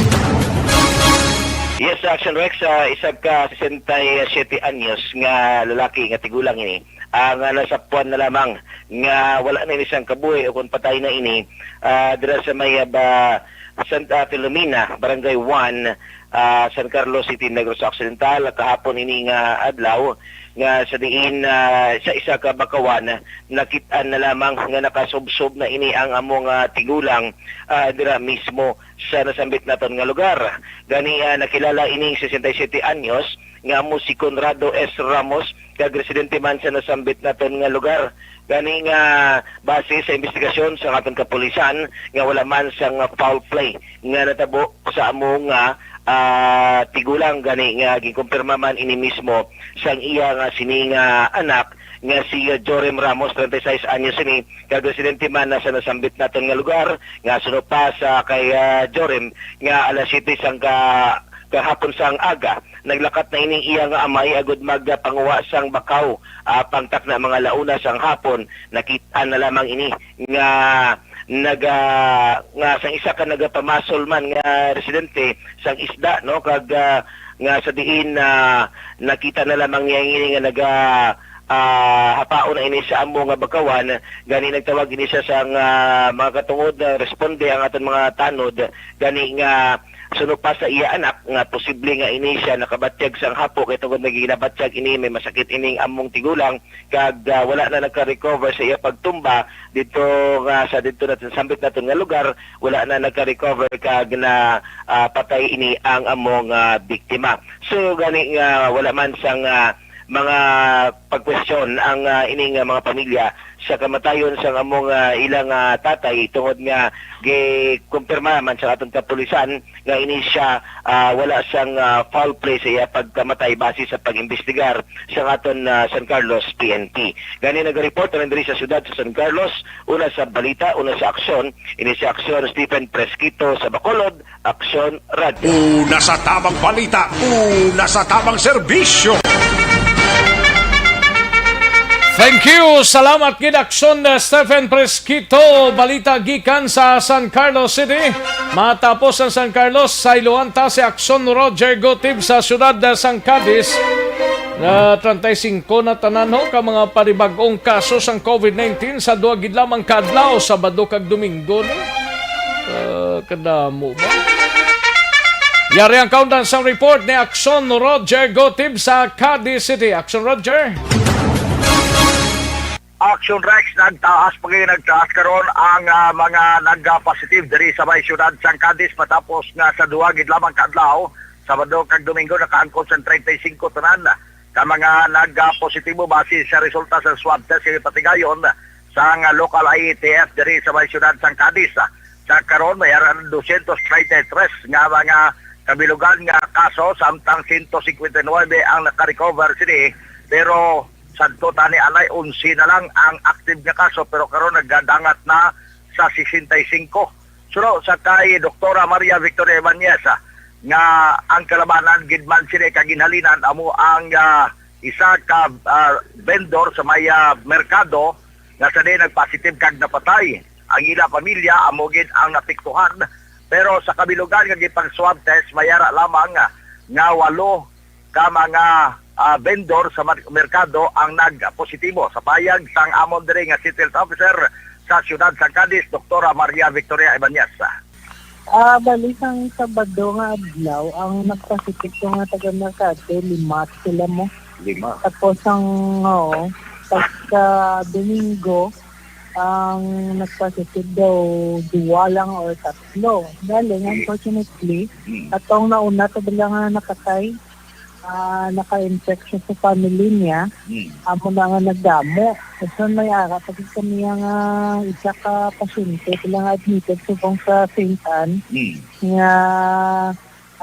Yes, Action Rex, ah, isa ka sesenta y siete anyos nga lalaki nga tigulang ini ang, ah, nasapuan na lamang nga wala na ini sang kabuhi o kung patay na ini, ah, dira sa may, ah, ba, Santa Filomena, Barangay one, ah, San Carlos City, Negros Occidental, kahapon ini nga adlaw, nga sa diin, ah, sa isa ka bakawan, nakit-an na lamang nga nakasubsob na ini ang among, ah, tigulang, ah, dira mismo sa nasambit naton nga lugar. Gani, ah, nakilala ining sesenta y siete anyos nga amo si Conrado S. Ramos, kag residente man sa nasambit naton nga lugar. Gani nga, base sa investigasyon sa aton kapulisan, nga wala man sang foul play nga natabo sa amo nga, ah, tigulang, gani nga ginkumpirma man ini mismo sang iya nga sini nga anak nga si, ah, Jorim Ramos, treinta y seis anyos ini, kag residente man na sa nasambit naton nga lugar, nga suno pa sa kay, ah, Jorim nga alas siyete sang ka-, kahapon sang aga, naglakat na ining iya nga amay agud magpanguha sang bakaw, ah, pangtak na mga launa sang hapon. Nakit-an na lamang ini nga naga, nga sang isa ka nagapamasol man nga residente sang isda, no, kag, ah, nga sa diin, ah, nakita na lamang niya ini nga naga, ah, hapaon na ini sa amo nga bakawan. Gani nagtawag ini siya sang, ah, mga katungod, na responde ang aton mga tanod, gani nga suno pa sa iya anak nga posible nga ini siya nakabatyag sang hapo, kay tungod nga ginabatyag ini, may masakit ining among tigulang, kag, ah, wala na nagka-recover sa iya pagtumba dito nga sa dito natin sambit naton nga lugar, wala na nagka-recover kag na, ah, patay ini ang among, ah, biktima. So gani nga wala man sang, ah, mga pagkwestiyon ang, ah, ining, ah, mga pamilya sa kamatayon sang among, ah, ilang, ah, tatay, tungod nga gikumpirma man sa aton kapulisan nga ini siya, ah, wala sang, ah, foul play sa iya pagkamatay base sa pag-imbestigar sa aton, ah, San Carlos P N P. Gani nagareport na diri sa siyudad sa San Carlos, una sa balita, una sa aksyon, ini si Aksyon Stephen Presquito sa Bacolod, Aksyon Radyo. Una sa tamang balita, una sa tamang serbisyo. Thank you. Salamat gid, Aksyon, uh, Stephen Presquito. Balita gikan sa San Carlos City. Matapos ang San Carlos, sayloan ta si Aksyon Roger Gutib sa siyudad, uh, sang Cadiz. Na treinta y cinco na tanan, ho, ka mga panibag-ong kaso sang COVID nineteen sa duha gid lamang ka adlaw, Sabado kag Domingo ni. Ah, kadamo ba? Yari ang kaundan sang report ni Aksyon Roger Gotib sa Cadiz City. Aksyon, Roger. Action Rex, nagtaas pa gid, nagtaas karon ang, ah, mga nagpa-positive diri sa may siyudad sang Cadiz matapos nga sa duha gid lamang ka adlaw, Sabado kag Domingo, nakaangkon sang treinta y cinco tanan ka mga nagpositibo base sa resulta sa swab test nga gipatigayon sang local I A T F diri sa may siyudad sang Cadiz. Sa karon, may ara dosyentos treinta y tres nga mga kabilugan nga kaso, samtang sento singkwenta y nuebe ang nakarecover sini. Pero sadto tani anay, onse na lang ang active nga kaso, pero karon nagadangat na sa sesenta y cinco. Suno sa kay Doktora Maria Victoria Ibanez, ah, nga ang kalabanan gid man sini kaginhalinan amo ang, ah, isa ka, ah, vendor sa may, ah, merkado nga sa diin nagpositive kag napatay. Ang ila pamilya amo gid ang napiktuhan. Pero sa kabilugan nga gipag-swab test, may ara lamang nga walo ka mga, ah, vendor sa mar-, merkado ang nagpositibo. Sa pahayag sang amon diri nga City Health Officer sa siyudad sang Cadiz, Doktora Maria Victoria Ibanez. Ah, bali, sang Sabado nga adlaw, ang nagpositive ko nga taga Mercado, lima sila mo. Lima. Tapos ang, oo, pagka Domingo, ang nagpositive daw duwa lang or tatlo. Galing, eh, unfortunately, hmm, atong nauna to bala nga nakatay, ah, naka-infect siya sa family niya, hmm, amo na nga nagdamo. Tapos may ara pa gid kami nga isa ka pasyente, sila nga admitted subong sa Saint Anne, hmm, nga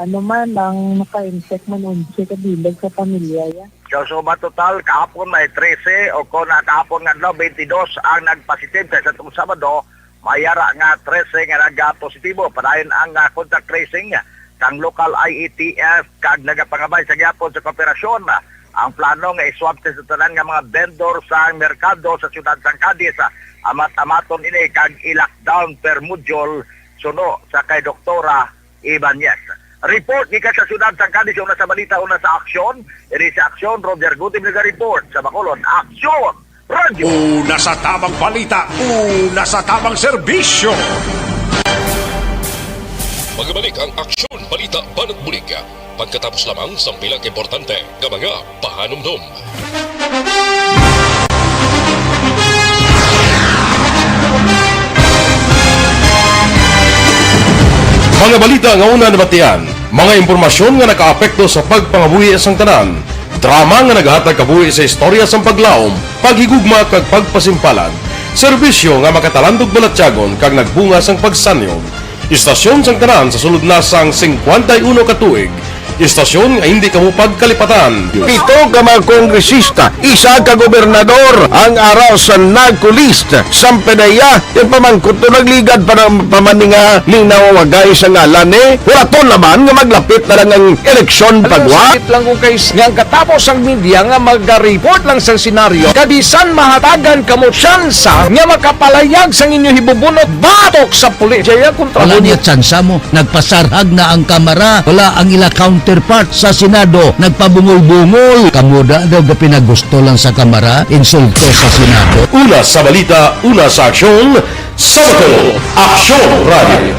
ano man, ang naka-infect man, onse ka bilog sa pamilya ya. So, so, ba total, kahapon may trese, o kung na kahapon nga adlaw, twenty-dos ang nagpositive, kay sa itong Sabado, May ara nga trese nga nagapositibo. Padayon ang, ah, contact tracing sang local I E T F kag nagapangabay sa gihapon sa kooperasyon. Ang plano nga i-swab test ang tanan nga mga vendor sa merkado sa siyudad sang Cadiz, ah, amat-amaton ini kag i-lockdown per module suno sa kay Doktora Ibanez. Report gikan sa siyudad sang Cadiz, una sa balita, una sa aksyon. Ini sa aksyon, Roger Gutib naga-report sa Bacolod. Aksyon! Radyo. Una sa tamang balita, una sa tamang serbisyo. Magbalik ang Aksyon Balita Banat Bulig, pagkatapos lamang sang pila ka importante nga mga pahanumdom. Mga balita nga una nabatian, mga impormasyon nga nakaapekto sa pagpangabuhi sang tanan, drama nga nagahatag kabuhi sa istorya sang paglaom, paghigugma kag pagpasimpalad, serbisyo nga makatalandog balatyagon kag nagbunga sang pagsanyog. Istasyon sang tanan sa sulod na sang singkwenta y uno ka tuig, istasyon nga hindi kamo pagkalipatan. Pito ka mga kongresista, isa ka gobernador ang ara sa narco list. Sampanaya, yung pamangkot to nagligad pa ng pamaninga ning nawawagay sa ngalan ni Huraton naman nga maglapit na lang ang eleksyon. Alam mo, pagwa. Sakit lang kung kay nga ang katapos ang media nga mag-report lang sa senaryo, kabisan mahatagan kamo tsansa nga makapalayag sang inyo hibubunot batok sa pulis. Jaya kontra. Wala niya tsansa mo. Nagpasarhag na ang Kamara. Wala ang ila counterpart sa Senado. Nagpabungol-bungol. Kamo da daw gapinagusto lang sa Kamara. Insulto sa Senado. Una sa balita, una sa aksyon, sa Bacolod, Aksyon Radio.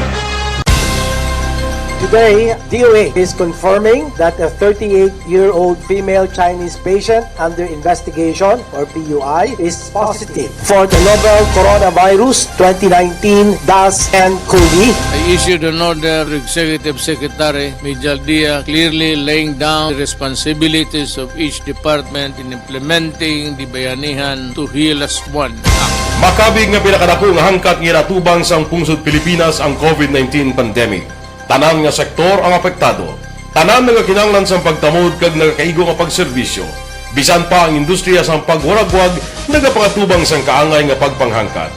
Today, D O A is confirming that a thirty-eight-year-old female Chinese patient under investigation, or P U I, is positive for the novel coronavirus twenty nineteen dash N COVID. I issued an order to Executive Secretary Mijal Dia, clearly laying down the responsibilities of each department in implementing the Bayanihan to Heal As One Act. Makabig nga pinakadako nga hangkat nga ginatubang sang pungsod Pilipinas ang COVID nineteen pandemic. Tanan nga sektor ang apektado. Tanan nagakinahanglan sang pagtamod kag nagakaigo nga pagserbisyo. Bisan pa ang industriya sang pagwaragwag nagapangatubang sang kaangay nga pagpanghangkat.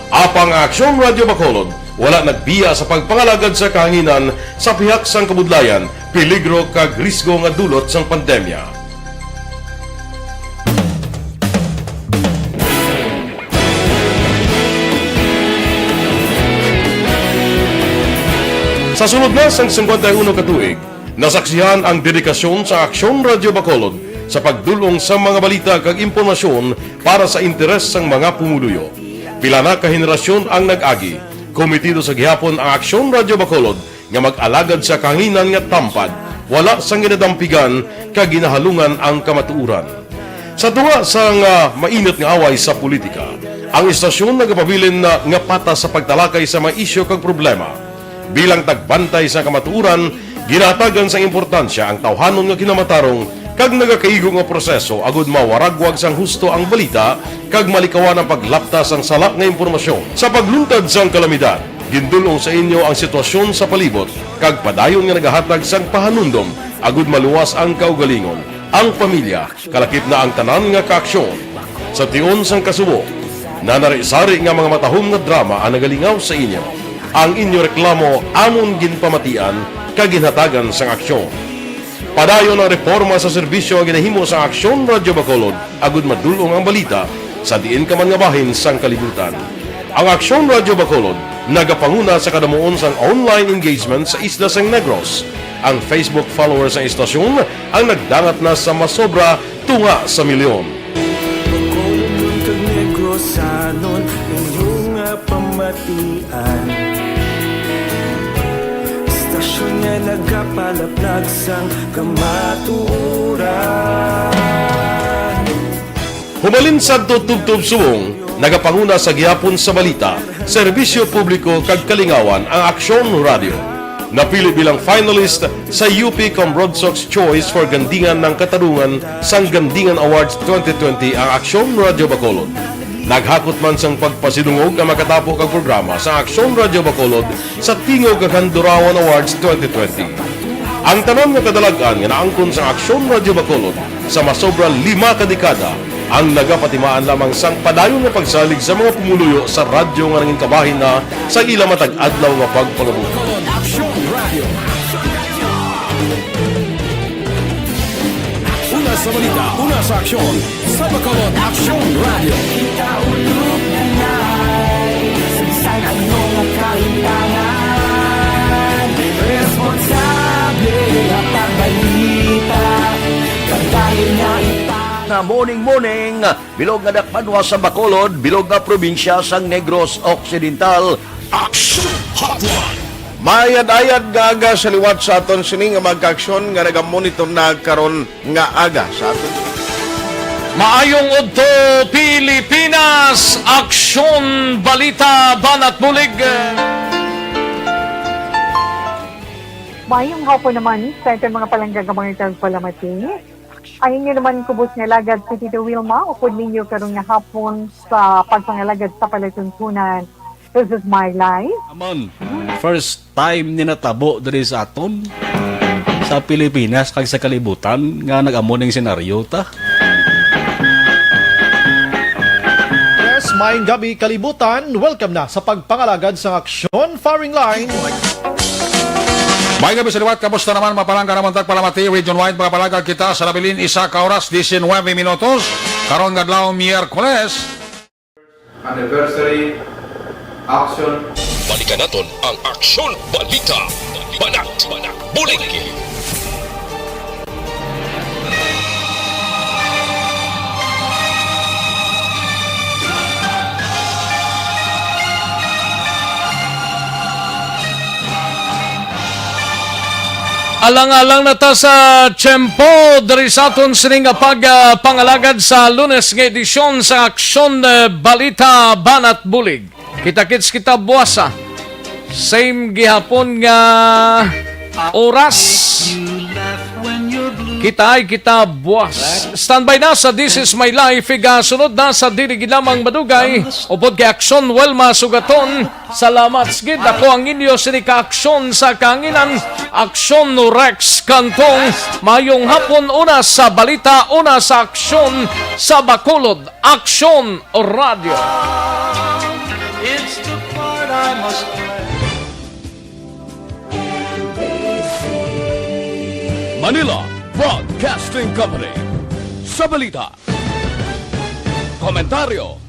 Apang ang Aksyon Radio Bacolod wala nagbiya sa pagpangalagad sa kahanginan sa pihak sang kabudlayan, peligro kag risgo nga dulot sang pandemya. Sa sulod na sang singkwenta y uno ka tuig, nasaksihan ang dedikasyon sa Aksyon Radio Bacolod sa pagdul-ong sa mga balita kag impormasyon para sa interes sang mga pumuluyo. Pila na ka henerasyon ang nag-agi. Komitido sa gihapon ang Aksyon Radio Bacolod nga mag-alagad sa kahanginan nga tampad, wala sang ginadampigan kag ginahalungan ang kamatuoran. Sa tunga sang, ah, mainit nga away sa politika, ang istasyon nagapabilin na nga patas sa pagtalakay sa mga isyu kag problema. Bilang tagbantay sa kamatuoran, ginahatagan sang importansya ang tawhanon nga kinamatarong kag nagakaigo nga proseso agud mawaragwag sang husto ang balita kag malikawan ang paglapta sang sala nga impormasyon. Sa pagluntad sang kalamidad, gindul-ong sa inyo ang sitwasyon sa palibot kag padayon nga nagahatag sang pahanumdom agud maluwas ang kaugalingon, ang pamilya, kalakip na ang tanan nga kaaksyon. Sa tion sang kasubo, nanari-sari nga mga matahom nga drama ang nagalingaw sa inyo. Ang inyo reklamo amon ginpamatian kag ginhatagan sang aksyon. Padayon ang reporma sa serbisyo nga ginahimo sang Aksyon Radio Bacolod agud madul-ong ang balita sa diin ka man nga bahin sang kalibutan. Ang Aksyon Radio Bacolod nagapanguna sa kadamuon sang online engagement sa isla sang Negros. Ang Facebook followers sang istasyon ang nagdangat na sa masobra tunga sa milyon. Bacolodnon kag Negrosanon, inyo nga pamatian. Istasyon nga nagapalaplag sang kamatuoran. Hubalin sadto tubtob subong, nagapanguna sa gihapon sa balita, serbisyo publiko kag kalingawan ang Aksyon Radio. Napili bilang finalist sa U P Cambrodsoc's Choice for Gandingan ng Katarungan sang Gandingan Awards twenty twenty ang Aksyon Radio Bacolod. Naghakot man sang pagpasidungog ang makatapo kag programa sa Aksyon Radio Bacolod sa Tingog kag Handurawan Awards twenty twenty. Ang tanan nga kadalag-an nga naangkon sa Aksyon Radio Bacolod sa masobra lima ka dekada Ang nagapatimaan lamang sang padayon nga pagsalig sa mga pumuluyo sa radyo nga nangin kabahin na sa ila matag adlaw nga pagpangabuhi. Aksyon Radio. Una sa balita, una sa aksyon, sa Bacolod Aksyon Radio. Kita ulog na nai, sa ano nga kaintangan, responsable nga pagbalita, kabahin nga ita- Na morning, morning, bilog nga dakbanwa sa Bacolod, bilog nga probinsya sang Negros Occidental. Action Hotline. Maayad-ayad nga aga sa liwat sa aton sini nga mga kaaksyon nga nagamonitor na karon nga aga sa aton. Maayong udto, Pilipinas! Aksyon, balita, banat bulig. Maayong hapon naman sa aton mga palangga nga mga tagpalamati. Ang inyo naman kubos nga alagad si Tito Wilma, upod ninyo karon nga hapon sa pagpangalagad sa palatuntunan. This is my life. Amon, first time ni natabo diri sa aton, sa Pilipinas kag sa kalibutan, nga nag-amo ning senaryo ta. Yes, maayong gabi, kalibutan. Welcome na sa pagpangalagad sa aksyon firing line. May gabi sa liwat, kamusta naman, mapalangga naman tagpalamati, region-wide, mga palangga kita sa nabilin, isa ka oras, diecinuebe minutos. Karon nga adlaw, Miyerkules. Anniversary, action. Balikan naton ang aksyon balita, banat, bulig. Alang-alang na ta sa tiyempo diri sa aton sini nga pag, ah, pangalagad sa Lunes nga edisyon sa Aksyon, eh, Balita, Banat Bulig. Kita-kits kita buwasa. Same gihapon nga oras. Kita ay kita buwas. Standby na sa This Is My Life. Igasunod na sa dili gid lamang madugay. Upod kay Aksyon Wilma Sugaton. Salamat gid. Ako ang inyo sini ka aksyon sa kahanginan. Aksyon Rex Cantong. Mayong hapon, una sa balita, una sa aksyon sa Bacolod. Aksyon Radio. It's the part I must play. Manila Broadcasting Company. Sa balita, komentaryo,